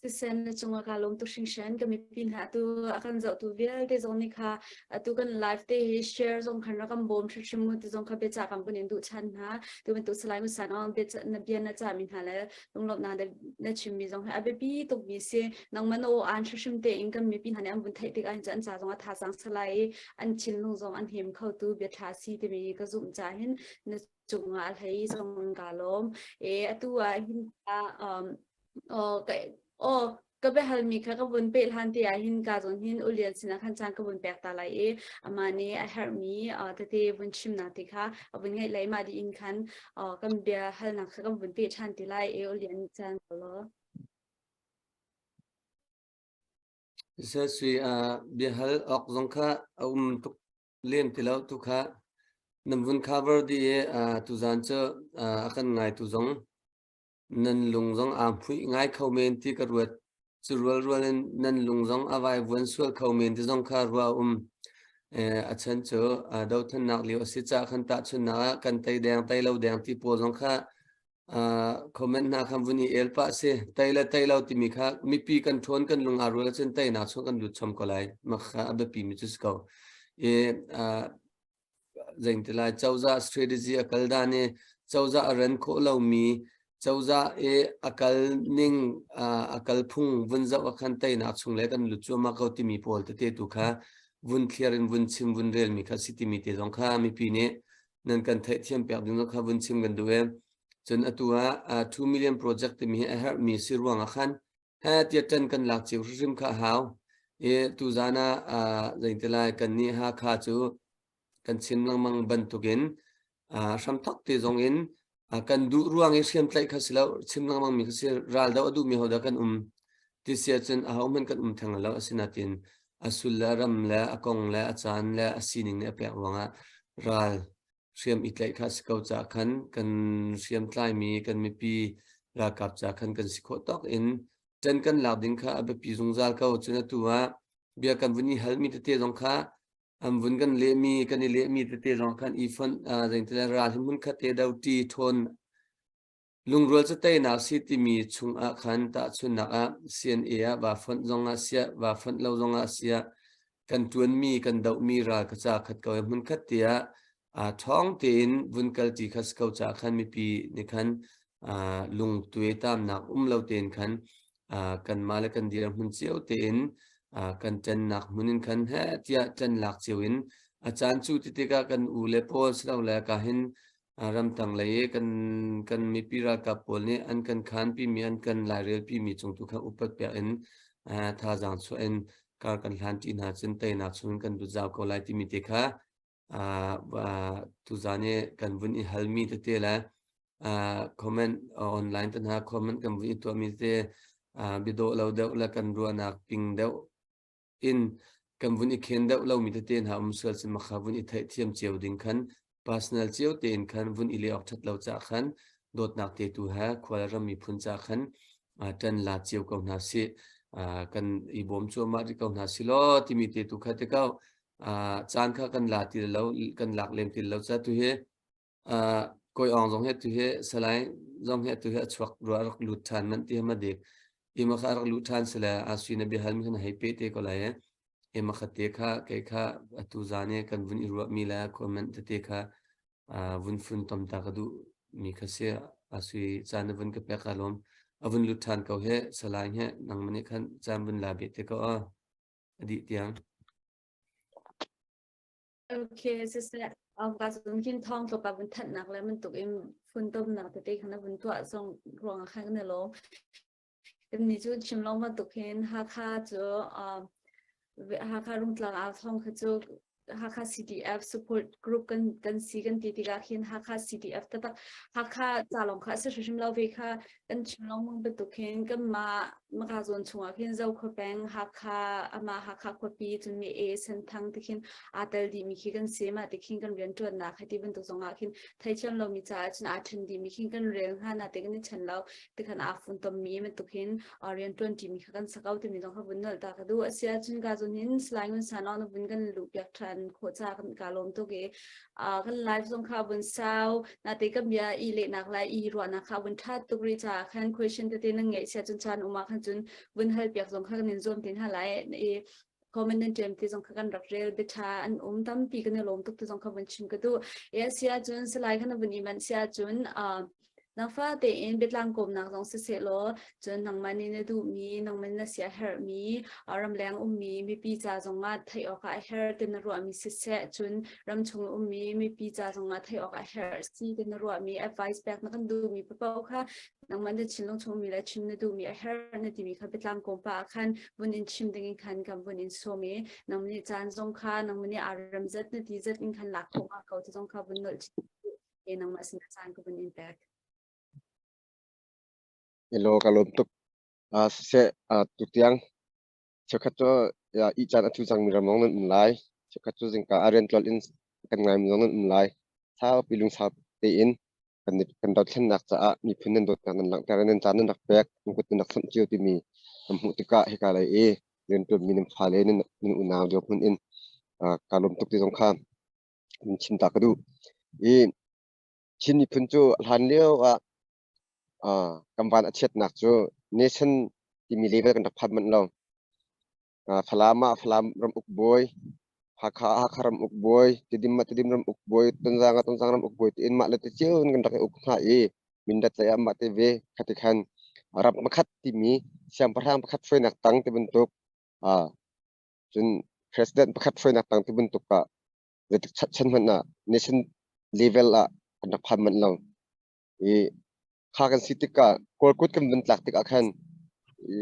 Siseh na cungah kaa lawm tuk hringhran. Ka mipi hna atu a kan zohtu vialte zong nih kha atu kan live te hi share zong khan rak kan bawm hrimhrim mu ti zong kha biacah kan vun in duh ṭhan hna. Tu bantuk Salai Musan Aung bia na bia na cahmi hna le lunglawmhnak na chimmi zong hi a biapi tukmi si. Nangmah na aw aan hrimhrim tein kan mipi hna nih an vun theih tikah hin cun an ca zong a thazaang salai i an thinlung zong an him khotu bia ṭha si timi ka zumh caah hin na cungah a hlei zong kaa lawm. E atu ah hin ka oh ka biahalmi kha ka vun peh hlan te ah hin ka zawn hin ulian sinah khan caan ka vun pek ta lai i amah nih a herhmi tete vun chimnak te kha a vun ngeih lai mah dih in khan kan bia halnak kha kan vun peh ṭhan ti lai i ulian caan law. Sui biahal awk zong kha a um tuk lem ti lo tu kha nan vun cover dih i tuzaan cu a kan ngai tu zong. Nan lung zong aa hmuih ngai kho men ti ka ruat. Cu rualrual in nan lung zong a vaivuan sual kho men ti zong kha ruah a um. A chan cu dothlennak lio a si caah khan tahchunhnak ah kan tei deng tei lo deng ti pawl zong kha comment hna khan vun i el pah si. Tei le tei lo timi kha mipi kan ṭhawn kan lung aa rual ahcun teinak chung kan lut chom ko lai. Mah kha a biapi mi cu si ko. I Zeitilai cozah strategy a kal dan i cozah a ren khawh lomi cozah i a kal ning a kal phung vun zoh ah khan teinak chung le kan lut cuahmah ko timi pawl tete tu kha vun thliar in vun chim vun relmi kha si timi te zong kha mipi nih nan kan theihthiam piak ding zong kha vun chim kan duh i cun atu ah 2 million project timi hi a herhmi si ruang ah khan he tiah ṭan kan lak cio hrimhrim kha a hau. I tuzaan ah zeitilai kannih Hakha cu kan chim lengmang bantukin hramthok te zong in kan duh ruang i hriamtlaih kha si lo, chim lengmang mi kha si, ral doh a duhmi hodah kan um ti si ahcun ahohmanh kan um theng lo. Asinain a sul le a ram le a kong le a caan le a sining nih a pek ruangah ral hriam i tlaih kha a si ko caah khan kan hriamtlaimi kan mipi ralkap ca khan kan si khawh tawk in ṭan kan lak ding kha a biapi zungzal ko. Cun atu ah bia kan vun i halmi tete zong kha an vun kan lehmi kan i lehmi tete zong khan i fonh zeingtile ral hi hmun khat te do ṭi ṭhawn Lungrual cu teinak si timi chungah khan tahchunhnak ah CNA ah vaa fonh zongah siah, vaa fonh lo zongah siah, kan ṭuanmi, kan dohmi ral ka ca khat ko i hmunkhat te ah ṭhawng tein vun kalṭi kha si ko caah khan mipi nih khan lungtuai tamnak um lo tein khan kanmah le kan dirhmun cio tein kan ṭannak hmun in khan heh tiah ṭan lak cio in a caan cu ti tikah kan u le pawl silole ka hin ramtang lei i kan mipi ralkap pawl nih an kan khanpimi an kan lairelpimi cung tu kha upat pek in thazaang chuah in kar kan hlan ṭi hna cun teinak chung kan lut zau ko lai timi te kha tuzaan i kan vun i halmi tete le comment online te hna comment kan vun i tuahmi tete biadawh lo deuh le kan ruahnak ping deuh in kan vun i khen deuh lomi tete hna um sual cun makha vun i theihthiam cio ding khan personal cio tein khan vun i leh awk ṭhat lo caah khan dawtnak te tu he khual ram miphun ca khan ṭan la cio ko hna sih, kan i bawm cuahmah rih ko hna si law timi te tu kha te ko caan kha kan la ti lo, kan lak lem ti lo ca tu hi Kawi Aung zong hi atu hi Salai zong hi atu hi a chuak rua a rak lut ṭhan manh ti ma dik. Ima kha a rak luh ṭhan sile a sui na biahal mi khan hei pe te ko lai i ima kha te kha kei kha atu zan i kan vun i ruahmi le comment tete kha vun fun tom ta ka duh mi kha si. A sui caan na vun ka pek ka lawm. A vun lut ṭhan ko he Salai he nangmah nih khan caan vun la beh te ko a a dih tiang. Okay, siseh ka zung khin thawng tlawmpal vun thanhnak le bantuk in funtomnak tete khan na vun tuah zong ruangah khan kan i lawm. Kannih cu chim lo bantuk hin Hakha cu Hakha Rungtlang au thawng kha cu Hakha CDF support group kan si kan ti tikah khin Hakha CDF taktak Hakha ca lawng kha a si hrimhrim lo ve kha kan chim lengmang bantuk hin kanmah maka zawn chungah khin Zokhua peng Hakha amah Hakha khuapi cun mi e Senthang ti khin aa tel dihmi khi kan si. Mah ti khin kan rianṭuannak hei ti bantuk zongah khin theithiam lomi caah cun aa ṭhen dihmi khin kan rel hnga na te kan i ṭhen lo ti khan aa funtommi bantuk hin rianṭuan ṭimi kha kan sak ko timi zong kha vun nolh ta ka duh. A si ahcun ka zawn hin Salai Ngun Sanawng na vun kan luh piak ṭhan khawh caah kan ka lawm tuk i kan live zong kha vun sau na te kan bia i lehnak lai i ruahnak kha vun ṭhat tuk rih caah khan question tete nan ngeih sia cun caan um ah khan cun vun hal piak zong kha kan in zuam te hna lai i comment nan ṭem ti zong kha kan rak rel biaṭha an um tampi kan i lawm tuk ti zong kha vun chim ka duh e sia cun salai khan vun i manh sia cun Nangfah tein biatlang kawmnak zong siseh law, cun nangmah nih na duhmi, nangmah nih na siaherhmi, ramleng ummi mipi ca zongah theih awkah a herh ti na ruahmi siseh, cun ramchung ummi mipi ca zongah theih awkah a herh si ti na ruahmi advice pek na kan duhmi paoh kha nangmah na thinlung chungmi le chim na duhmi a herh na timi kha biatlang kawm pah ah khan vun in chim dingin khan kan vun in sawm i nangmah nih caan zong kha nangmah nih aa rem zat na ti zat in khan lak khawh hnga ko ti zong kha vun nolh e nangmah sin caan ka vun in pek. Hello, ka lawm tuk. Siseh, tutiang cheukhat cu i caan a thu cangmi ram zong nan um lai. Cheukhat cu zingka a rian tlolh in kan ngaimi zong nan um lai. Saupi lungsau tein. Kan kan dothlennak caah miphun nan dawtnak nan langhter i nan caan nan rak pek, nan kut nan rak samh cio timi kan hmuh tikah hika lei i rianṭuanmi nan fale nan nan unau dirhmun in kaa lawm tuk ti zong kha in chim ta ka duh. I Chin miphun cu hlan lio ah kan van a chiatnak cu nation timi level kan rak phan manh lo. Falam ah Falam ram uk bawi, Hakha ah Hakha ram uk bawi, Tidim ah Tidim ram uk bawi, Tonzang ah Tonzang ram uk bawi tiin mah le te cio in kan rak i uk hna i Mindat lei ah mah te ve khati khan ram pakhat timi siangpahrang pakhat hruainak tang ti bantuk cun president pakhat hruainak tang ti bantuk ah zeitik chan hmanh ah nation level ah kan rak phan manh lo. I kha kan si tikah Kawl kut kan vun tlak tikah khan i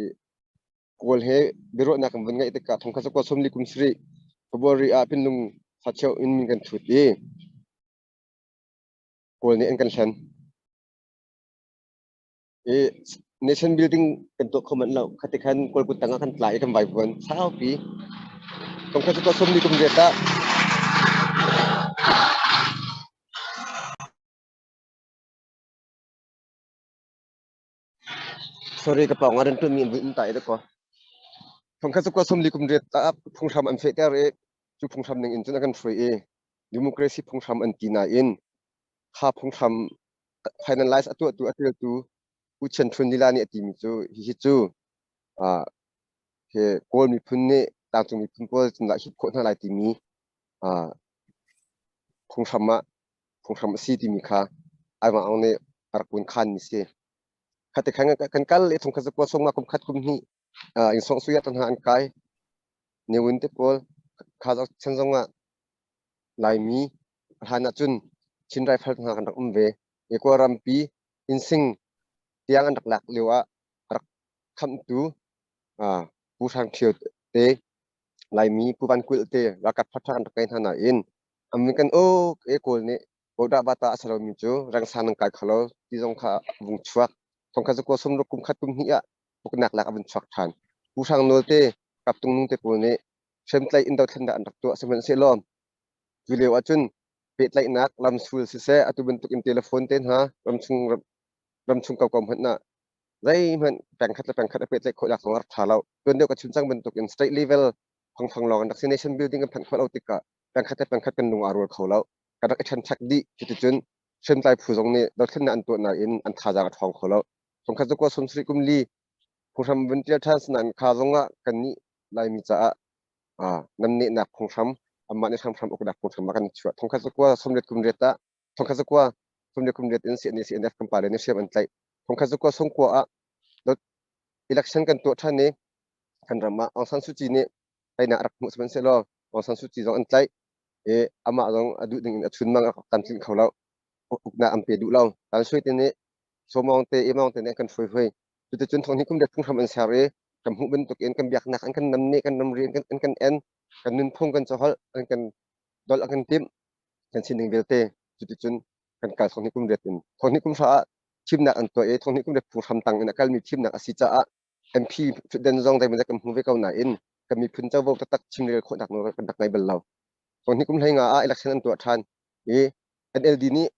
Kawl he biaruahnak kan vun ngeih tikah thongkhat zakua sawmli kum sarih February ah Pinlung sacheu in min kan thut i Kawl nih an kan hlen. I nation building kan tuah kho manh lo. Khati khan Kawl kut tangah kan tla i kan vaivuan saupi. Thongkhat zakua sawmli kum riat ah Sorry ka pawng ah ran ṭuanmi an vui um ta i dakaw. Thongkhat zakua sawmli kum riat ah phunghram an fehter i cu phunghram ning in cun a kan hruai i democracy phunghram an ti nain kha phunghram finalize a tuahtu a ṭialtu U Chen Htun lila nih a timi cu hihi cu hi Kawl miphun nih tlangcung miphun pawl cun dah hip khawh hna lai timi phunghram ah phunghram a si timi kha Aimah Aung nih a rak vun khanmi si. Khati khan kan kal i thongkhat zakua sawmnga kum khat kum hnih ing song suya tan hna an kai. Ne Win te pawl kha chan zong ah Laimi hlan ah cun Chin Rifle hna kan rak um ve. I Kawlrampi innsing tiang an rak lak lio ah rak khamtu Pu Hrang Ṭhio te Laimi Pu Van Kulh te ralkap ṭhaṭha kan rak ngei hna nain an kan uk i Kawl nih Bodah bata a si lomi cu rengsa nan kai kho lo ti zong kha a vung chuak. Thongkhat zakua sawmruk kum khat kum hnih ah uknak lak a vun chuak ṭhan. Pu Hrang Nawl te Kaptung Nung te pawl nih hriamtlaih in dothlennak an rak tuah. Sihmanhsehlaw cu lio ahcun pehtlaihnak lamsul siseh atu bantuk in telephone te hna ramchung ramchung koko hmanh ah zeihmanh pengkhat le pengkhat a pehtlaih khawhnak zong a rak ṭha lo. Tuan deuh ka chim cang bantuk in state level phangphang lawng an rak si. Nation building kan phanh khawh lo tikah pengkhat le pengkhat kan lung aa rual kho lo. Kan rak i ṭhenṭhek dih. Cuticun hriamtlai phu zong nih dothlennak an tuah nain an thazaang a ṭhawng kho lo. Thongkhat zakua sawmsarih kum li phunghram vun ṭial ṭhan sinain kha zong ah kannih Laimi caah namnehnak phunghram amah nih hramhram uknak phunghram ah kan chuah. Thongkhat zakua sawmriat kum riat ah thongkhat zakua sawmriat kum riat in CNA CNF kan pale nih hriam an tlaih. Thongkhat zakua sawmkua ah election kan tuah ṭhan i kan ram ah Aung San Suu Kyi nih teinak a rak hmuh sihmanhsehlaw Aung San Suu Kyi zong an tlaih i amah zong a duh ding in a chunmang a rak tlamtlinh kho lo. Uknak an pe duh lo. Tan Sui te nih Sawmawng te Imawng te nih an kan hruai hui. Cuticun thonghnih kum riat phunghram an ser i kan hmuh bantuk in kan biaknak an kan namneh, kan ramri an kan en, kan nunphung kan caholh an kan dolh an kan timh, kan sining vialte cuticun kan kal thonghnih kum riat in. Thonghnih kum hra ah thimnak an tuah i thonghnih kum riat phunghram tang in a kalmi thimnak a si caah MP thutden zong zeimawzat kan hmu ve ko nain kan miphun covo taktak chimrel khawhnak nawl kan rak ngei bal lo. Thonghnih kum hlei nga ah election an tuah ṭhan i NLD nih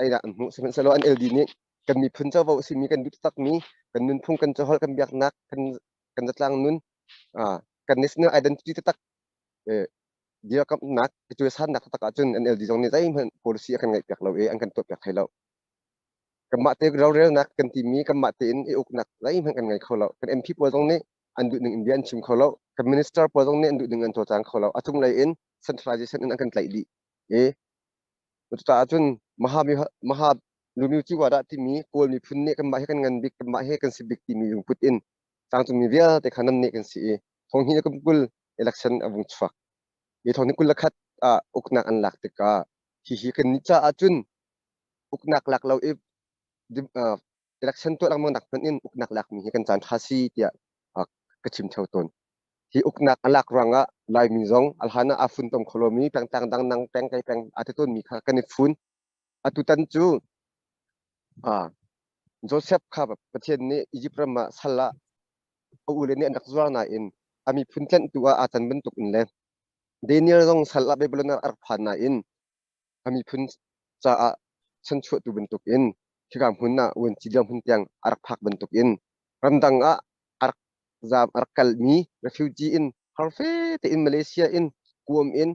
einak an hmuh. Sihmanhsehlaw NLD nih kan miphun covo a simi kan duh taktakmi kan nunphung, kan caholh, kan biaknak, kan kan zatlang nun, kan national identity taktak dirkamhnak, cuaisannak taktak ahcun NLD zong nih zeihmanh policy a kan ngeihpiak lo i an kan tuahpiak thai lo. Kanmah te rorelnak kan timi kanmah tein i uknak zeihmanh kan ngei kho lo. Kan MP pawl zong nih an duh ning in bia an chim kho lo. Kan minister pawl zong nih an duh ning an cawlcang kho lo. A cunglei in centralization in an kan tlaih dih. I cucaah cun maha maha Lumyu Ciwa dah timi Kawl miphun nih kanmah hi kan ngan bik, kanmah hi kan si bik timi lungput in tlangcungmi vialte kha namneh kan si i thonghnih le kum 20 election a vung chuak. I thonghnih 21 ah uknak an lak tikah hihi kan nih caah cun uknak lak lo i election tuah lengmang nak hmanh in uknak lakmi hi kan caan ṭha si tiah ka chim theo tawn. Hi uknak a lak ruangah Laimi zong a hlan ah aa funtom kho lomi pengtlang dang nang peng kai peng aa ti tawnmi kha kan i fun. Atutan cu Joseph kha Pathian nih Izipt ram ah sal ah a ule nih an rak zuar nain a miphun tlenhtu ah aa can bantuk in le Daniel zong sal ah Babylon ah a rak phan nain a miphun caah chanchuahtu bantukin khika hmun ah vuanci dirhmun tiang a rak phak bantukin ramdang ah a rak zaam a rak kalmi refugee in harfe tein Malaysia in kuam in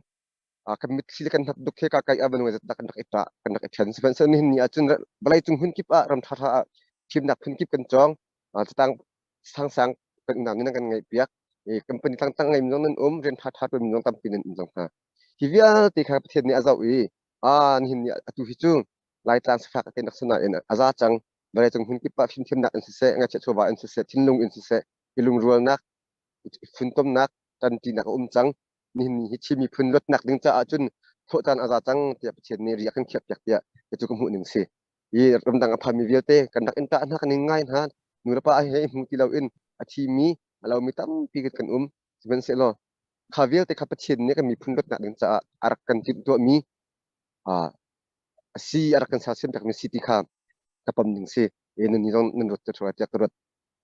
kan mitthli le kan hnapduk he ka kai ah banung zat kan rak i ṭah kan rak i ṭhen. Sihmanhsehlaw nihin ni ahcun vawleicung hmun kip ah ram ṭhaṭha ah thimnak phun kip kan cawng. Catang sangsang kan unau nih nan kan ngaihpiak. Company tangtang ngei mi zong nan um, rian ṭhaṭha ṭuan mi zong tampi nan um zong hna. Hi vialte kha Pathian nih a zoh i nihin ni atu hi cu Laitlang sifak te nak sinain a za cang. Vawleicung hmun kip ah fimthiamnak in siseh, ngaihchiat chawva in siseh, thinlung in siseh, i lungrualnak, i funtomnak, ṭanṭinak a um cang. Nihin ni hi Chin miphun luatnak ding caah cun thawh caan a za cang tiah Pathian nih ri a kan khiahpiak tiah cu ka hmuh ning si. Hi ramdang a phanmi vialte kan rak in ṭah hna, kan in ngai hna. Nu le pa he i hmu ti loin a thimi, a lomi tampi kan um. Sihmanhsehlaw kha vialte kha Pathian nih kan miphun luatnak ding caah a rak kan timhtuahmi a si, a rak kan sersiam piakmi si ti kha ka pom ning si. Nan nih zong nan ruat te tiah ka ruat.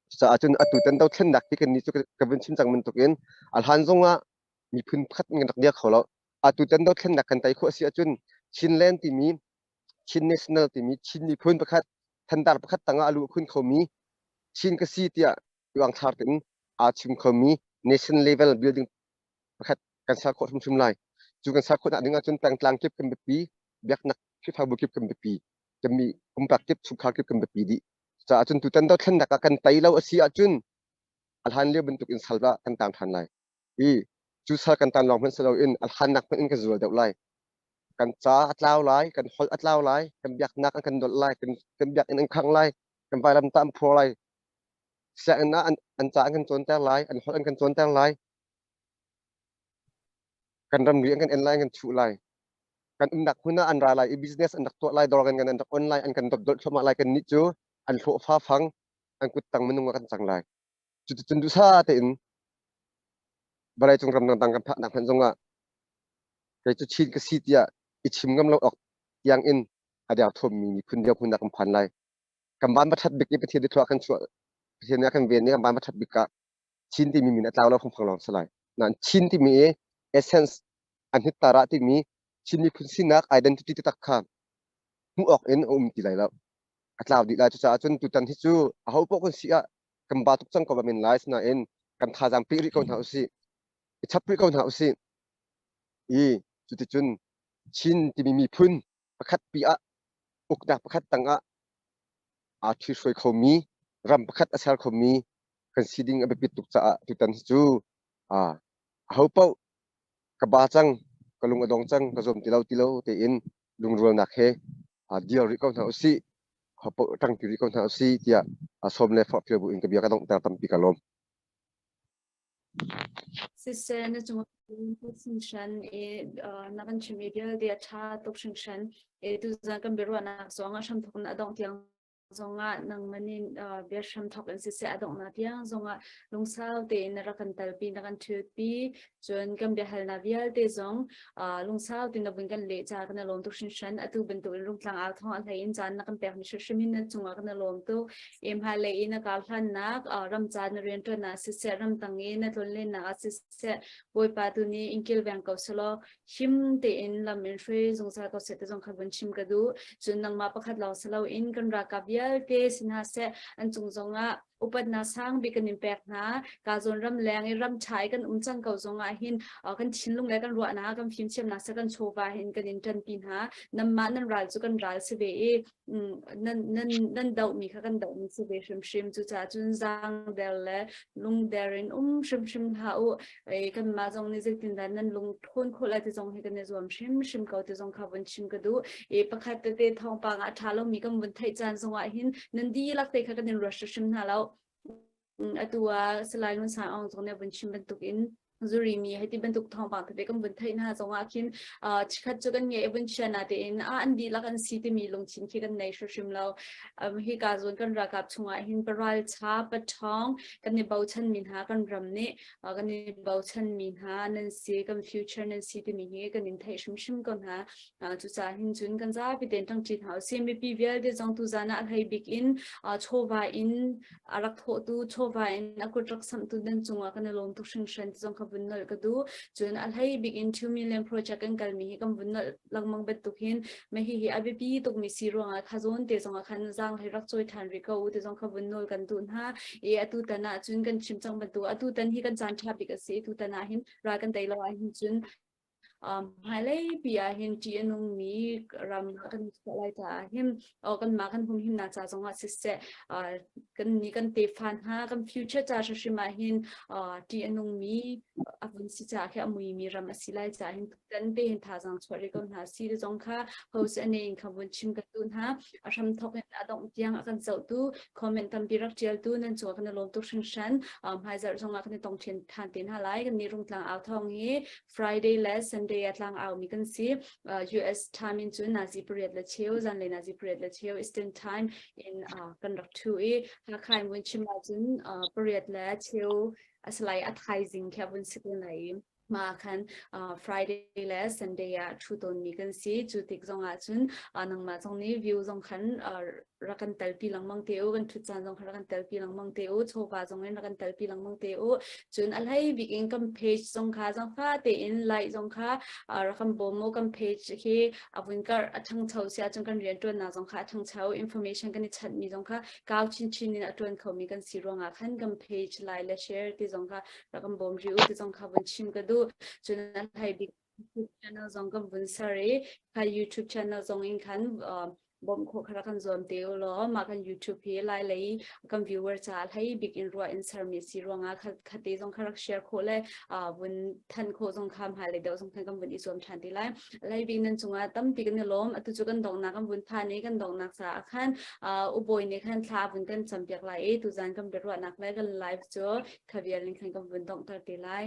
Cucaah cun atu tan dothlennak hi kannih cu ka vun chim cang bantukin a hlan zongah miphun pakhat in kan rak dir kho lo. Atu tan dothlennak kan tei khawh a si ahcun Chinland timi Chin National timi Chin miphun pakhat thandar pakhat tangah a luh khun khomi Chin ka si tiah uangthlar tein aa chim khomi nation level building pakhat kan ser khawh hrimhrim lai. Cu kan ser khawhnak ding ahcun pengtlang kip kan biapi, biaknak Khrihfabu kip kan biapi, kan mi pumpak kip, chungkhar kip kan biapi dih. Cucaah cun tutan dothlennak ah kan tei lo a si ahcun a hlan lio bantuk in sal ah kan tang ṭhan lai. I cu sal kan tan lawng hmanh si loin a hlannak hmanh in kan zual deuh lai. Kan ca a tlau lai, kan holh a tlau lai, kan biaknak an kan dolh lai, kan biakinn an khangh lai, kan vailamtah an phur lai, sianginn ah an ca an kan cawnter lai, an holh an kan cawnter lai, kan ramri an kan en lai, an kan chuh lai. Kan umnak hmun ah an ra lai i business an rak tuah lai, dawr kan an rak on lai, an kan dawpdolh thluahmah lai. Kannih cu an hlawhfa fang, an kuttang minung ah kan cang lai. Cuticun duhsah tein vawleicung ram dangdang kan phaknak hmanh zongah kei cu Chin ka si tiah i chim ngam lo awk tiang in a derthawmmi miphun dirhmun ah kan phan lai. Kan van va ṭhat bik i Pathian thluachuah kan chuah Pathian nih a kan ven i kan van va ṭhat bik ah Chin timi min a tlau lo phungphang lawng si lai. Nain Chin timi i essence an hittara timi Chin miphun sinak identity taktak kha hmuh awk in a um ti lai lo. A tlau dih lai. Cucaah cun tutan hi cu aho paoh kan si ah kan ba tuk cang ko men lai. Sinain kan thazaang pe rih ko hna usih. I chap rih ko hna usih. I cuticun Chin timi miphun pakhat pi ah uknak pakhat tangah aa ṭhihruai khomi ram pakhat a ser khomi kan si ding a biapit tuk caah tutan hi cu aho paoh ka ba cang, ka lung a dong cang, ka zuam ti lo ti lo tein lungrualnak he dir rih ko hna usih, ṭangṭi rih ko hna usih tiah sawm le forhfial bu in ka bia ka donghter tampi ka lawm. Siseh na cung hringhran i na kan chim i vialte a ṭha tuk hringhran i tuzan kan biaruahnak zong a hramthawk in a dongh tiang zongah nangmah nih biahram thawk in siseh a donghnak tiang zongah lungsau tein na rak kan talpi na kan ṭhutpi cun kan biahalnak vialte zong lungsau tein na vun kan leh caah kan i lawm tuk hringhran. Atu bantuk in Rungtlang au thawng a hlei in caan na kan pekmi hrimhrim hi na cungah kan i lawm tuk. Hmailei i na kar hlannak ram ca na rianṭuannak siseh ramtang i na tlonlennak ah siseh Bawipa tu nih in kilveng ko selaw him tein lam in hruai zungzal ko seh ti zong kha vun chim ka duh. Cun nangmah pakhat lawng si loin kan ralkap vialte si hna seh an cung zongah upatnak sang bik kan in pek hna. Ka zawn ram leng i ram ṭha i kan um cang ko zongah hin kan thinlung le kan ruahnak kan fimthiamnak seh kan chawva hin kan in ṭanpi hna. Nanmah nan ral cu kan ral si ve i nan nan nan dohmi kha kan dohmi si ve hrimhrim. Cucaah cun zaangder le lungder in um hrimhrim hlah u. Kanmah zong nih zeitindah nan lung ṭhawn khawh lai ti zong hi kan i zuam hrimhrim ko ti zong kha vun chim ka duh. I pakhat tete thawngpang ah a ṭha lomi kan vun theih caan zongah hin nan dihlak te kha kan in ruat hrimhrim hna lo. Atu ah Salai Ngun Sang Aung zong nih vun chim bantukin zuri mi hei ti bantuk thawngpang tete kan vun theih hna zongah khin chikhat cu kan ngeih vun chia na tein a an dihlak an si timi lungthin khi kan nei hrimhrim lo. Hi ka zawn kan ralkap chungah hin paral cha paṭhawng kan i bochan mi hna kan ram nih kan i bochanmi hna nan si, kan future nan si timi hi kan in theih hrimhrim ko hna. Cucaah hin cun kan zapi tein ṭangṭi hna usih. Mipi vialte zong tuzan ah a hlei bik in chawva in a rak thawhtu, chawva in a kut rak samhtu nan cungah kan i lawm tuk hringhran ti zong kha. kha vun nolh ka duh. Cun a hlei bik in 2 million project kan kalmi hi kan vun nolh lengmang bantuk hin mah hihi a biapi tukmi si ruangah kha zawn te zongah khan zaang hlei rak cawi ṭhan rih ko u ti zong kha vun nawl kan duh hna. I atu tan ah cun kan chim cang bantuk atu tan hi kan caan ṭha bik a si. Atu tan ah hin ral kan tei lo ah hin cun hmailei pi ah hin ṭih a nungmi ram kan chuah lai caah hin kanmah kan humhimnak ca zongah siseh kan nih kan tefa hna kan future ca hrimhrim ah hin ṭih a nungmi a vun si caah khi a muimi ram a si lai caah hin kan te hin thazaang chuah rih ko hna si ti zong kha host ane in kha vun chim kan duh hna. A hram thok in a dongh tiang a kan zohtu comment tampi rak ṭialtu nan cungah kan i lawm tuk hringhran. Hmaizarh zongah kan i tong ṭhen ṭhan te hna lai. Kan nih Rungtlang au thawng hi Friday le Sunday a tlang au mi kan si. US time in cun nazi pariat le cheu zanlei nazi pariat le cheu Eastern time in kan rak ṭhu i Hakha in vun chim ahcun pariat le cheu asalai a thaizing khi a vun si ko lai i ma khan Friday le Sunday ah ṭhu tawnmi kan si. Cu tik zongah cun nangmah zong nih view zong khan rak kan telpi lengmang te u, kan ṭhut caan zong khan rak kan telpi lengmang te u, chawva zong in rak kan telpi lengmang te u. Cun a hlei bik in kan page zong kha zangfa tein like zong kha rak kan bawm u. Kan page hi a vun karh a ṭhangcho si ahcun kan rianṭuannak zong kha a ṭhangcho, information kan i chanhmi zong kha kau chinchin in a ṭuan khomi kan si ruangah khan kan page like le share ti zong kha rak kan bawm rih u ti zong kha vun chim ka duh. Cun a hlei bik YouTube channel zong kan vun ser i kha YouTube channel zong in khan bawmh khawh kha rak kan zuam te u law mah kan YouTube hi lai lei kan viewer ca hlei bik in ruah in sermi si ruangah kha te zong kha rak share khawh le vun than khawh zong kha hmai lei deuh zong khan kan vun i zuam ṭhan te lai. Lai bik nan cungah tampi kan i lawm. Atu cu kan donghnak kan vun phan i kan donghnak caah khan ubawi nih khan thla vun kan campiak lai i tuzan kan biaruahnak le kan live cu kha vial in khan kan vun donghter te lai.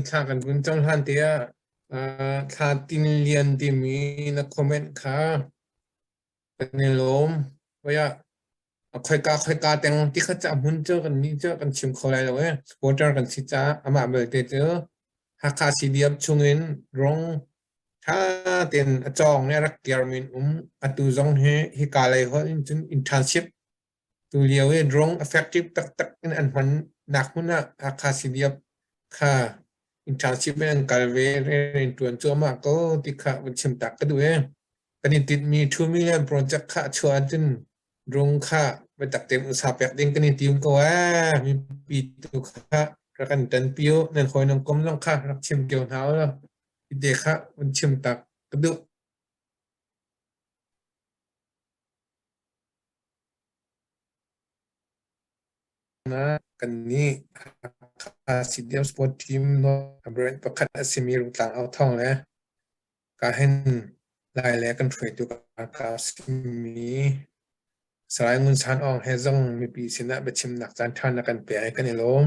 Thla kan vun cang hlan te ah thla tin lian timi na comment kha kan i lawm. Voi ah khoika khoika teng ti kha ca hmun cu kan nih cu kan chim kho lai lo ee. Supporter kan si caah amah belte cu Hakha CDF chungin rong ṭha tein a cawng i a rak kirmi an um. Atu zong hi hika lei holh in cun internship tu lio i drone effective taktak in an hman nak hmun ah Hakha CDF kha internship in an kal ve rian ṭuan cuahmah ko ti kha vun chim tak ka duh ee. Kan i tinhmi 2 million project kha a chuah ahcun drone kha biatak tein usa pek ding kan i tim ko ee. Mipi tu kha rak kan ṭanpi u. Nan hawi nan kom zong kha rak chim kio hna u law. Hi te kha vun chim tak ka duh. Kannih Hakha CDF Sport Team brand pakhat a simi Rungtlang au thawng le kahin Lai le kan hruaitu ka simi Salai Ngun San Aung he zong mipi sinah biachimnak caanṭha na kan pek i kan i lawm.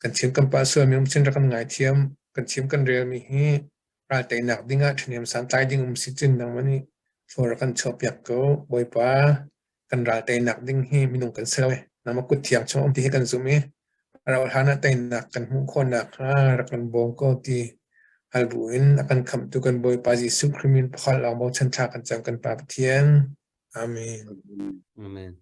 Kan chim kan pah sualmi um sin rak kan ngaithiam. Kan chim kan relmi hi ral teinak dingah ṭhahnem santlai ding um si cun nangmah nih thlawr kan chuahpiak ko. Bawipa, kan ral teinak ding hi minung kan si lo i nangmah kut thiang chung um ti hi kan zumh i a rauh hlan ah teinak kan hmuh khawh nakhnga rak kan bawm ko ti hal bu in a kan khamhtu kan Bawipa Jesuh Khrih min pakhat lawng bochan thla kan cam kan Pa Pathian. Amen. Amen.